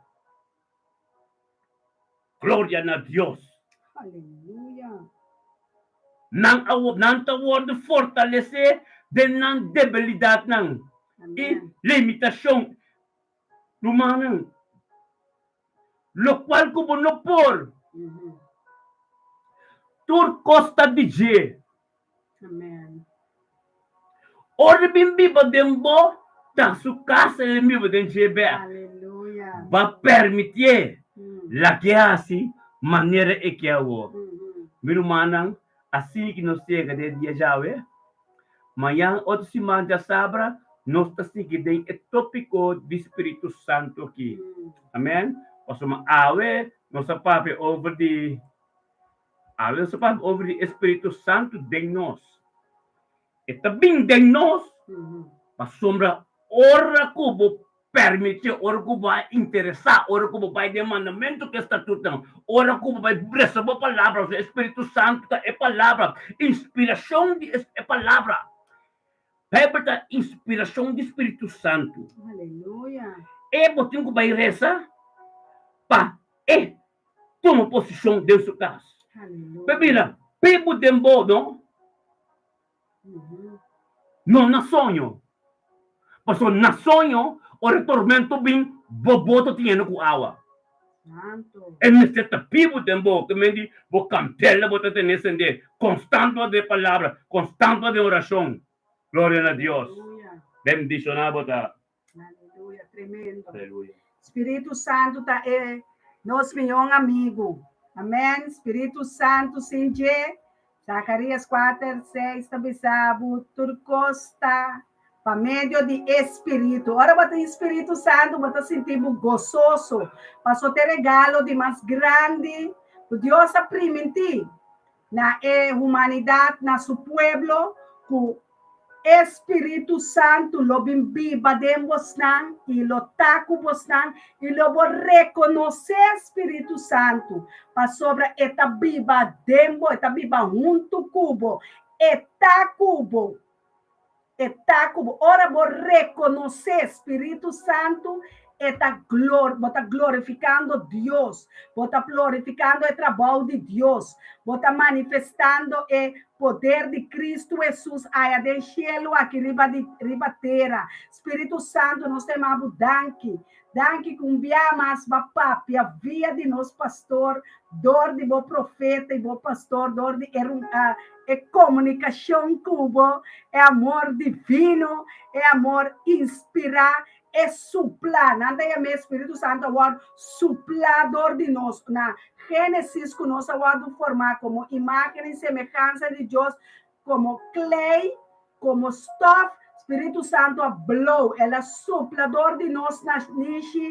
Gloria na Dios! Aleluya! Nan a nan ta wòrdu fortalesé den nan debilidatnan i limitashon. Rumannan, lokual ku bo no por, tur kos ta di dje. Amen. Ora e bin biba den bo, ta su kas el bin biba den dje bek. Aleluya. Ba permitié lag'é hasi manera e ke awor. Mi rumannan, asina ki nos yega den e dia djawe, mañan otro siman djasabra nos ta sigui den e topiko di Spiritu Santu aki. Amen. Pasobra awe nos a papia over di Awe nos ta papia over di e Spiritu Santu den nos. E ta bin den nos pasobra ora ku bo permití, ora ku bo a interesá, ora ku bo bai den mandamentu ku e statutonan, ora ku bo bai resa bo palabra, e Spiritu Santu ta e palabra, inspirashon di e palabra. Bijbel ta inspirashon di Spiritu Santu. Aleluya. E bo tin ku bai resa pa e tuma posishon den su kas. Pe mira, bibu den bo no, no na soño. Pasobra na soño, ora e tormento bin, bo boto ta yena ku awa. E mester ta bibu den bo, ke men di bo kandela bo ta tene sende konstant den palabra, konstant den orashon. Gloria na Dios. Bendishoná bo ta. Aleluya, tremendo. Aleluya. Spiritu Santu ta e nos mion amigu. Amen. Spiritu Santu sin dje, Zacarías 4, 6 ta bisa bo tur kos ta pa medio di e Spiritu. Ora bo tin Spiritu Santu, bo ta sinti bo gososo, paso ta e regalo di mas grandi ku Dios a primintí na e humanidat, na su pueblo, ku e Spiritu Santu lo bin biba den bosnan i lo ta ku bosnan i lo bo rekonosé Spiritu Santu, pasobra e ta biba den bo, e ta biba huntu ku bo, e ta ku bo, e ta ku bo. Ora bo rekonosé Spiritu Santu, e ta glor, bo ta glorifikando Dios, bo ta glorifikando e trabou di Dios, bo ta manifestando e Poder di Cristo Jesus aya den cielo aki riba di riba tera. Spiritu Santo nos ta yama bo danki. Danki cu un bia mas ba papia via di nos pastor door di bo profeta y bo pastor door di e e comunicacion cu bo e amor divino e amor inspira e supla, nan ta yam'é Spiritu Santu a wòrdu suplá dor di nos. Na Génesis ku nos a wòrdu formá komo imágen i semehansa di Dios, komo klei, komo stòf, Spiritu Santu a blow, el a supla dor di nos na nishi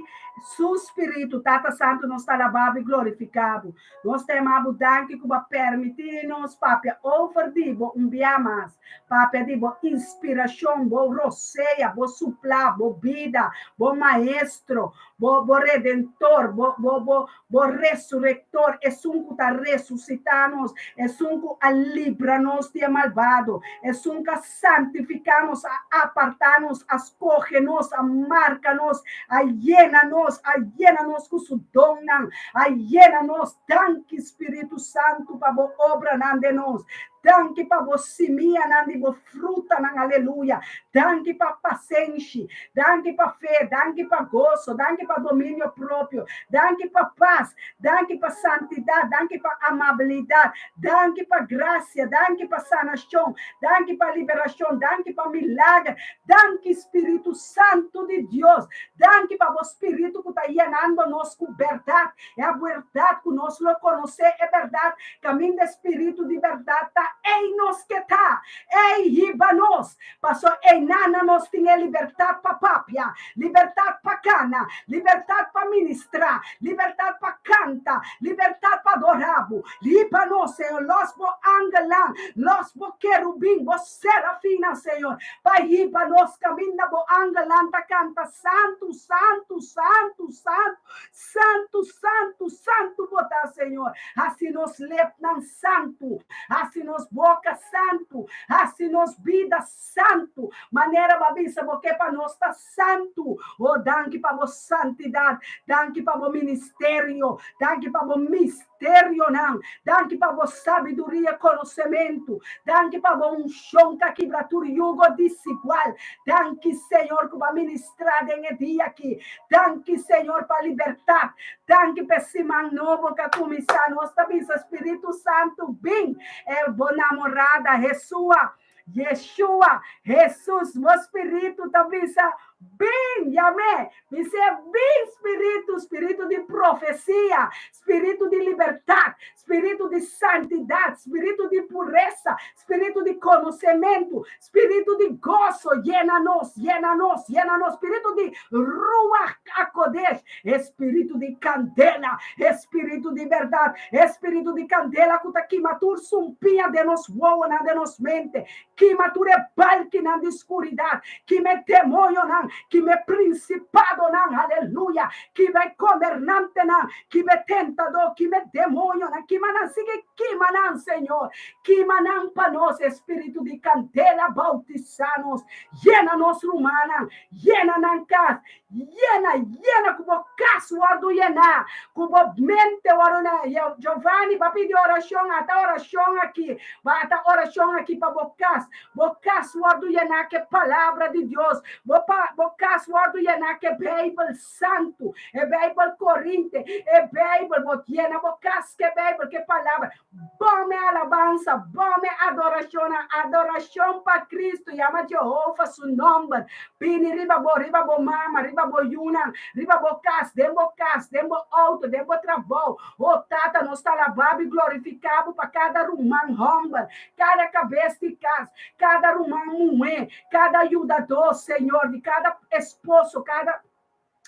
Su Spiritu. Tata Santu, nos ta alabá bo i glorifiká bo. Nos ta yamá bo danki ku bo a permití nos papia over di bo un bia mas. Papia di bo inspirashon, bo rosea, bo suplá, bo bida, bo maestro, bo bo redentor, bo bo bo bo resurektor, esun ku ta resusitá nos, esun ku a libra nos di e malbado, esun ku a santifiká nos, a apartá nos, a skohe nos, a marka nos, a yena nos, a yena nos ku su donnan, a yena nos. Danki Spiritu Santu pa bo obranan den nos. Danki pa bo simianan di bo frutanan, aleluya. Danki pa pasenshi, danki pa fe, danki pa goso, danki pa dominio propio, danki pa pas, danki pa santidat, danki pa amabilidat, danki pa grasia, danki pa sanashon, danki pa liberashon, danki pa milager, danki Spiritu Santu di Dios, danki pa bo Spiritu ku ta yenando nos ku bèrdat, e bèrdat ku nos lo konosé e bèrdat, kaminda e Spiritu di bèrdat ta, ei nos ke ta, ei hiba nos, paso einan nos tin e libertat pa papia, libertat pa kana, libertat pa ministrá, libertat pa kanta, libertat pa adorá bo. Hiba nos, Señor, lòs bo angelnan, lòs bo kerubin, bo serafinnan, Señor, pa hiba nos kaminda bo angelnan ta kanta, Santu, santu, santu, santu, Santu, santu, santu bo ta, Señor. Hasi nos lepnan santu, hasi nos boka santu, hasi nos bida santu, manera bo a bisa bo ke pa nos ta santu. O, danki pa bo santidat, danki pa bo ministerio, danki pa bo misterionan, danki pa bo sabiduria, konosementu, danki pa bo unshon ka kibra tur yugo desigual. Danki, Señor, ku bo a ministrá den e dia aki. Danki Señor pa libertad. Danki pa e siman nobo ka kuminsá. Nos ta bisa Spiritu Santu bin. E bo namorada Jesua, Yeshua, Jesus, bo spiritu ta bisa bin, yam'é. Bis'é bin Spiritu, spiritu di profesia, spiritu di libertad, spiritu di santidad, spiritu di puresa, spiritu di konosementu, spiritu di goso, yena nos, yena nos, yena nos, spiritu di Ruach HaKodesh, e spiritu di kandela, e spiritu di bèrdat, e spiritu di kandela ku ta kima tur sumpiña den nos wowonan, den nos mente, kima tur e balkinan di skuridat, kima e demoñonan, kima e prinsipadonan, aleluya, kima e gobernantenan, kima e tentadó, kima e demoñonan, kima nan, sigui kima nan, Señor, Kima nan pa nos, Espíritu di kandela bautisá nos, yena nos rumannan, yena nan kas, yena, yena ku bo kas wòrdu yená, ku bo mente wòrdu yená. Giovanni, bo a pidi orashon, ata orashon aki, ata orashon aki pa bo kas, bo kas wòrdu yená ku e palabra di Dios, bo pa bo kas wòrdu yená ku e Beibel Santu, e Beibel Korinte, e Beibel, bo yena bo kas ku e Beibel, ku e palabra. Bon e alabansa, bon e adorashonnan, adorashon pa Kristu, yama Jehova su nòmber, bini riba bo, riba bo mama, riba bo yunan, riba bo kas, den bo kas, den bo outo, den bo trabou. O Tata, nos ta alabá bo i glorifiká bo pa kada ruman hòmber, kada kabes di kas, kada ruman muhé, kada yudadó, Señor, di kada esposo, kada.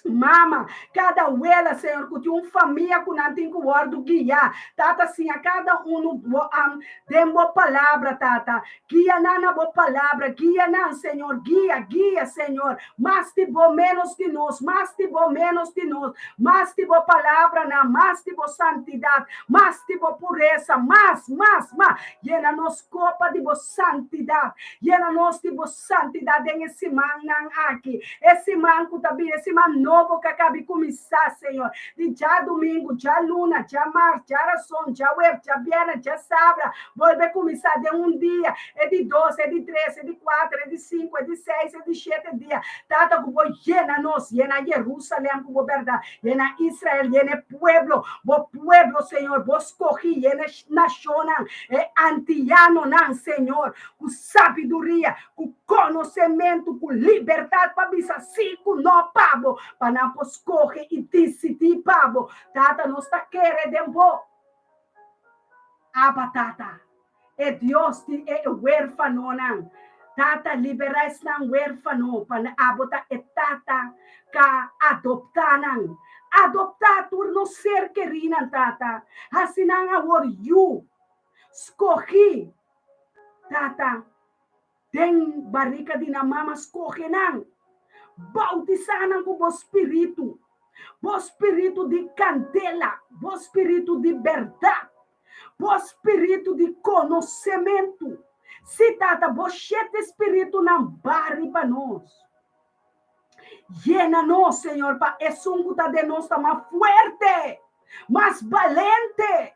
Mama, kada wela, Señor, ku tin un famia ku nan tin ku wòrdu guiá. Tata, siña kada unu bo am den bo palabra, Tata. Guia nan na bo palabra. Guia nan, Señor. Guia, guia, Señor. Mas di bo, ménos di nos. Mas di bo, ménos di nos. Mas di bo palabranan, mas di bo santidat, mas di bo puresa, mas, mas, mas. Yena nos kopa di bo santidat. Yena nos di bo Santidat den e simannan aki, e siman ku ta bini, e siman nobo ku a kabi kuminsá, Señor, di djadumingu, djaluna, djamars, djarason, djaweps, djabièrnè, djasabra, bolbe kuminsá den un dia, e di dos, e di tres, e di kuater, e di sinku, e di seis, e di shete dia, Tata, ku bo yena nos, yena Jerusalèm ku bo bèrdat, yena Israel, yena e pueblo, bo pueblo, Señor, bo skohí, yena e nashonnan, e antianonan, Señor, ku sabiduria, ku konosementu, ku libertat pa bisa sí ku no pa bo, pa nan por skohe i disidí pa bo. Tata, nos ta kere den bo. Abba, Tata, e Dios di e huérfanonan. Tata, liberá esnan huérfano, pa abo ta e Tata ka adoptá nan. Adoptá tur nos ser kerínan, Tata. Hasi nan awor yu, skohí. Tata, den barika di nan mama skohe nan, bautisá nan ku bo spiritu, bo spiritu di kandela, bo spiritu di bèrdat, bo spiritu di konosementu. Sí, Tata, bo shete spiritunan ba riba nos. Yena nos, Señor, pa esun ku ta den nos ta mas fuerte, mas balente.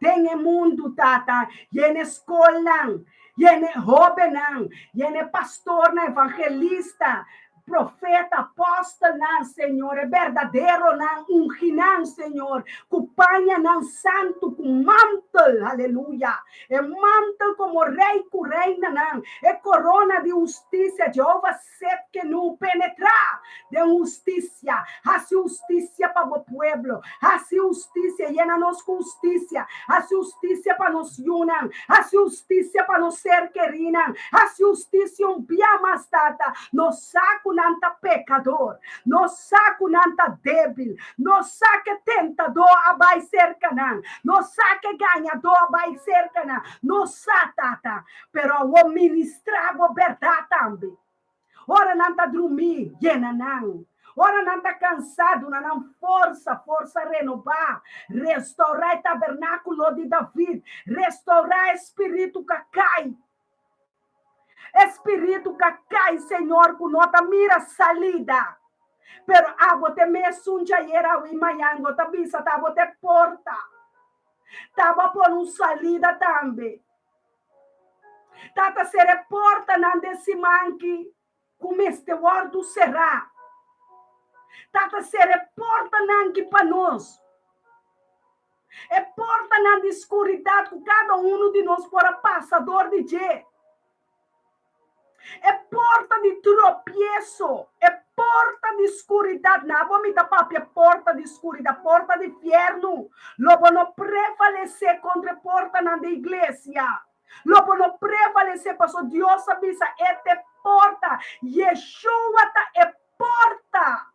Den e mundu, Tata, yena e skolnan, yena e hóbennan, yena e pastornan, evangelista, profeta, apòstelnan, Señor, e berdaderonan, unginan, Señor, ku pañanan santu, ku mantel, aleluya, e mantel komo rei ku reinanan, e korona di hustisia, Jehova Setkenu, penetrá den hustisia, hasi hustisia pa bo pueblo, hasi hustisia, yena nos ku hustisia, hasi hustisia pa nos yunan, hasi hustisia pa nos ser kerinan, hasi hustisia un bia mas, Tata. Nos sa ku nan ta pekador, nos sa ku nan ta débil, nos sa ku e tentadó a bai serka nan, nos sa ku e gañadó a bai serka nan, nos sa, Tata, Pero awor ministrá bo bèrdat tambe. Ora nan ta drumí, yena nan. Ora nan ta kansá, duna nan forsa, forsa renobá. Restourá e tabernákulo di David. Restourá e spiritu ku a kai. E spiritu ku a kai, Señor, ku no ta mira salida. Pero abo ta e mesun djayer, awe i mañan. Bo ta bisa ta abo ta e porta. Ta bo a pone un salida tambe. Tata sera e portanan den siman ki ku mester wòrdu será. Tata sera e portanan ki pa nos. E portanan di skuridat ku kada unu di nos por a pasa dor di dje. E porta di tropieso, e porta di skuridat, na bo mi ta papia porta di skuridat, porta di fiernu, lo bo no prevalesé kontra e portanan di iglesia. Lo bo no prevalesé pasobra Dios a bisa e ta e porta. Yeshua ta e porta.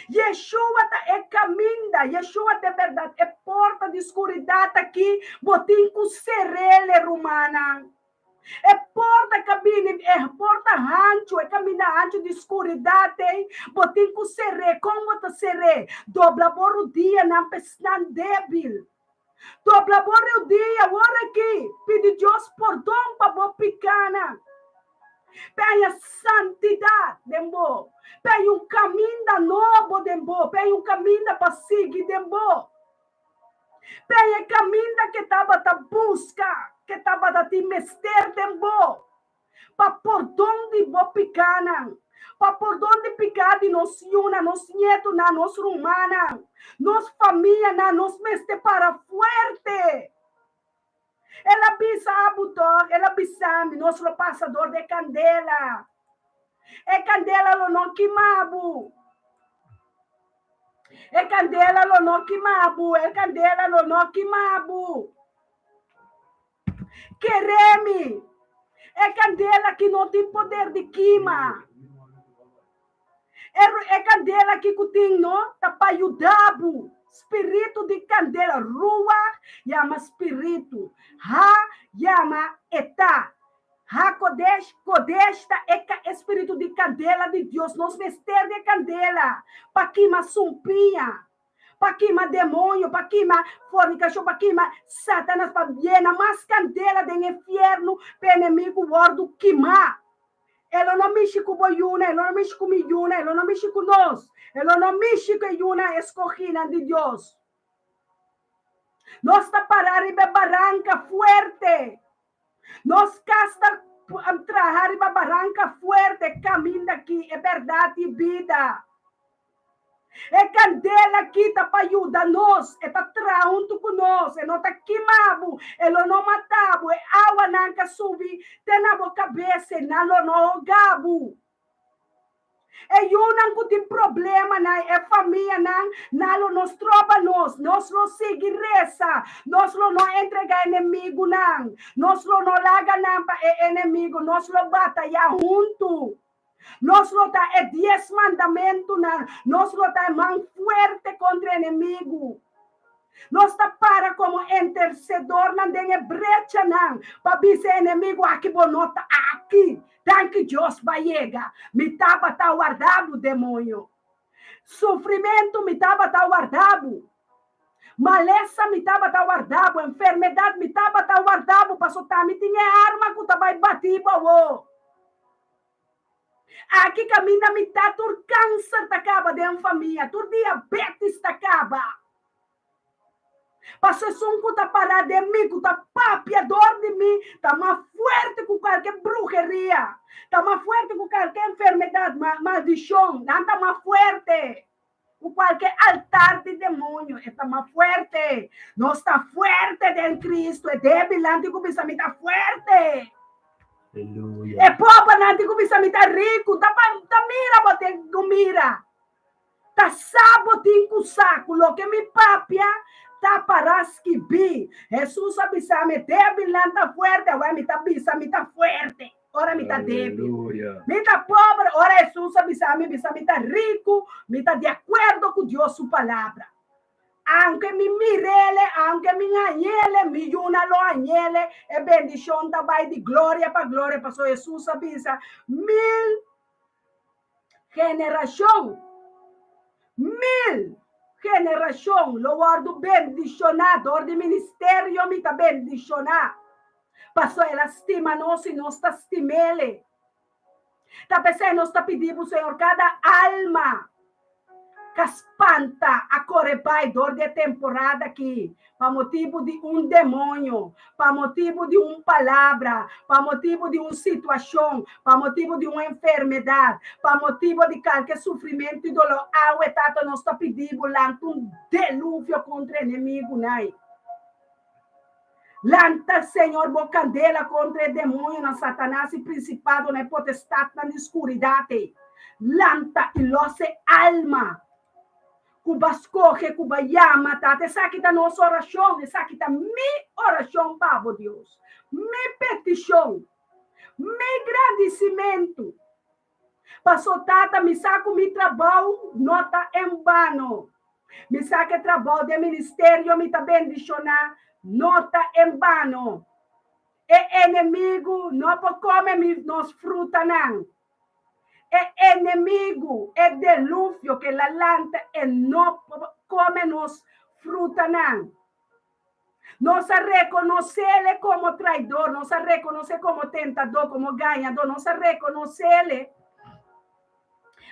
Yeshua ta e kaminda, Yeshua ta e bèrdat. E porta di skuridat aki bo tin ku ser'el, rumannan. E porta ka bini, e porta hanchu, e kaminda hanchu di skuridat ei, bo tin ku ser'é. Kon bo ta ser'é? Dobla bo rudianan pa esnan débil. Dobla bo rudia awor aki, pidi Dios pordon pa bo pikánan. Peña santidat den bo. Peña un kaminda nobo den bo. Peña un kaminda pa sigui den bo. Peña e kaminda ke tabata buska, ke tabata tin mester den bo. Pa pordon di bo pikánan. Pa pordon di piká di nos yunan, nos ñetunan, nos rumannan, nos famianan, nos mester para fuerte. El a bisa abu tòg, el a bisa mi, nos lo pasa dor di e kandela. E kandela lo no kima bo. E kandela lo no kima bo, e kandela lo no kima bo. Kere mi, e kandela ki no tin poder di kima. E, e kandela ki ku tin no ta pa yuda bo. Spiritu di kandela, ruach yama spiritu, ha yama eta. Ha kodesh, kodesh ta e, e spiritu di kandela di Dios. Nos mester di e kandela pa kima sumpiña, pa kima demoño, pa kima fornikashon, pa kima Satanas, pa yena mas kandela den e fiernu pa e enemigu wòrdu kimá. E lo no mishi ku bo yuna, e lo no mishi ku mi yuna, e lo no mishi ku nos, e lo no mishi ku e yunan eskogínan di Dios. Nos ta pará riba e baranka fuerte. Nos kas ta traha riba baranka fuerte, kaminda ki e bèrdat i bida. E kandela aki ta pa yuda nos, e ta traha huntu ku nos, e no ta kima bo, e lo no mata bo, e awanan ka subi te na bo kabes, e nan lo no hoga bo. E yunan ku tin problemanan, e famianan, nan lo no stroba nos, nos lo sigui resa, nos lo no entrega enemigunan, nos lo no laga nan pa e enemigu, nos lo bataya huntu. Nos lo ta e dies mandamentunan. Nos lo ta e man fuerte kontra enemigu. Nos ta para komo intersedornan den e brechanan pa bisa e enemigu, Aki bo no ta aki. Danki Dios bo a yega. Mi tabata warda bo, demoño. Sufrimentu, mi tabata warda bo. Malesa, mi tabata warda bo. Enfermedat, mi tabata warda bo, pasobra mi tin e arma ku ta bai bati bo awor. Aki kaminda mi ta tur kanser ta kaba den famia, tur diabetis ta kaba. Paso esun ku ta pará den mi, ku ta papia dor di mi, ta mas fuerte ku kualke bruheria, ta mas fuerte ku kualke enfermedat, maldishon. Nan ta mas fuerte ku kualke altar di demonio. E ta mas fuerte. Nos ta fuerte den Cristo. E débilnan tin ku bisa, Mi ta fuerte. Aleluya. E pobernan tin ku bisa, Mi ta riku. Ta ta mira bo tin ku mira. Ta sa bo tin ku sa ku loke mi papia ta para skibí. Hesus a bisa mi, Débilnan ta fuerte, awor mi ta bisa mi ta fuerte ora mi ta débil. Aleluya. Mi ta pober, ora Hesus a bisa mi bisa mi ta riku, mi ta di akuerdo ku Dios su palabra. Aunke mi mir'ele, aunke mi hañ'ele, mi yuna lo hañ'ele, e bendishon ta bai di gloria pa gloria, pasobra Hesus a bisa, Mil Generashon, mil generashon lo wòrdu bendishoná dor di ministerio mi ta bendishoná, paso el a stima nos i nos ta stim'Ele. Ta p'esei nos ta pidi bo, Señor, kada alma Ka spanta a kore bai dor di e temporada aki pa motibu di un demoño, pa motibu di un palabra, pa motibu di un situashon, pa motibu di un enfermedat, pa motibu di kalke sufrimentu i doló. Awe, Tata, nos ta pidi bo lanta un deluvio kontra enemigunan. Lanta, Señor, bo kandela kontra e demoñonan, Satanas i prinsipadonan i potestatnan di skuridat ei. Lanta i lòs e alma ku bo a skohe, ku bo a yama, Tata. Esaki ta nos orashon, esaki ta mi orashon pa bo, Dios, mi petishon, mi gradisimentu. Paso Tata, mi sa ku mi trabou no ta en bano. Mi sa ku e trabou den ministerio mi ta bendishoná no ta en bano. E enemigu no por kome mi nos frutanan. E enemigu, e deluvio ke la lanta e no por kome nos frutanan. Nos a rekonosele komo traidor, nos a rekonosé komo tentadó, komo gañadó, nos a rekonosele.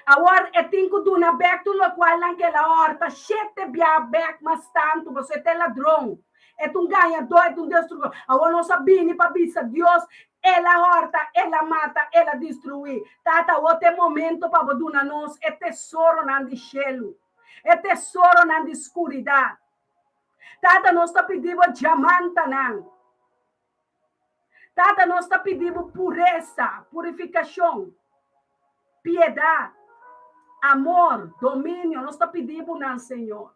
Awor e tin ku duna bèk tur lokualnan ku el a hòrta shete bia bèk mas tantu, pasobra e ta e ladron, e ta un gañadó, e ta un destruktor. Awor nos a bini pa bisa Dios, El a hòrta, el a mata, el a destruí. Tata, awor ta e momento pa bo duna nos e tesoronan di shelu, e tesoronan di skuridat. Tata, nos ta pidi bo diamantanan. Tata, nos ta pidi bo puresa, purifikashon, piedat, amor, dominio. Nos ta pidi bo nan, Señor.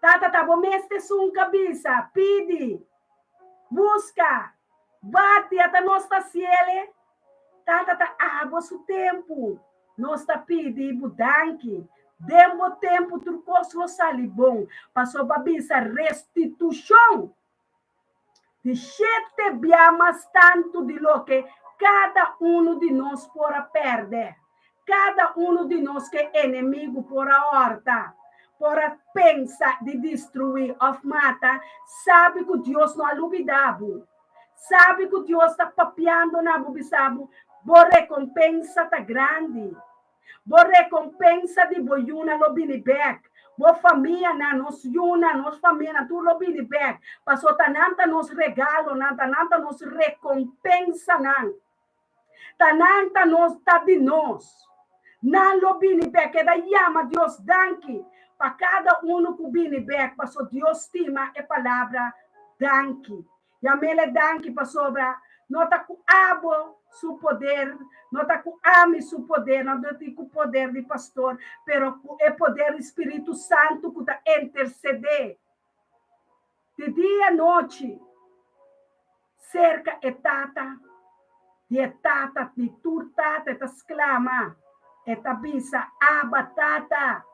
Tata, ta bo mes ta esun ka bisa, Pidi, buska, bati, ata nos ta siele. Tata, ta abo su tempu. Nos ta pidi bo danki. Den bo tempu tur kos lo sali bon, pasobra bo a bisa restitushon di shete bia mas tantu di loke kada unu di nos por a pèrdè, kada unu di nos ke enemigu por a hòrta, por a pensa di destruí òf mata. Sabi ku Dios no a lubidá bo. Sabi ku Dios ta papiando na bo bisa bo, Bo rekompensa ta grandi. Bo rekompensa di bo yunan lo bini bèk. Bo famianan, nos yunan, nos famianan, tur lo bini bèk. Pasobra ta nan ta nos regalonan, ta nan ta nos rekompensanan. Ta nan ta nos, ta di nos. Nan lo bini bèk. Keda yama Dios danki pa kada unu ku bini bèk, pasobra Dios stima e palabra danki. Yam'el e danki pasobra no ta ku abo su poder, no ta ku ami su poder, no ta ku poder di pastor, pero ku e poder di Spiritu Santu ku ta intersedé di dia nochi serka e Tata, di e Tata di tur tata, e ta sklama, e ta bisa, Abba, Tata!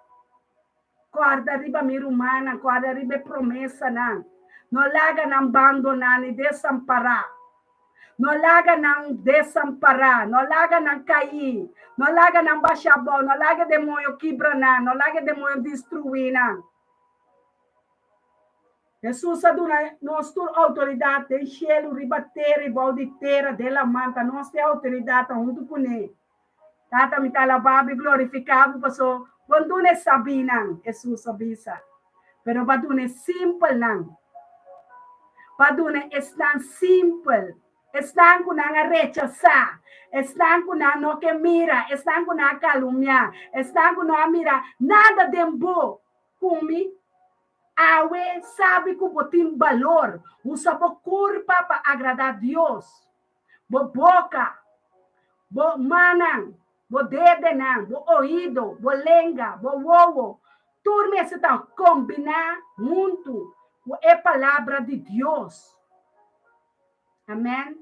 Kòrda riba mi rumannan, kòrda riba e promesanan. No laga nan bandoná ni desampará. No laga nan desampará, no laga nan kaí, no laga nan basha abou, no laga e demoño kibra nan, no laga e demoño destruí nan. Hesus a duna nos tur outoridat den shelu, riba tera i bou di tera, den laman. Ta nos tin outoridat ta huntu kuné. Tata, mi ta alabá bo i glorifiká bo, pasobra bo a duna e sabínan, Hesus a bisa. Pero pa duna e simpelnan, pa duna esnan simpel, esnan ku nan a rechasá, esnan ku nan no ke mira, esnan ku nan a kalumniá, esnan ku no a mira nada den bo, ku mi awe sabi ku bo tin balor. Usa bo kurpa pa agradá Dios. Bo boka, bo mannan, bo dedenan, bo oido, bo lenga, bo wowo, tur mester ta kombiná huntu ku e Palabra di Dios. Amèn.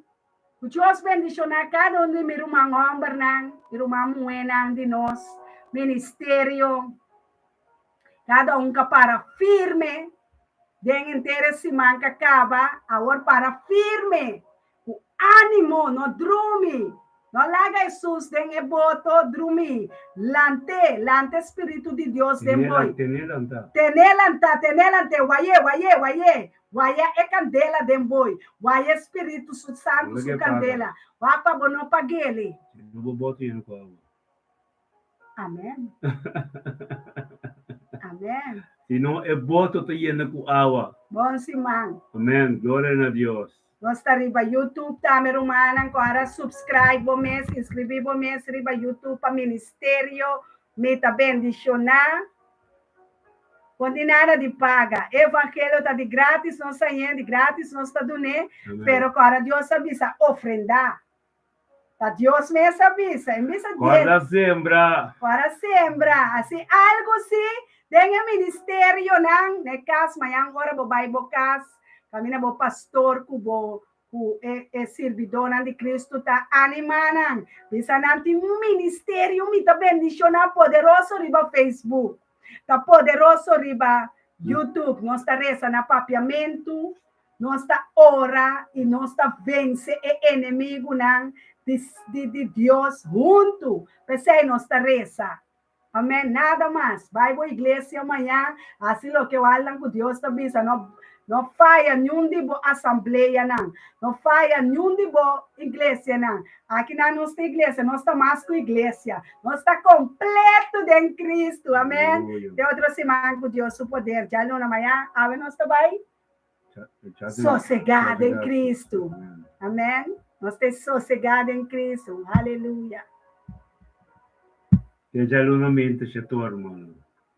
Ku Dios bendishoná kada un di mi ruman hòmbernan i ruman muhénan di nos ministerio. Kada un ka para firme den henter e siman ka kaba, awor para firme ku ánimo, no drumi, no laga Hesus den e boto drumi, lant'é, lanta e Spiritu di Dios den bo. Tené lantá. Tené lantá, tené lant'é, wayé, wayé, wayé, waya e kandela den bo, waya e Spiritu Santu su kandela, wak pa bo no pag'el. No bo boto yena ku awa. Amen. Amen. Si no, e boto ta yena ku awa. Bon siman. Amen. Gloria na Dios. Nos ta riba YouTube tambe rumannan ku ora subscribe bo mes, inscribi bo mes riba YouTube pa Ministerio Mi Ta Bendiciona. Bon di nada di paga. Evangelio ta di gratis nos a yen, di gratis nos ta dun'é, pero ku ora Dios a bisa ofrenda. Ta Dios mes a bisa. E bisa Guarda sembra. Guarda sembra. Asi algo si den e ministerionan na e kas mañan ora bo bai bo kas kaminda bo pastor ku bo ku e e sirbidónan di Cristo ta animá nan. Bisa nan tin un ministerio mi ta bendishoná poderoso riba Facebook. Ta poderoso riba YouTube. Nos ta resa na papiamentu. Nos ta ora i nos ta vense e enemigunan di di Dios huntu. P'esei nos ta resa. Amen. Nada mas. Bai bo iglesia maña, hasi loke walnan ku Dios ta bisa. No, no faya niun di bo asambleanan. No faya niun di bo iglesianan. Akinan nos ta iglesia, nos ta mas ku iglesia. Nos ta kompleto den Kristu. Amen. Te otro siman ku Dios su poder. Djaluna maña, awe nos ta bai Sosegá den Cristo. Amén. Nos ta sosegá den Cristo. Aleluya. Te djaluna mente, Shetor, hermano.